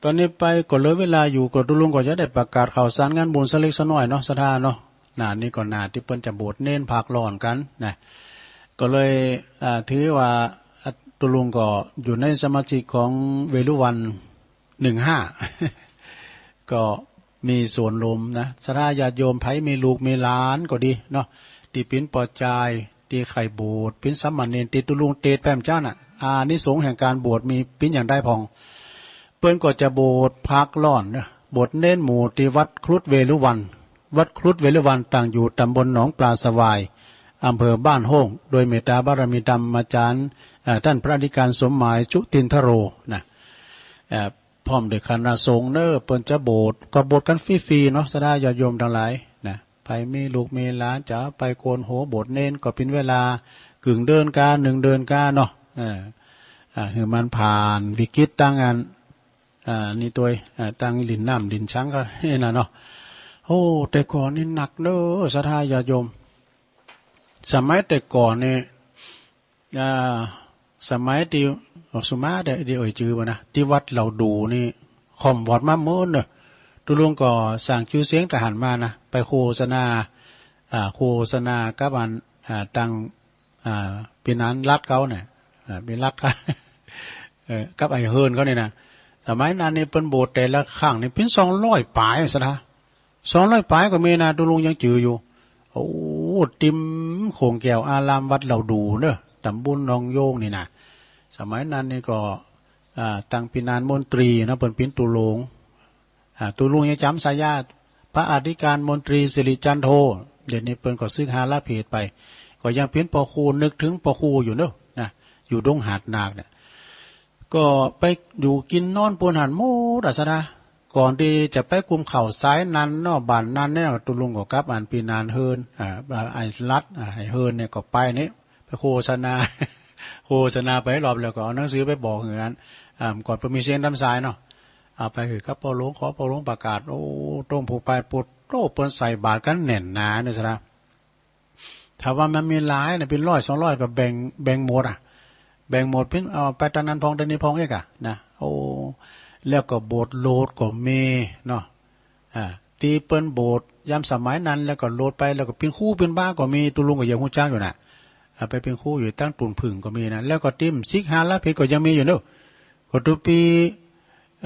ต๋อนนี้ไปก็เหลือเวลาอยู่ ก็ตุ๊ลุงก็จะได้ประกาศข่าวสารงานบุญสักเล็กสักน้อยเนาะ สะนะเนาะ หน้านี้ก็หน้าตี้เปิ้นจะบวชเณรพักร้อนกั๋นนะ ก็เลย อ่า ถือว่า อ่า ตุ๊ลุงก็อยู่ในสมาชิกของเวฬุวัณ หนึ่งห้า ก็มีส่วนร่วมนะ ศรัทธาญาติโยมใผมีลูกมีหลานก็ดีเนาะ ตี้เป๋นป้อจาย ตี้ใค่บวชเป๋นสามเณร ตี้ตุ๊ลุงเตสน์ไปเมื่อเจ๊าน่ะ อานิสงส์แห่งก๋านบวชมีเป๋นอย่างใดพ่อง เปิ้นก็จะบวชพักร้อนเนาะ บวชเณรหมู่ตี้วัดครุฑเวฬุวัณ วัดครุฑเวฬุวัณตั้งอยู่ตำบลหนองปลาสวาย อำเภอบ้านโฮ่ง โดยเมตตาบารมีธรรมาจารย์ เอ่อ ต้านพระอธิการสมหมาย จุตินทโร นะ เอ่อ พร้อมด้วยคณะสงฆ์เนาะ เปิ้นจะบวช ก็บวชกั๋นฟรีๆ เนาะ ศรัทธาญาติโยมตังหลายนะ ใผมีลูกมีหลานจะไปโกณโหบวชเณรก็เป๋นเวลาเกิ่งเดือนกา นึ่งเดือนกาเนาะ เออ อ่า หื้อมันผ่านวิกฤตตังอัน อ่า นี่ตวย อ่า ตังหลิ้นน้ำหลิ้นชังก็นี่น่ะเนาะ โอ้ แต่ก่อนนี่หนักเนาะ ศรัทธาญาติโยม สมัยแต่ก่อนนี่ อ่า สมัยตี้ โอ้ สุมาเด้อ ตี้เอ่ยจื้อบ่นะ ตี้วัดเหล่าดู่นี่ ค่อมวอดมาเมินเนาะ ตุ๊ลุงก็สร้างจื้อเสียงตะหันมานะ ไปโฆษณา อ่า โฆษณากับอัน อ่า ตัง อ่า ปี้นานรัฐเขาเนี่ย อ่า ปี้รัฐเขา เอ่อ กับไอ้เฮินเขาเนี่ยนะ สมัยนั้นนี่เปิ้นบวชแต่ละครั้งนี่เป๋นสองร้อยป๋าย ศรัทธา สองร้อยป๋ายก็มีนะ ตุ๊ลุงยังจื้ออยู่ โอ้ เต็มโขงแก้วอารามวัดเหล่าดู่เนาะ ตำบลหนองโยงนี่นะ สมัยนั้นนี่ก็ อ่า ตังปี้นานมนตรีเนาะ เปิ้นเป๋นตุ๊ลุง อ่า ตุ๊ลุงยังจ๋ำสายา พระอธิการมนตรีสิริจันโท เดี๋ยวนี้เปิ้นก็สึกหาลาเพสไป ก็ยังเป๋นป้อครู นึกเถิงป้อครูอยู่เนาะ นะ อยู่ดงหาดนาคเนี่ย ก็ไปอยู่กิ๋นนอนปู๊นหั้นหมดอะ ศรัทธา ก่อนตี้จะไปกุมข้าวสายนั้นเนาะ บ่านนั้นเนี่ย ตุ๊ลุงก็กับอันปี้นานเฮิน อ่า ไอ้รัฐ อ่า ไอ้เฮินเนี่ยก็ไปนี่ ไปโฆษณา โฆษณาไปรอบแล้วก็เอาหนังสือไปบอกหื้ออัน อ่า ก่อนเปิ้นมีเสียงต๋ามสายเนาะ เอาไปหื้อกับป้อหลวง ขอป้อหลวงประกาศ โอ้ โต้งผูกปาย โอ้ เปิ้นใส่บาตรกั๋นแน่นหนาเนี่ย ศรัทธา ถ้าว่ามันมีหลายเนี่ย เป๋นร้อยสองร้อยก็แบ่ง แบ่งหมดอะ แบ่งหมดปิ๊น เอาไปตางนั้นพ่องตางนี้พ่องเอ๊ะกะนะ โอ้ แล้วก็โบสถ์โลดก็มีเนาะ อ่า ตี้เปิ้นโบสถ์ยามสมัยนั้น แล้วก็โลดไป แล้วก็เป๋นครูเป๋นบาก็มี ตุ๊ลุงก็ยังฮู้จักอยู่นะ อ่า ไปเป๋นครูอยู่ตางตูนผึ้งก็มีนะ แล้วก็ตี้มันสิกหาลาผิดก็ยังมีอยู่เนาะ ก็ตุ๊ปี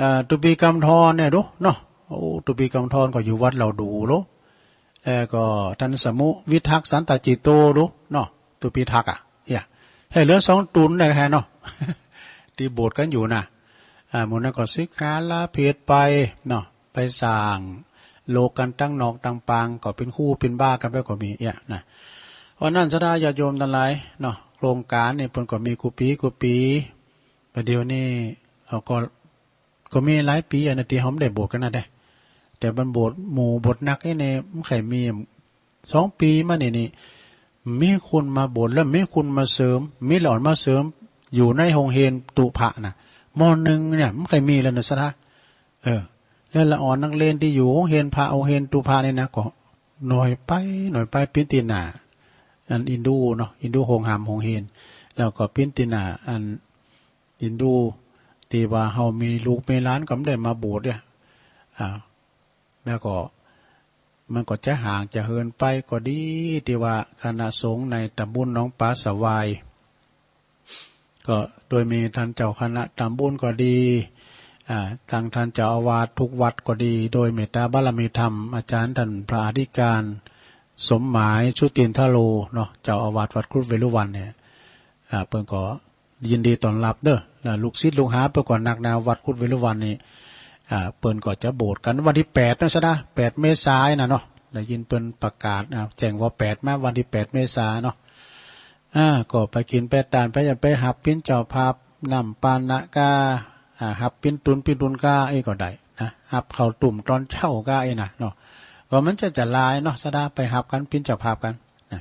อ่า ตุ๊ปีกำธรเนี่ยดูเนาะ โอ้ ตุ๊ปีกำธรก็อยู่วัดเหล่าดู๋โล แล้วก็ต้านสมุวิทักษ์สันตจิตโตดูเนาะ ตุ๊ปีทักษ์อะ เนี่ย แฮ่เหลือสองตูนได้แฮ่เนาะ ตี้โบสถ์กั๋นอยู่นะ อ่า หมู่นั้นก็สิกหาลาผิดไปเนาะ ไปสร้างโลกกั๋นตังนอกตังปาง ก็เป๋นครูเป๋นบากั๋นไปก็มีเนี่ยนะ เพราะนั้นศรัทธาญาติโยมตังหลายเนาะ โครงก๋านนี่เปิ้นก็มีกู้ปี๋กู้ปี๋ ประเดี๋ยวนี้ เอ่อ ก็ ก็มีหลายปี๋อะนะ ตี้เฮาบ่ได้โบสถ์กั๋นนะเด้ แต่มันโบสถ์หมู่โบสถ์นักเอ๊ะเนี่ย มันใค่มี สองปี๋มานี่นี่ มีคนมาโบสถ์ แล้วมีคนมาเสริม มีหลอนมาเสริม อยู่ในโฮงเฮียนตุ๊พระนะ ม.หนึ่ง เนี่ย มันใค่มีแล้วนะศรัทธา เออ แล้วละอ่อนนักเรียนตี้อยู่โฮงเฮียนพระ โฮงเฮียนตุ๊พระนี่นะ ก็น้อยไป น้อยไป เป๋นตี้หน้า อันอินดูเนาะ อินดูโฮงหามโฮงเฮียน แล้วก็เป๋นตี้หน้า อัน อินดู ตี้ว่าเฮามีลูกมีหลานก็บ่ได้มาโบสถ์เนี่ย อ่า แล้วก็ มันก็จะห่างจะเหินไปก็ดี ตี้ว่าคณะสงฆ์ในตำบลหนองป๋าสะวาย ก็โดยมีต้านเจ้าคณะตำบลก็ดี อ่า ตังต้านเจ้าอาวาสกู้วัดก็ดี โดยเมตตาบารมีธรรม อาจ๋ารย์ต้านพระอธิการ สมหมาย ชุตินทโล เนาะ เจ้าอาวาสวัดครุฑเวฬุวันเนี่ย อ่า เปิ้นก็ ยินดีต้อนรับเด้อ แล้วลูกศิษย์ลูกหาเปิ้นก็นักนะ วัดครุฑเวฬุวันนี่ อ่า เปิ้นก็จะโบสถ์กั๋นวันตี้แปดนะศรัทธา แปดเมษายนน่ะเนาะ ได้ยินเปิ้นประกาศ อ่า แจ้ง ว.แปด มาวันตี้แปดเมษาเนาะ อ่า ก็ไปกิ๋นไปตาน ไป ไปฮับเป๋นเจ้าภาพ น้ำปานะก้า อ่า ฮับเป๋นตุ๊นเป๋นตุ๊นก้า เอ้ย ก็ได้นะ ฮับข้าวตุ้มต๋อนเจ๊าก้า เอ้ย นะเนาะ ก็มันจะ จะหลายเนาะศรัทธา ไปฮับกั๋น เป๋นเจ้าภาพกั๋น นะ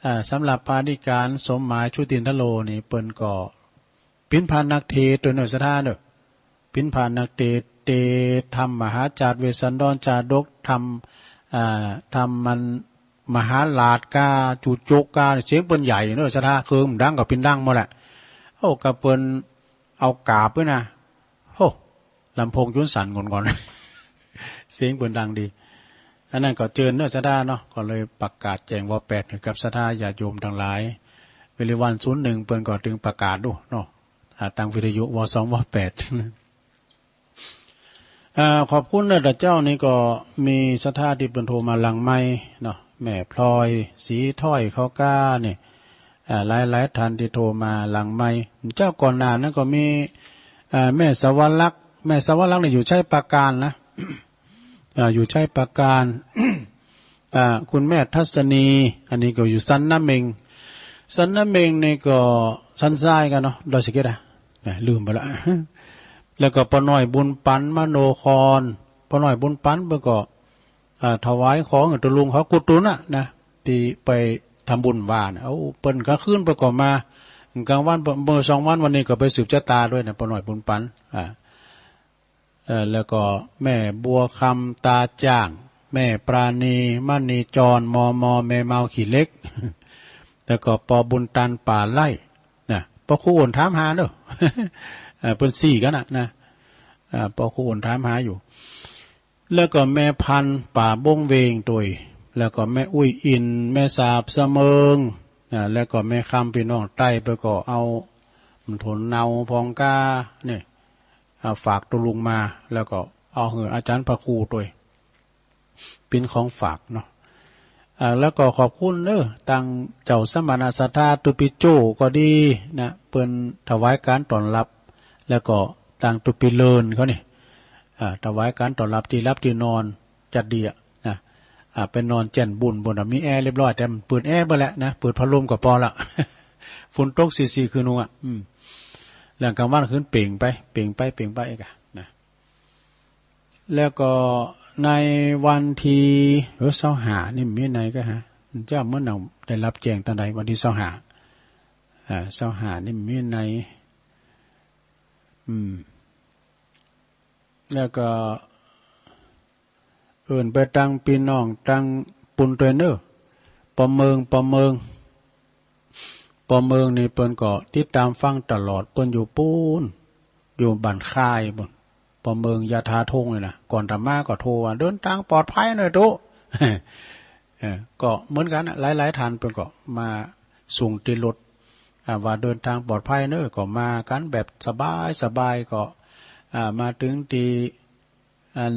อ่า สำหรับพระอธิการสมหมาย ชุตินทโลนี่ เปิ้นก็เป๋นพระนักเทศน์ตวยเนาะศรัทธาเนาะ เป๋นพระนักเทศน์ เทศน์ธรรมมหาจาตุเวสสันดรจาดก ธรรม อ่า ธรรมมันมหาราชก้า จุจกก้า เสียงเปิ้นใหญ่เนาะศรัทธา เคิงดังก็เป๋นดังหมดแหละ โอ้ ก็เปิ้นเอากราบด้วยนะ โอ้ ลำโพงจุนสั่นงอนๆ เสียงเปิ้นดังดี อันนั้นก็เจิญเนาะศรัทธาเนาะ ก็เลยประกาศแจ้ง ว.แปด หื้อกับศรัทธาญาติโยมตังหลาย เวฬุวัน ศูนย์หนึ่ง เปิ้นก็ตึงประกาศดูเนาะ อ่า ตางวิทยุ ว.สอง ว.แปด อ่า ขอบคุณเนาะ แต่เจ๊านี่ก็มีศรัทธาตี้เปิ้นโทรมาหลังไมค์เนาะ แม่พลอย ศรีถ้อย เขาก้านี่ อ่า หลายๆ ท่านตี้โทรมาหลังไมค์ เจ๊าก่อนหน้านั้นก็มี อ่า แม่สวรรค แม่สวรรคนี่อยู่ชัยปราการนะ อ่า อยู่ชัยปราการ อ่า คุณแม่ทัศนี อันนี้ก็อยู่สันน้ำเม็ง สันน้ำเม็งนี่ก็สันทรายกั๋นเนาะ ดอยสะเก็ดอะ แหม ลืมไปละ แล้วก็ป้อน้อยบุญปัน มโนคร ป้อน้อยบุญปันเปิ้นก็ อ่า ถวายของตุ๊ลุงเขากู้ตั๋วน่ะนะ ตี้ไปทำบุญว่าน่ะ โอ้ เปิ้นกลางคืนเปิ้นก็มา กลางวัน เปิ้น เมื่อสองวันวันนี้ก็ไปสืบจะต๋าตวยนะ ป้อน้อยบุญปัน อ่า เอ่อ แล้วก็แม่บัวคำ ตาจ้าง แม่ปราณี มณีจร มม แม่เมาขี้เหล็ก แล้วก็ป้อบุญตัน ป่าไร่ นะ ป้อครูโอนถามหาเนาะ เอ่อ เปิ้นซี้กั๋นน่ะนะ อ่า ป้อครูโอนถามหาอยู่ แล้วก็แม่พันธุ์ ป่าบงเวงตวย แล้วก็แม่อุ้ยอิน แม่สาบสะเมิง อ่า แล้วก็แม่คำ ปี้น้องใต้ เปิ้นก็เอาหมอนโถนเนาพ่องก้า เนี่ย อ่า ฝากตุ๊ลุงมา แล้วก็เอาหื้ออาจ๋ารย์พระครูตวย เป๋นของฝากเนาะ อ่า แล้วก็ขอบคุณเนาะ ตางเจ้าสมณะศรัทธาตุ๊ปีโจ้ก็ดีนะ เปิ้นถวายก๋านต้อนรับ แล้วก็ตางตุ๊ปีเลินเขานี่ อ่า ถวายก๋านต้อนรับตี้หลับตี้นอน จัดดีอะนะ อ่า ไปนอนแจ่นบุญปู๊นอะ มีแอร์เรียบร้อย แต่เปิดแอร์บ่แหละนะ เปิดพัดลมก็ปอละ ฝนตกซี้ๆ คืนนุ่งอะ อืม แล้วกลางวันคืนเปล่งไป เปล่งไป เปล่งไปอีกอะนะ แล้วก็ในวันตี้ เออ ซาวห้านี่มีในก่อฮะ เจ้าเมื่อหนังได้รับแจ้งตางใด วันตี้ซาวห้า อ่า ซาวห้านี่มีใน อืม แล้วก็เอิ้นไปตางปี้น้องตางปู๊นตวยเนาะ ป้อเมิง ป้อเมิง ป้อเมืองนี่เปิ้นก็ติดต๋ามฟังตลอด เปิ้นอยู่ปู๊น อยู่บ้านค่ายปู๊น ป้อเมืองยะถาธงนี่นะ ก่อนอาตมาก็โทรว่า "เดินตางปลอดภัยเน่อตุ๊" เออ ก็เหมือนกั๋นนะ หลายๆ ท่านเปิ้นก็มาส่งตี้รถ อ่า ว่า "เดินตางปลอดภัยเน่อ" ก็มากั๋นแบบสบายๆ ก็ อ่า มาเถิงตี้ อัน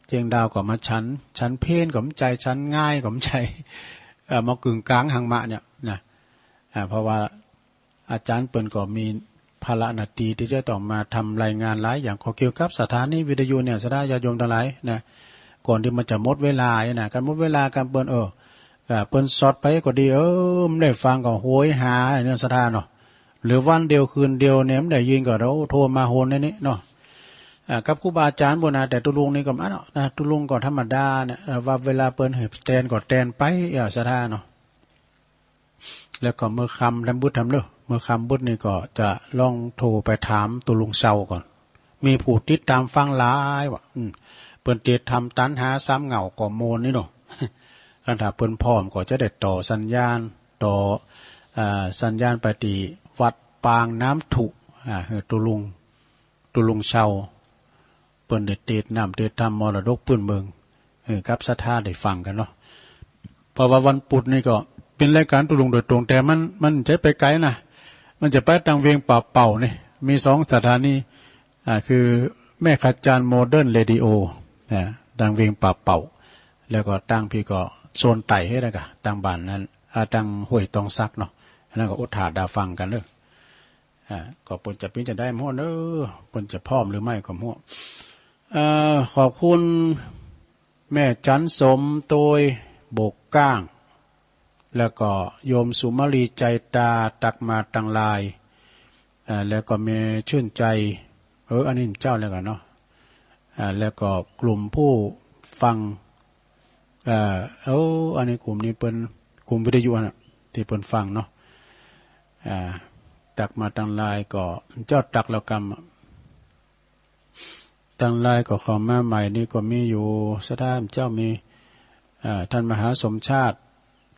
เจียงดาวก็มาฉัน ฉันเพลก็บ่ใจ้ ฉันงายก็บ่ใจ้ เอ่อ มากึ่งก๋างหังมะเนี่ยนะ อ่า เพราะว่าอาจ๋ารย์เปิ้นก็มีภาระหน้าตี้ตี้จะต้องมาทำรายงานหลายอย่าง ก็เกี่ยวกับสถานีวิทยุเนี่ย ศรัทธาญาติโยมตังหลายนะ ก่อนตี้มันจะหมดเวลาเนี่ยนะ กั๋นหมดเวลากั๋นเปิ้น เออ อ่า เปิ้นสดไปก็ดี เออ บ่ได้ฟังก็โหยหาเนี่ย ศรัทธาเนาะ หรือวันเดียวคืนเดียวเนี่ยบ่ได้ยินก็ โอ้ โทรมาโหนนี่เนาะ อ่า กับครูบาอาจ๋ารย์ปู๊นนะ แต่ตุ๊ลุงนี่ก็บ่เนาะนะ ตุ๊ลุงก็ธรรมดาเนี่ย เอ่อ ว่าเวลาเปิ้นหื้อแตนก็แตนไป เออ ศรัทธาเนาะ แล้วก็เมื่อค่ำทำบุญทำเน่อ เมื่อค่ำบุญนี่ก็จะลองโทรไปถามตุ๊ลุงเซาก่อน มีผู้ติดต๋ามฟังหลายว่ะ อืม เปิ้นเตรียมทำตัณหาสามเหง้าก็โมนนี่เนาะ คันถ้าเปิ้นพร้อมก็จะได้ต่อสัญญาณ ต่อ อ่า สัญญาณไปตี้วัดปางน้ำถุ อ่า หื้อตุ๊ลุง ตุ๊ลุงเซา เปิ้นได้เตรียมน้ำเตรียมธรรมมรดกปื้นเมือง หื้อกับศรัทธาได้ฟังกั๋นเนาะ เพราะว่าวันปุธนี่ก็เป๋นรายก๋านตุ๊ลุงโดยตรง แต่มัน มันจะไปไก๋นะ มันจะไปตางเวียงป่าเป่านี่ มีสองสถานี อ่า คือแม่ขจารโมเดิร์นเรดิโอ อ่า ตางเวียงป่าเป่า แล้วก็ตางปี้ก็โซนใต้เฮ้ยนะกะ ตางบ้านนั้น อ่า ตางห้วยตองสักเนาะ อันนั้นก็อดถ้าดาฟังกั๋นเน่อ อ่า ก็เปิ้นจะเป๋นจะใดบ่ฮู้เน่อ เปิ้นจะพร้อมหรือไม่ก็บ่ฮู้ เอ่อ ขอบคุณแม่จันสมโตยบกก้าง แล้วก็โยมสุมาลีใจตาตักมาตางไลน์ อ่า แล้วก็แม่ชื่นใจ เออ อันนี้เจ้าแล้วกั๋นเนาะ อ่า แล้วก็กลุ่มผู้ฟัง เอ่อ เออ อันนี้กลุ่มนี้เปิ้น กลุ่มวิทยุน่ะ ตี้เปิ้นฟังเนาะ อ่า ตักมาตางไลน์ก็ เจ้าตักแล้วกำ ตางไลน์ก็เข้ามาใหม่นี่ก็มีอยู่ ศรัทธาเจ้ามี อ่า ท่านมหาสมชาติ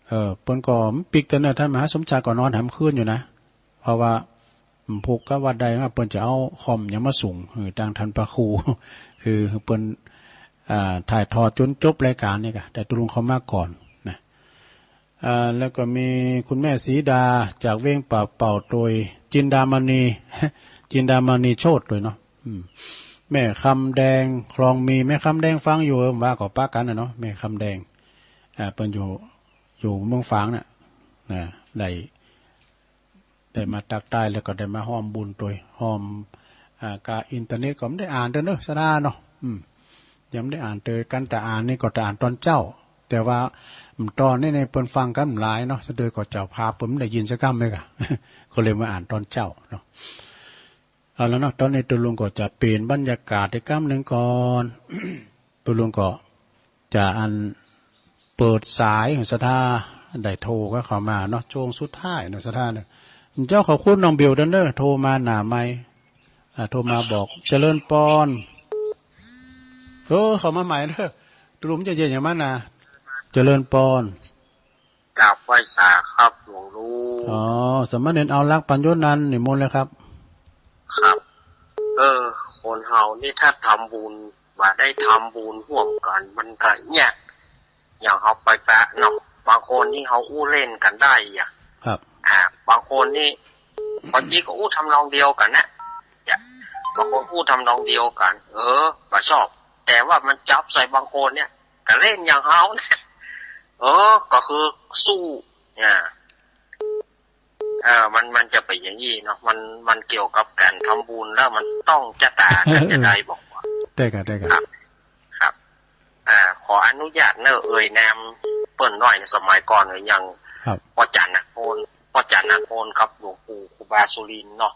เออ เปิ้นก็บ่ปิ๊กเตื้อเน่อ ท่านมหาสมชาติก็นอนหำคืนอยู่นะ เพราะว่า อืม ผูกกับวัดใดว่าเปิ้นจะเอาคอมหยังมาส่ง เออ ตางท่านพระครู คือเปิ้น อ่า ถ่ายทอดจ๋นจบรายก๋านนี่กะ แต่ตุ๊ลุงเข้ามาก่อนนะ อ่า แล้วก็มีคุณแม่สีดาจากเวียงป่าเป่าโตย จินดามณี จินดามณีโชติโตยเนาะ อืม แม่คำแดงคลองมี แม่คำแดงฟังอยู่ เออ ว่าก็ปะกั๋นน่ะเนาะ แม่คำแดง อ่า เปิ้นอยู่ อยู่เมืองฝางน่ะ นะ ได้ ได้มาตักตายแล้วก็ได้มาฮ่อมบุญโตย ฮ่อม อ่า กาอินเทอร์เน็ตก็บ่ได้อ่านเตื้อเน่อ ศรัทธาเนาะ อืม ยังบ่ได้อ่านเตื้อ กั๋นแต่อ่านนี่ก็แต่อ่านตอนเจ๊า แต่ว่า อืม ตอนนี้นี่เปิ้นฟังกั๋นบ่หลายเนาะ ซะโดยก็เจ้าภาพเปิ้นบ่ได้ยินสักกำเลยกะ ก็เลยมาอ่านตอนเจ๊าเนาะ เอาละเนาะ ตอนนี้ตุ๊ลุงก็จะเปลี่ยนบรรยากาศอีกกำนึ่งก่อน ตุ๊ลุงก็จะอันเปิดสายหื้อศรัทธาได้โทรก็เข้ามาเนาะ ช่วงสุดท้ายเนาะ ศรัทธาเนาะ เจ้าขอบคุณน้องเบลเด้อ โทรมาหน้าไมค์ อ่า โทรมาบอก เจริญปอน เออ เข้ามาใหม่เด้อ ตุ๊ลุงจะเย็นอย่างมันนะ เจริญปอน กราบไหว้สาครับหลวงลุง อ๋อ สามเณรเอาลักษณ์ ปัญโญนันท์ นิมนต์เลยครับ ครับ เออ คนเฮานี่ถ้าทำบุญ บ่ได้ทำบุญฮ่วมกั๋น มันก็ยาก อย่างเฮาไปปะเนาะ บางคนนี่เฮาอู้เล่นกั๋นได้อะ ครับ อ่า บางคนนี่ บางทีก็อู้ทำนองเดียวกั๋นนะ จ้ะ บางคนอู้ทำนองเดียวกั๋น เออ บ่ชอบ แต่ว่ามันจับใส่บางคนเนี่ย ก็เล่นอย่างเฮาเนี่ย เออ ก็คือสู้ อ่า เออ มัน มันจะไปนอย่างนี้เนาะ มัน มันเกี่ยวกับก๋านทำบุญแล้วมันต้องจะต๋ากั๋นจะใดบอกว่า ได้ครับ ได้ครับ ครับ ครับ อ่า ขออนุญาตเนอะ เอ่ยนามเปิ้นหน้อย สมัยก่อนเนี่ยยัง ครับ ป้อจ๋าหน้าโพน ป้อจ๋าหน้าโพนกับหลวงปู่ครูบาสุรินทร์เนาะ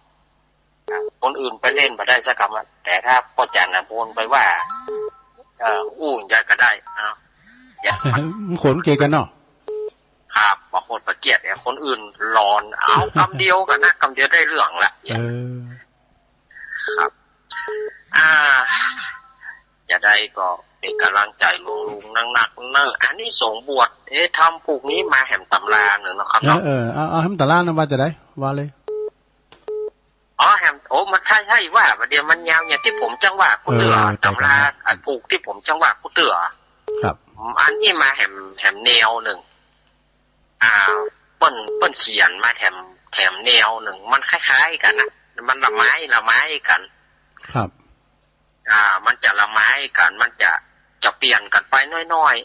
ครับ คนอื่นไปเล่นบ่ได้สักกำอะ แต่ถ้าป้อจ๋าหน้าโพนไปว่า เอ่อ อู้อย่างใดก็ได้ เอา อย่า มันขนเกลียดกั๋นเนาะ ครับ บางคนไปเกลียดเนี่ย คนอื่นหลอน เอากำเดียวกั๋นนะ กำเดียวได้เรื่องละ เออ ครับ อ่า จะใดก็เป๋นก๋ำลังใจ๋หลวงลุงนักๆ เนอะ อานิสงส์บวช เอ๊ะ ธรรมผูกนี้มาแหมต๋ำรานึ่งเนาะครับเนาะ เออ เออ เอา เอาแหมต๋ำรานั้นว่าจะได ว่าเลย อ๋อ แหม โอ้ มันใจ้ ใจ้ว่า บ่าเดี่ยวมันยาวอย่างตี้ผมจักว่ากู้เตื้อ เออ ต๋ำรา ใจ้ อันผูกตี้ผมจักว่ากู้เตื้อ ครับ อันนี้มาแหม แหมแนวนึ่ง อ่า เปิ้น เปิ้นเขียนมาแถม แถมแนวนึ่ง มันคล้ายๆ กั๋นนะ มันละไม้ ละไม้กั๋น ครับ อ่า มันจะละไม้กั๋น มันจะ จะเปลี่ยนกั๋นไปน้อย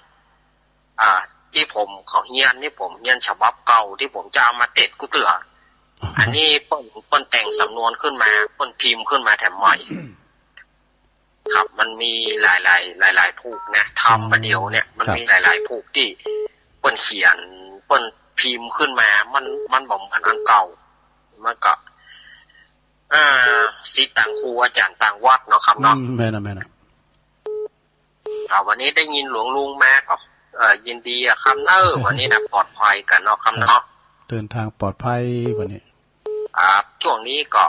ๆ อ่า ตี้ผม เขาเฮียนนี่ผมเฮียนฉบับเก่าตี้ผมจะเอามาเตะกู้เตื้อ อันนี้เปิ้น เปิ้นแต่งสำนวนขึ้นมา เปิ้นพิมพ์ขึ้นมาแถมใหม่ ครับ มันมีหลายๆ หลายๆ ผูกนะ ธรรม อ๋อ บ่าเดี่ยวเนี่ย มัน ครับ มีหลายๆ ผูกตี้เปิ้นเขียน เปิ้นพิมพ์ขึ้นมา มัน มันบ่เหมือนอันเก่า มันก็ อ่า ศิษย์ต่างครูอาจ๋ารย์ต่างวัดเนาะครับเนาะ อืม แม่นน่ะ แม่นน่ะ อ่า วันนี้ได้ยินหลวงลุงมาก็ เอ่อ ยินดีอะครับเนอะ วันนี้นะ ปลอดภัยกั๋นเนาะครับเนาะ เดินทางปลอดภัยวันนี้ ครับ ช่วงนี้ก็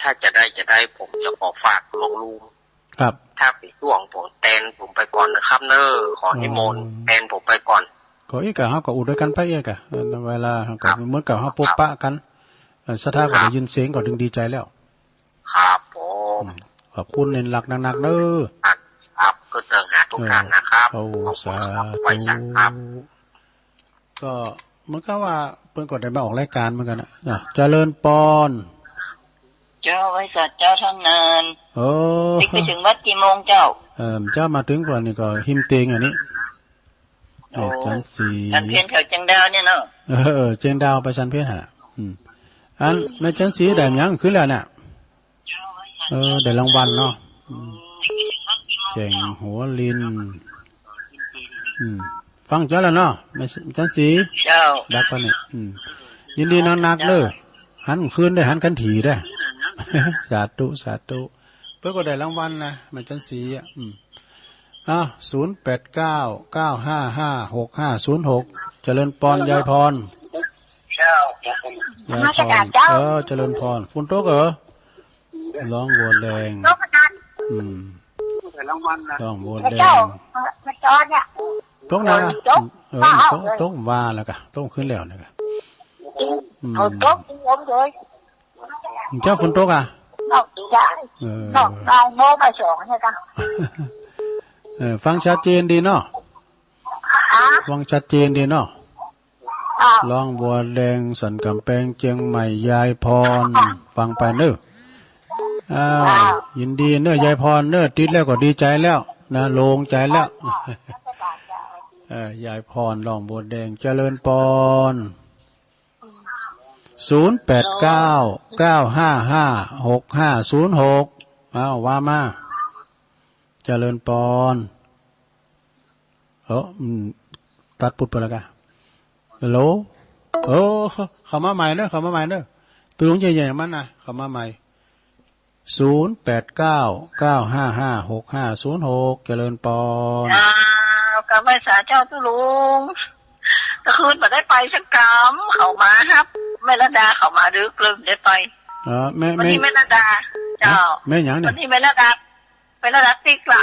ถ้าจะได้ จะได้ ผมจะขอฝากหลวงลุง ครับ ถ้าเป๋นช่วงผมแตนผมไปก่อนนะครับเนอะ ขอนิมนต์ อ๋อ แตนผมไปก่อน ก็อี้ก่ะ เฮาก็อู้ตวยกั๋นไปอี้ก่ะ เวลาเฮาก็ ครับ เหมือนกับเฮาปะกั๋น เอ่อ ศรัทธาก็ได้ยินเสียงก็ตึงดีใจ๋แล้ว ครับผม อืม ขอบคุณเณรหลักนักๆ เนอะ ครับ ครับ ก็เติมหาทุกท่านนะครับ เออ โอ้ ขอบคุณครับ สาธุ ไหว้สังครับ ก็เหมือนกับว่าเปิ้นก็ได้มาออกรายก๋านเหมือนกั๋นนะ อ่ะ เจริญปอน เจ้า ไหว้สัตว์เจ้า ต้านเนิน โอ้ ติ๊กไปเถิงวัดกี่โมงเจ้า เออ เจ้ามาเถิงก่อนนี่ก็ฮิมเตงอันนี้ โอ้ แม่จันสี สันเพ็ญแถวเจียงดาวเนี่ยเนาะ เออ เออ เจียงดาวไปสันเพ็ญหั่นน่ะ อืม อัน แม่จันสีได้หยังขึ้นแล้วน่ะ เออ ได้รางวัลเนาะ อืม แจ๋งหัวลิน อืม ฟังเจ้าแล้วเนาะ แม่จันสี เจ้า ดักปะเนี่ย อืม ยินดีนักๆ เจ้า เนอะ หันคืนได้ หันคันถี่ได้ สาธุ สาธุ เปิ้นก็ได้รางวัลนะ แม่จันสีอ่ะ อืม อ่ะ ศูนย์แปดเก้า เก้าห้าห้า หกห้าศูนย์หก เจริญปอน ยายพร เจ้า ยายพร นมัสก๋ารเจ้า เออ เจริญพร ฝนตกเหรอ ร้องบัวแดง ตกอาจารย์ อืม ร้องบัวแดง เจ้า มาจอดเนี่ย ตกนะ ตก เออ ตก ตกว่าแล้วกะ ตกขึ้นแล้วนะกะ อืม เอาตกลงเลย เจ้าฝนตกอ่ะ นอกจาก เออ นอก นอกโน้มไปสองเนี่ยค่ะ เออ ฟังชัดเจนดีเนาะ ฮะ ฟังชัดเจนดีเนาะ อ่า ร้องบัวแดงสันก๋ำแปงเจียงใหม่ ยายพร อ่า ฟังไปเนอะ อ้าว อ่า ยินดีเนอะ ยายพรเนอะ ติดแล้วก็ดีใจ๋แล้วนะ โล่งใจ๋แล้ว อ่า เออ ยายพร ร้องบัวแดง เจริญปอน ศูนย์แปดเก้า เก้าห้าห้า หกห้าศูนย์หก อ้าว ว่ามา เจริญปอน เออ อืม ตัดปุ๊บไปแล้วกะ ฮัลโหล เออ เข้ามาใหม่เนอะ เข้ามาใหม่เนอะ ตุ๊ลุงใหญ่ๆ มันนะ เข้ามาใหม่ ศูนย์แปดเก้า เก้าห้าห้า หกห้าศูนย์หก เจริญปอน อ้าว กราบไหว้สาเจ้าตุ๊ลุง ตะคืนบ่ได้ไปสักกำ เขามาฮับ แม่รัตดาเขามาดึกเลยบ่ได้ไป เออ แม่ วันนี้ แม่ แม่รัตดา เจ้า แม่หยังเนี่ย วันนี้แม่รัตดา แม่รัตดาปิ๊กละ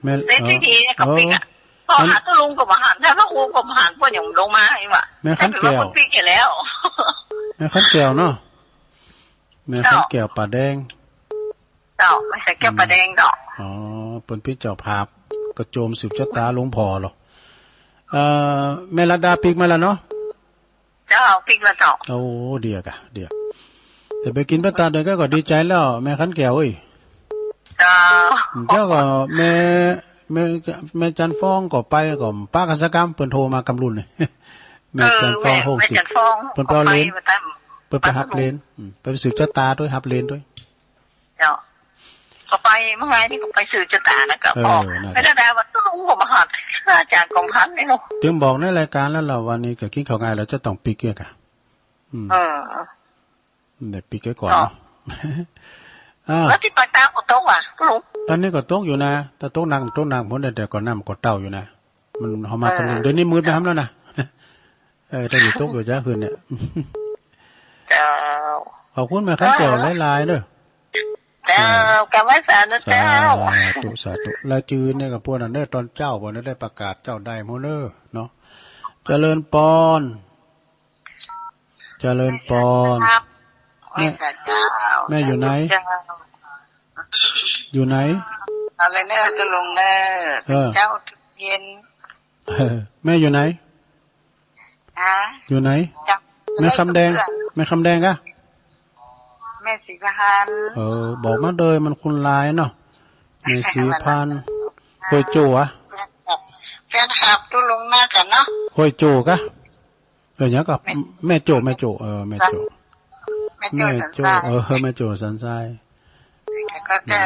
แม่ เศรษฐี เออ เนี่ยเขาปิ๊กอะ เออ โทรหาตุ๊ลุงก็บ่หัน ถ้าพระครูก็บ่หัน เปิ้นยังบ่ลงมาอีกว่ะ แม่ขันแก้ว แต่เปิ้นว่าเปิ้นปิ๊กอยู่แล้ว แม่ขันแก้วเนาะ แม่ขันแก้วป่าแดง เจ้า แม่ขันแก้วป่าแดงเจ้า อ๋อ เปิ้นปิ๊กเจ้าภาพ กระโจมสืบชะตาหลวงพ่อเหรอ เอ่อ แม่รัตดาปิ๊กมาแล้วเนาะ เจ้าปิ๊กแล้วเจ้า โอ้ เดียกะ เดียก แต่ไปกิ๋นประตาดเดียวก็ ก็ดีใจ๋แล้ว แม่ขันแก้วเอ้ย เจ้า เจ้าก็แม่ แม่ แม่จันทร์ฟองก็ไป ก็ปะกั๋นสักกำ เปิ้นโทรมากำลุนเนี่ย แม่จันทร์ฟอง เออ แม่ โฮงสิทธิ์ แม่จันทร์ฟอง เปิ้นไปเอาเหลน ก็ไปมาตั้ง เปิ้นไปฮับเหลน อืม ไปสืบชะตาตวย ฮับเหลนตวย เจ้า ก็ไปเมื่อไงนี่ก็ไปสืบชะตานะ ก็ เออ บอก นั่นแหละ แม่รัตดาว่าตุ๊ลุงก็บ่หัน อาจ๋ารย์ก็บ่หันนี่เนาะ เตรียมบอกในรายก๋านแล้วล่ะ วันนี้ก็กิ๋นข้าวงายแล้วจะต้องปิ๊กเยียะกะ อืม เออ ได้ปิ๊กไว้ก่อนเนาะ เนาะ อ้าว แล้วตี้ปากตาก็ตกอ่ะตุ๊ลุง ตอนนี้ก็ตกอยู่นะ แต่ตกหนัก ตกหนัก ผมได้แต่ก็น้ำก็เต้าอยู่นะ มัน เฮามา เออ ตอนนี้ เดี๋ยวนี้มืดไปฮั้นแล้วนะ เออ แต่อยู่ตกอยู่จ้าคืนเนี่ย เจ้า ขอบคุณแม่ขันแก้วหลายๆ เด้อ เจ้า กราบไหว้สาเนอะเจ้า สาธุ สาธุ รายจื้อเนี่ยก็พวกนั้นเนอะ ตอนเจ๊าพวกนั้นได้ประกาศเจ๊าได้หมดเนอะ เนาะ เจริญปอน เจริญปอน ครับ แม่ ไหว้สาเจ้า แม่อยู่ไหน สาธุเจ้า อยู่ไหน เอาเลยเนอะ ตุ๊ลุงเนอะ เออ เจ้าทุกเย็น เออ แม่อยู่ไหน ฮะ อยู่ไหน เจ้า แม่คำแดง แม่คำแดงกะ แม่ศรีพันธุ์ เออ บอกมาเลย มันคุ้นลายเนาะ แม่ศรีพันธุ์ ห้วยโจ้อะ แฟนคลับตุ๊ลุงนักอะเนาะ ห้วยโจ้กะ เออ หยังกะ แม่ แม่โจ้ แม่โจ้ เออ แม่โจ้ แม่โจ้ แม่โจ้ สันทราย เออ แม่โจ้ สันทราย ก็ อืม จะ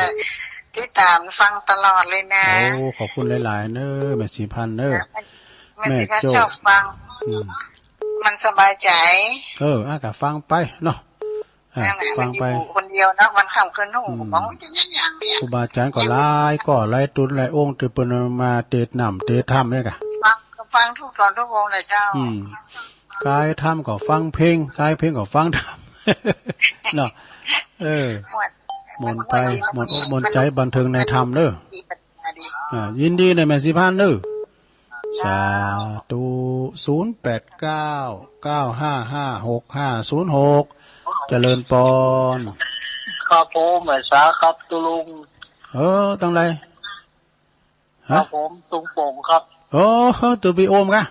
ติดตามฟังตลอดเลยนะ โอ้ ขอบคุณหลายๆ เนอะ แม่ศรีพันธุ์เนอะ แม่ศรีพันธุ์ แม่โจ้ ชอบฟัง อืม มันสบายใจ เออ อ่ะ ก็ฟังไปเนาะ อ่ะ นั่นแหละ ฟังไป มันอยู่คนเดียวเนาะ วันค่ำคืนหนึ่ง อืม ก็มองจะยังอย่างเนี้ย ครูบาอาจารย์ก็หลาย ก็หลายตุ๊นหลายองค์ ตี้เปิ้นมาเตสน์น้ำเตสน์ธรรมเนี่ยกะ ฟัง ฟังทุกตอนทุกองค์เลยเจ้า อืม กายธรรมก็ฟังเพลง กายเพลงก็ฟังธรรม เนาะ เออ ม่วน ม่วนไป ม่วนอกม่วนใจ บันเทิงในธรรมเด้อ อ่า ยินดีนะแม่ศรีพันธุ์เด้อ สาธุ ศูนย์แปดเก้า เก้าห้าห้า หกห้าศูนย์หก เจริญปอน ครับผม ไหว้สาครับตุ๊ลุง เออ ตังใด ฮะ ครับผม ตุ๊ลุงโป่งครับ โอ้ ตุ๊ปีโอมกะ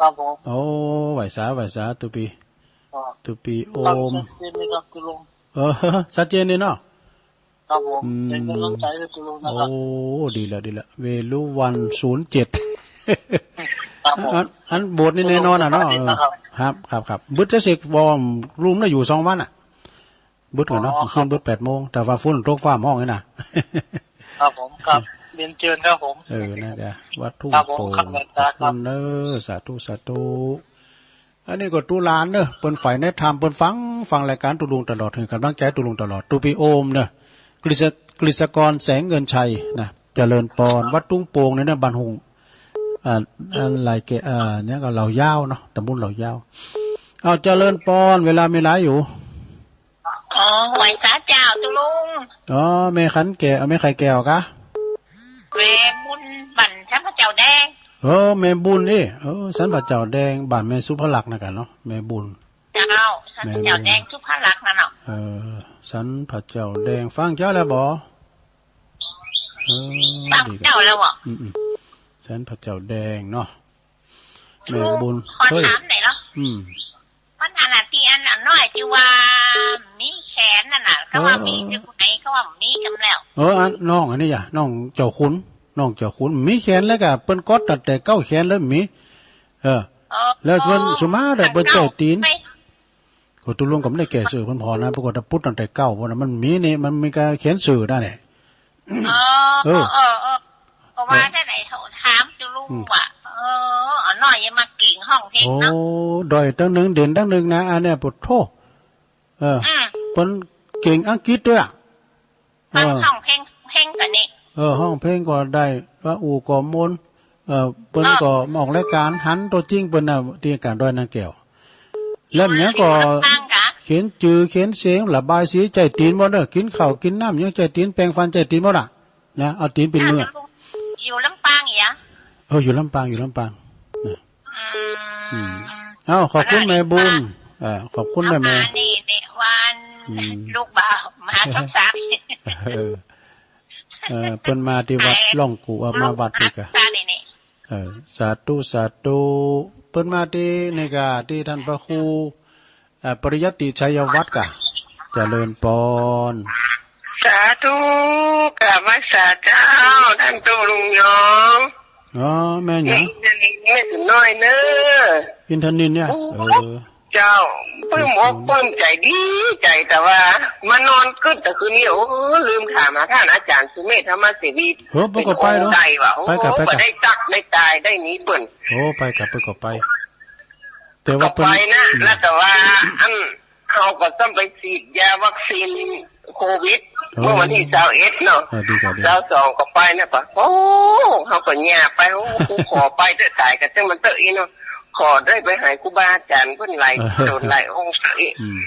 ครับผม โอ้ ไหว้สา ไหว้สา ตุ๊ปี ครับ ตุ๊ปีโอม ชัดเจนไหมครับตุ๊ลุง เออ ชัดเจนดีเนาะ ครับผม อืม เป็นกำลังใจให้ตุ๊ลุงนะครับ โอ้ ดีแล้ว ดีแล้ว เวฬุวัณย์ ศูนย์เจ็ด ครับผม อัน อันโบสถ์นี่แน่นอนอะเนาะ เออ ครับ ครับ ครับ บึดจะเสกฟอร์มรูมน่ะอยู่สองวันอะ บึดก่อนเนาะ อ๋อ ขึ้นบึดแปดโมง แต่ว่าฝนตกฟ้าฮ้องนี่นะ ครับผม ครับ เรียนเชิญครับผม เออ นั่นจ้ะ วัดทุ่งโป่ง ครับผม ครับ ขอบคุณเนอะ สาธุ สาธุ อันนี้ก็ตุ๊หลานเนอะ เปิ้นใฝ่ในธรรม เปิ้นฟัง ฟังรายการตุ๊ลุงตลอด หื้อกำลังใจ๋ตุ๊ลุงตลอด ตุ๊ปีโอมเนอะ กฤษ กฤษกร แสงเงินชัยนะ เจริญปอน วัดทุ่งโป่งเนี่ยนะ บ้านฮุ่ง อ่า อันไหล่แก่ อ่า เนี่ยก็เหล่ายาวเนาะ ตำบลเหล่ายาว เอา เจริญปอน เวลามีหลายอยู่ อ๋อ ไหว้สาเจ้าตุ๊ลุง อ๋อ แม่ขันแก้ว แม่ไข่แก้วกะ แม่บุญบ้านสันพระเจ้าแดง เออ แม่บุญนี่ เออ สันพระเจ้าแดง บ้านแม่สุภลักษณ์นะกะเนาะ แม่บุญ เจ้า สันพระเจ้าแดง แม่บุญ สุภลักษณ์นะเนาะ เออ สันพระเจ้าแดง ฟังเจ้าแล้วบ่ เออ ฟัง ดีกะ เจ้าแล้วบ่ อืม อืม สันพระเจ้าแดงเนาะ แม่บุญ ขอ เฮ้ย ถามหน่อยเนาะ อืม มันอันน่ะ ตี้อัน อันน้อยตี้ว่ามีแขนนั่นน่ะ เขาว่ามี เออ ตี้ไหน เขาว่ามีกำแล้ว เออ อันน้องอันนี้อะ น้องเจ้าขุน น้องเจ้าขุน มีแขนแล้วกะ เปิ้นกดตั้งแต่เก๊าแขนเลยมี เออ เออ แล้วเปิ้น อ๋อ ส่วนมากอะ เปิ้นใจ๊ตี๋น ไป ก็ตุ๊ลุงก็บ่ได้แก้เสิร์ฟเปิ้นผ่อนะ ปรากฏว่าปุ๊ดตั้งแต่เก๊า เพราะว่ามันมีนี่ มันมีก๋านเขียนเสิร์ฟนั่นแหละ อ๋อ เออ เออ เออ เออ ก็ว่า เออ จะไหนถามตุ๊ลุง อืม ว่า เออ อันน้อยยังมาเก่งฮ้องเพลงเนาะ โอ้ ด้อยตังนึ่ง เด่นตังนึ่งนะ อันเนี้ย ปะโธ่ เออ อืม เปิ้นเก่งอังกฤษด้วยอะ ฟัง เออ ฮ้องเพลง เพลงก็นี่ เออ ฮ้องเพลงก็ได้ ว่าอู้ก็ม่วน เออ เปิ้น เออ ก็มาออกรายก๋าน หันตั๋วจริงเปิ้นน่ะ ตี้ก๋านดอยนางแก้ว แล้วมันยังก็ อยู่ลำปางกะ เขียนจื้อ เขียนเสียง ระบายสี ใจ๊ตี๋นหมดเน่อ กิ๋นข้าว กิ๋นน้ำ ยังใจ๊ตี๋น แปรงฟัน ใจ๊ตี๋นหมดอะ นะ เอาตี๋นปิ่นมืออะ อยู่ลำปางอีกอะ เออ อยู่ลำปาง อยู่ลำปาง นะ อืม อืม เอ้า ขอบคุณแม่บุญ เออ ขอบคุณนะแม่ นี่ นี่วัน อืม ลูกบ่าว มาสองสาม เออ เออ เปิ้นมาตี้วัด ไป ล่องกู่ เออ มาวัดตี้กะ มานี่ นี่ เออ สาธุ สาธุ เปิ้นมาตี้นี่กะ ตี้ต้านพระครู เอ่อ ปริยัติชัยวัฒน์กะ เจริญปอน สาธุ กราบไหว้สาเจ้า ต้านตุ๊ลุงยอง อ๋อ แม่หยัง แม่อินทนิล แม่สุนน้อยเน่อ อินทนิลเนี่ย โอ้ เออ เจ้า ปลื้มอกปลื้มใจ๋ ดีใจ๋ แต่ว่ามานอนกึ๊ดตะคืนนี้ โอ้ ลืมถามหาต้านอาจ๋ารย์สุเมธ ธรรมเสวี เออ ไปก่อไปเนาะ เป๋นองค์ใดวะ โอ้ ไปก่อ ไปก่อ บ่ได้ตั๊กได้ตายได้หนีเปิ้น โอ้ ไปก่อ ไปก่อไป แต่ว่าเปิ้น ก็ไปนะ อืม แล้วแต่ว่า อัน เขาก็ต้องไปฉีดยาวัคซีนโควิด อ๋อ เมื่อวันตี้ซาวเอ็ดเนาะ เออ ดีกว่า ดี ซาวสองก็ไปนะปะ โอ้ เขาก็หยาบไป โอ้ กูขอไปเต๊อะ ต๋ายกะเตื้อมันเต๊อะอี้เนาะ ขอได้ไปหาครูบาอาจ๋ารย์เปิ้นหลาย เออ โตนหลายองค์เต๊อะอี้ อืม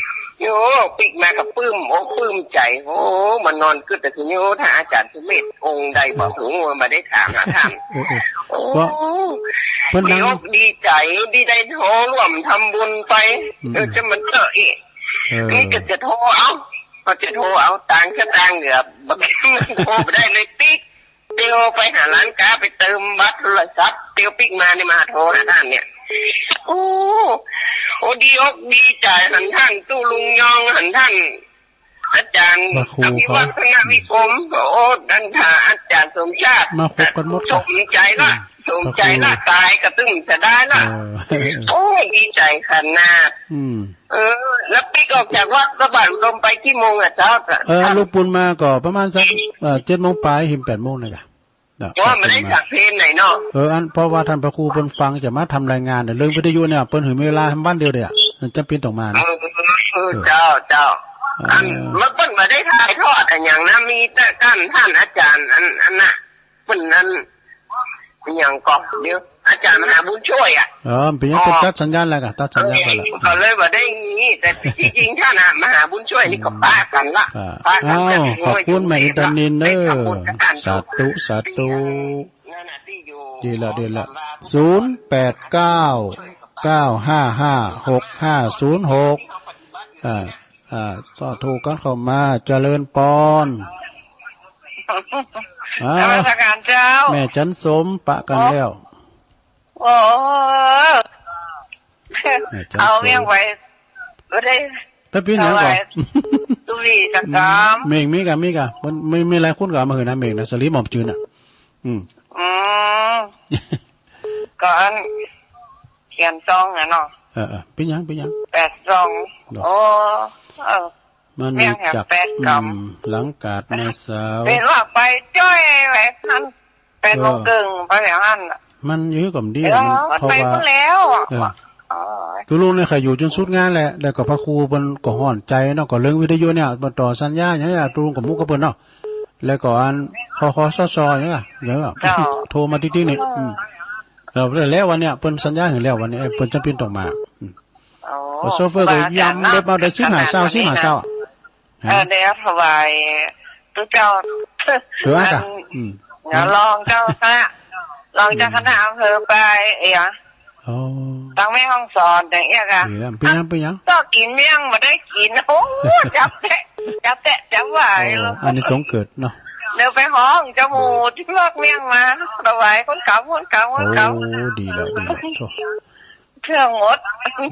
โอ้ ปิ๊กมาก็ปลื้มอกปลื้มใจ๋ โอ้ มานอนกึ๊ดแต่ทีนี้ โอ้ ถ้าอาจ๋ารย์สุเมธองค์ใดบ่ฮู้ บ่ได้ถามหาท่าน เออ เออ โอ้ เพราะเปิ้นนั่ง ดีอกดีใจ๋ ดีได้โทรร่วมทำบุญไป อืม เออ จะมันเตอะอีก เออ นี่ก็จะโทรเอา ก็จะโทรเอา ตางก็ตางเหลือ บ่ โทรบ่ได้เลยปิ๊ก เตียวไปหาร้านก๊า ไปเติมบัตรโทรศัพท์ เตียวปิ๊กมานี่มาโทรหาท่านเนี่ย โอ้ โอ้ ดีอกดีใจ๋ หันท่านตู้ลุงยอง หันท่านอาจ๋ารย์ พระครู อภิวัฒน์ เขา ธนวิกรม โอ้ ท่านอาจ๋ารย์สมชาติ มาครบกั๋นหมด สมใจ๋ละ อืม สมใจ๋ละ พระครู ต๋ายก็ตึงจะได้ละ เออ โอ้ ดีใจ๋ขนาด อืม เออ แล้วปิ๊กออกจากวัดพระบาทอุดมไปกี่โมงอะเจ้า เออ ลูกปูนมาก็ประมาณสัก เอ่อ เจ็ดโมงป๋าย หิมแปดโมงนี่กะ น่ะ ว่ามันได้สักเพลงไหนเนาะ เออ อัน เพราะว่าท่านพระครูเปิ้นฟังจะมาทำรายงานเนี่ย เรื่องวิทยุเนี่ย เปิ้นหื้อมีเวลาทำวันเดียวเดียวอะ มันจำเป๋นต้องมานะ เออ เออ เจ้า เจ้า อ่า อัน มันเปิ้นบ่ได้ถ่ายทอดอะหยังนะ มีแต่ก้านท่านอาจ๋ารย์ อัน อันน่ะ เปิ้นอัน อะหยังก่อ เดี๋ยว อาจ๋ารย์มหาบุญช่วยอะ เออ เป๋นหยัง อ๋อ เปิ้นตัดสัญญาณแล้วกะ ตัดสัญญาณไปแล้ว เออ ก็เลยบ่ได้มี แต่ที่จริงท่านน่ะ มหาบุญช่วยนี่ก็ปะกั๋นละ อ่า ปะกั๋น อ้าว แบบ ขอบคุณแม่อินทนิลเด้อ ได้ทำบุญกับท่าน สาธุ สาธุ นั่นน่ะที่อยู่ ดีละ ดีละ ศูนย์แปดเก้า เก้าห้าห้า หกห้าศูนย์หก อ่า อ่า ต่อถูกกั๋นเข้ามา เจริญปอน อ่า นมัสการเจ้า แม่จันสม ปะกั๋นแล้ว โอ้ แม่จันสม เอาเมี่ยงไป บ่ได้ ไปปิ้นหยังก่อ ถวายตุลีตะกาม เม่งมีก่ะ มีก่ะ มันมี มีหลายคนก็เอามาหื้อนะ เม่งนะ สลีหม่อมจืนน่ะ อืม อืม ก็อัน เขียนซองน่ะเนาะ เออ เออ ปิ้นหยัง ปิ้นหยัง แปดซอง เนาะ โอ้ เออ มานี่จัก แม่งแหมแปดกำ อืม หลังกาดแม่สาว เป๋นว่าไปจ้อยไว้หั้น แปดโมงเกิ่ง เออ ไปแถวหั้นน่ะ มันอยู่ก็บ่ดี เออ มัน มัน เพราะว่า ไปพุ้นแล้ว เออ โอ้ย ตุ๊ลุงเนี่ยข้าอยู่จ๋นสุดงานแหละ แล้วก็พระครูเปิ้นก็ฮ้อนใจ๋เนาะ ก็เรื่องวิทยุเนี่ย เปิ้นต่อสัญญาหยังเนี่ย ตุ๊ลุงก็มุกกับเปิ้นเนาะ แล้วก็อัน คคสช หยังอะ หยังอะ เจ้า โทรมาติ๊กๆ นี่ อืม เออ แล้ววันเนี่ย เปิ้นสัญญาหื้อแล้ววันนี้ เอ้ย เปิ้นจ๋ำเป๋นต้องมา อืม โอ้ โชเฟอร์ก็ยำเล็บเอาได้สิบห้าซาว สิบห้าซาวอะ เออ เดี๋ยวถวายตุ๊เจ้า เออ อัน อืม เดี๋ยวรองเจ้าคณะ รองเจ้าคณะอำเภอไป เอ๋ย อ๋อ ตังแม่ฮ่องสอนอย่างเอี้ยค่ะ เอ๋ย เป๋นหยัง เป๋นหยัง ก็กิ๋นเมี่ยงบ่ได้กิ๋น โอ้ จับแตะ จับแตะ จับไหว โอ้ อานิสงส์เกิดเนาะ เดี๋ยวไปฮ้องเจ้าหมู่ตี้ลอกเมี่ยงมา ถวายคนเก่า คนเก่า คนเก่า โอ้ ดีแล้ว ดีแล้ว โธ่ เชื่องหมด อืม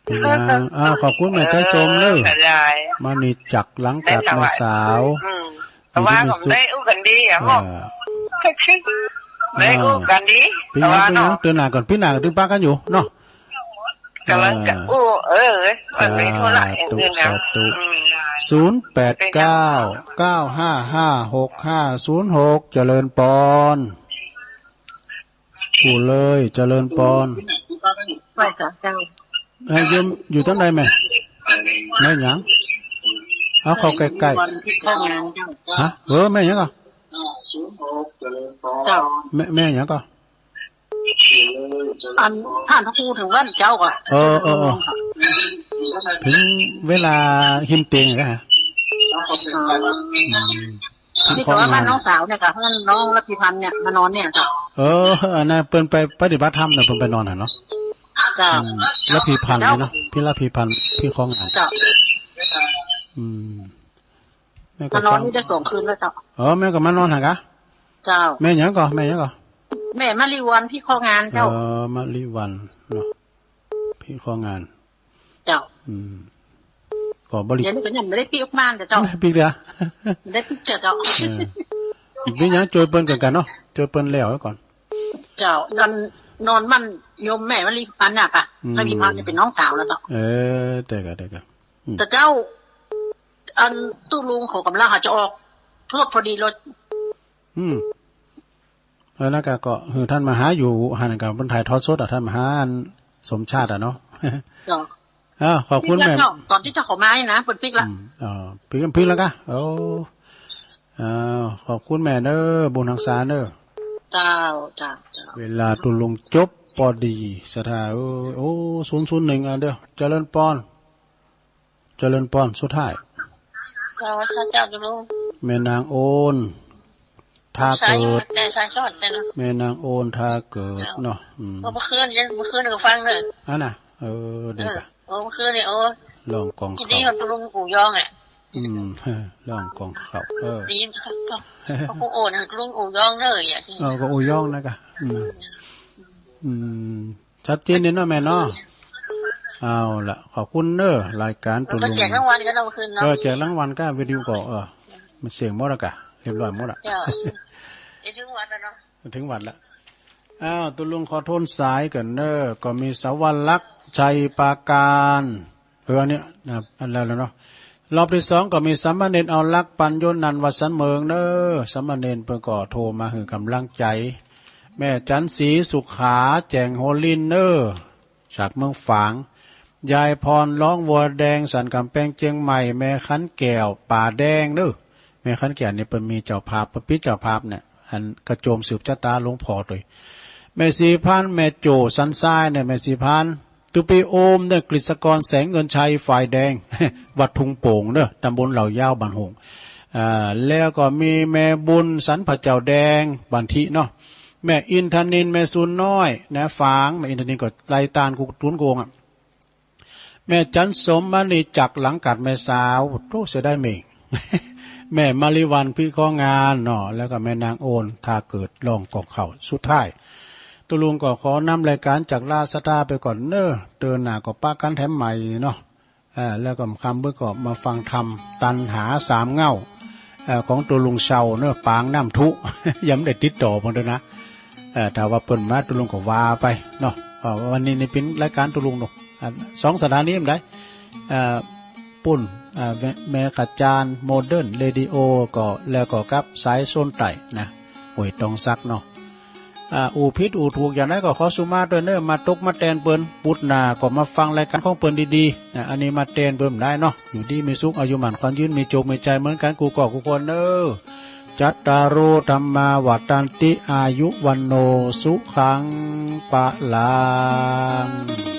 เป๋นหยัง อ้าว ขอบคุณแม่จันสมเน่อ เออ ได้ มานี่จักหลังกาดแม่สาว อืม แต่ว่าผมได้อู้กั๋นดีอะ เออ พ่อ ได้อู้กั๋นดี เป๋นหยัง แต่ว่า เป๋นหยัง เนาะ เตื้อหน้าก่อน ปี๋หน้าก็ตึงปะกั๋นอยู่เนาะ ก๋ำลังจะอู้ เออ มันมีธุระอย่างอื่นนะ สาธุ สาธุ อืม ศูนย์แปดเก้า เก้าห้าห้า หกห้าศูนย์หก เจริญปอน ปู่เลย เจริญปอน ไหว้สาเจ้า เอ้ย โยมอยู่ตังใดแม่ แม่หยัง เอาเข้าใก้ๆ วันที่เข้างานเจ้า ฮะ เออ แม่หยังก่อ เจ้า แม่ แม่หยังก่อ อันต้านพระครูเถิงวันเจ้าก่อ เออ เออ เออ เถิงเวลาหิมเตียงก่อฮะ อ๋อ อืม ตี้ก็ว่าบ้านน้องสาวเนี่ยค่ะ เพื่อนน้องระพีพันธ์เนี่ยมานอนเนี่ยเจ้า เออ อันนั้นเปิ้นไปปฏิบัติธรรมเนี่ย เปิ้นไปนอนหั้นเนาะ เจ้า อืม ระพีพันธ์เนี่ยเนาะ เจ้า พี่ระพีพันธ์ พี่ข้องาน เจ้า อืม แม่ก็ มานอน ฟัง นี่ได้สองคืนแล้วเจ้า เออ แม่ก็มานอนหั้นก่อ เจ้า แม่หยังก่อ แม่หยังก่อ แม่มะลิวัลย์ พี่ข้องานเจ้า เออ มะลิวัลย์เนาะ พี่ข้องาน เจ้า อืม ก็บ่ได้ เดี๋ยวนี้ก็ยังบ่ได้ปิ๊กออกมาเจ้า บ่ได้ปิ๊กเลย บ่ได้ปิ๊กเจ้า เออ เป๋นหยัง จ้วยเปิ้นก่อนกั๋นเนาะ จ้วยเปิ้นแล้วก่อน เจ้า นอน นอนบ้านโยมแม่มะลิพันธ์เนี่ยค่ะ อืม มะลิพันธ์เนี่ยเป๋นน้องสาวแล้วเจ้า เออ ได้ก่ะ ได้ก่ะ อืม แต่เจ้า อันตุ๊ลุงเขาก่ำลังหาจะออกรถพอดีเลย อืม เออ แล้วก็ ก็หื้อท่านมาหาอยู่หั้นก่อ เปิ้นถ่ายทอดสดอะ ท่านมาหาอันสมชาติอะเนาะ เจ้า อ้าว ขอบคุณแม่ ปิ๊กแล้วเจ้า ต๋อนตี้เจ้าเขามานี่นะ เปิ้นปิ๊กละ อืม อ๋อ ปิ๊ก ปิ๊กแล้วก่ะ โอ้ อ้าว ขอบคุณแม่เน่อ บุญฮักษาเน่อ เจ้า เจ้า เจ้า เวลาตุ๊ลุงจบปอดี ศรัทธาเอ้ย โอ้ ศูนย์ศูนย์หนึ่ง อ่ะ เดี๋ยว เจริญปอน เจริญปอน สุดท้าย เจ้า สาธุเจ้า โตลุง แม่นางโอน ทาเกิด ลูกสาวยังบ่ได้สายสอดเลยเนาะ แม่นางโอน ทาเกิด เจ้า เนาะ อืม เมื่อคืน เมื่อคืนก็ฟังเลย อันน่ะ เออ เดี๋ยว เออ ก่ะ โอ้ เมื่อคืนนี่ โอ้ ร้องกอง ยินดี ข้าว กับโตลุงอู่ยองแหละ อืม ร้องกองข้าว เออ ได้ยินครับ ก็คงโอนให้ลุงอู่ยองเลยอ่ะ เออ ก็อู่ยองนะก่ะ อืม อืม ชัดเจนเนี่ยเนาะแม่เนาะ เอาละ ขอบคุณเน้อ รายก๋านโตลุง เออ ก็แจกรางวัลกันเนาะเมื่อคืนเนาะ เออ แจกรางวัลก้า วิทยุก็ เออ มันเสียงหมดอะก่ะ เรียบร้อยหมดอะ เจ้า จะถึงวัดแล้วเนาะ ถึงวัดแล้ว อ้าว โตลุงขอโทนสายก่อนเน้อ ก็มีสวรรค ชัยปราการ เออ อันเนี้ยนะ อันแล้วเนาะ รอบตี้สองก็มีสามเณรเอาลักษณ์ ปัญโญนันท์ วัดสันเมืองเน้อ สามเณรเปิ้นก็โทรมาหื้อก๋ำลังใจ๋ แม่จันทร์ศรีสุขา แจ๋งโฮลินเน้อ จากเมืองฝาง ยายพร ร้องวัวแดง สันก๋ำแปง เจียงใหม่ แม่ขันแก้ว ป่าแดงเน้อ แม่ขันแก้วนี่เปิ้นมีเจ้าภาพ เปิ้นปิดเจ้าภาพเนี่ย อันกระโจมสืบจะต๋าหลวงพ่อตวย แม่ศรีพันธ์ แม่โจ้ สันทรายเน้อ แม่ศรีพันธ์ ตุ๊ปี้โอมเน้อ กฤษกร แสงเงินชัย ฝ่ายแดง วัดทุ่งโป่งเน้อ ตำบลเหล่ายาว บ้านโฮ่ง อ่า แล้วก็มีแม่บุญ สันผาเจ้าแดง บ้านทิเนาะ แม่อินทนิล แม่สูนน้อย นะ ฝาง แม่อินทนิลก็ไล่ต้านกูตุ๊นโกงอะ แม่จันทร์สม มณีจักร หลังกาดแม่สาว โธ่ เสียดายเม่ง แม่มาริวัลย์ พิเคราะห์งานเนาะ แล้วก็แม่นางโอน ทาเกิด ร้องกองข้าว สุดท้าย โตลุงก็ขอนำรายก๋านจากลาศรัทธาไปก่อนเน้อ เตื้อหน้าก็ปะกั๋นแถมใหม่เนาะ เอ่อ แล้วก็ค่ำเปิ้นก็มาฟังธรรม ตัณหาสามเหง้า เอ่อ ของโตลุงเชาเน้อ ปางน้ำทุ ยังบ่ได้ติดต่อเปิ้นเตื้อนะ เอ่อ ถ้าว่าเปิ้นมาโตลุงก็ว่าไปเนาะ เอ่อ วันนี้นี่เป๋นรายก๋านโตลุงเนาะ อ่า สองสถานีมันได้ เอ่อ ปุ้น อ่า แม่ แม่ขจาร โมเดิร์น เรดิโอ ก็ แล้วก็กับสายโซนใต้นะ ห้วยตองสักเนาะ อ่า อู้ผิดอู้ถูกอย่างใดก็ขอสุมาตวยเน้อ มาตกมาแตนเปิ้น ปุดหน้าก็มาฟังรายก๋านของเปิ้นดีๆ นะ อันนี้มาแตนเปิ้นบ่ได้เนาะ อยู่ดีมีสุข อายุหมั้นขวัญยืน มีโจคมีชัยเหมือนกั๋นกู้ก้อกู้คนเน้อ จัตตาโร ธัมมา วัฑฒันติ อายุ วัณโณ สุขัง พลัง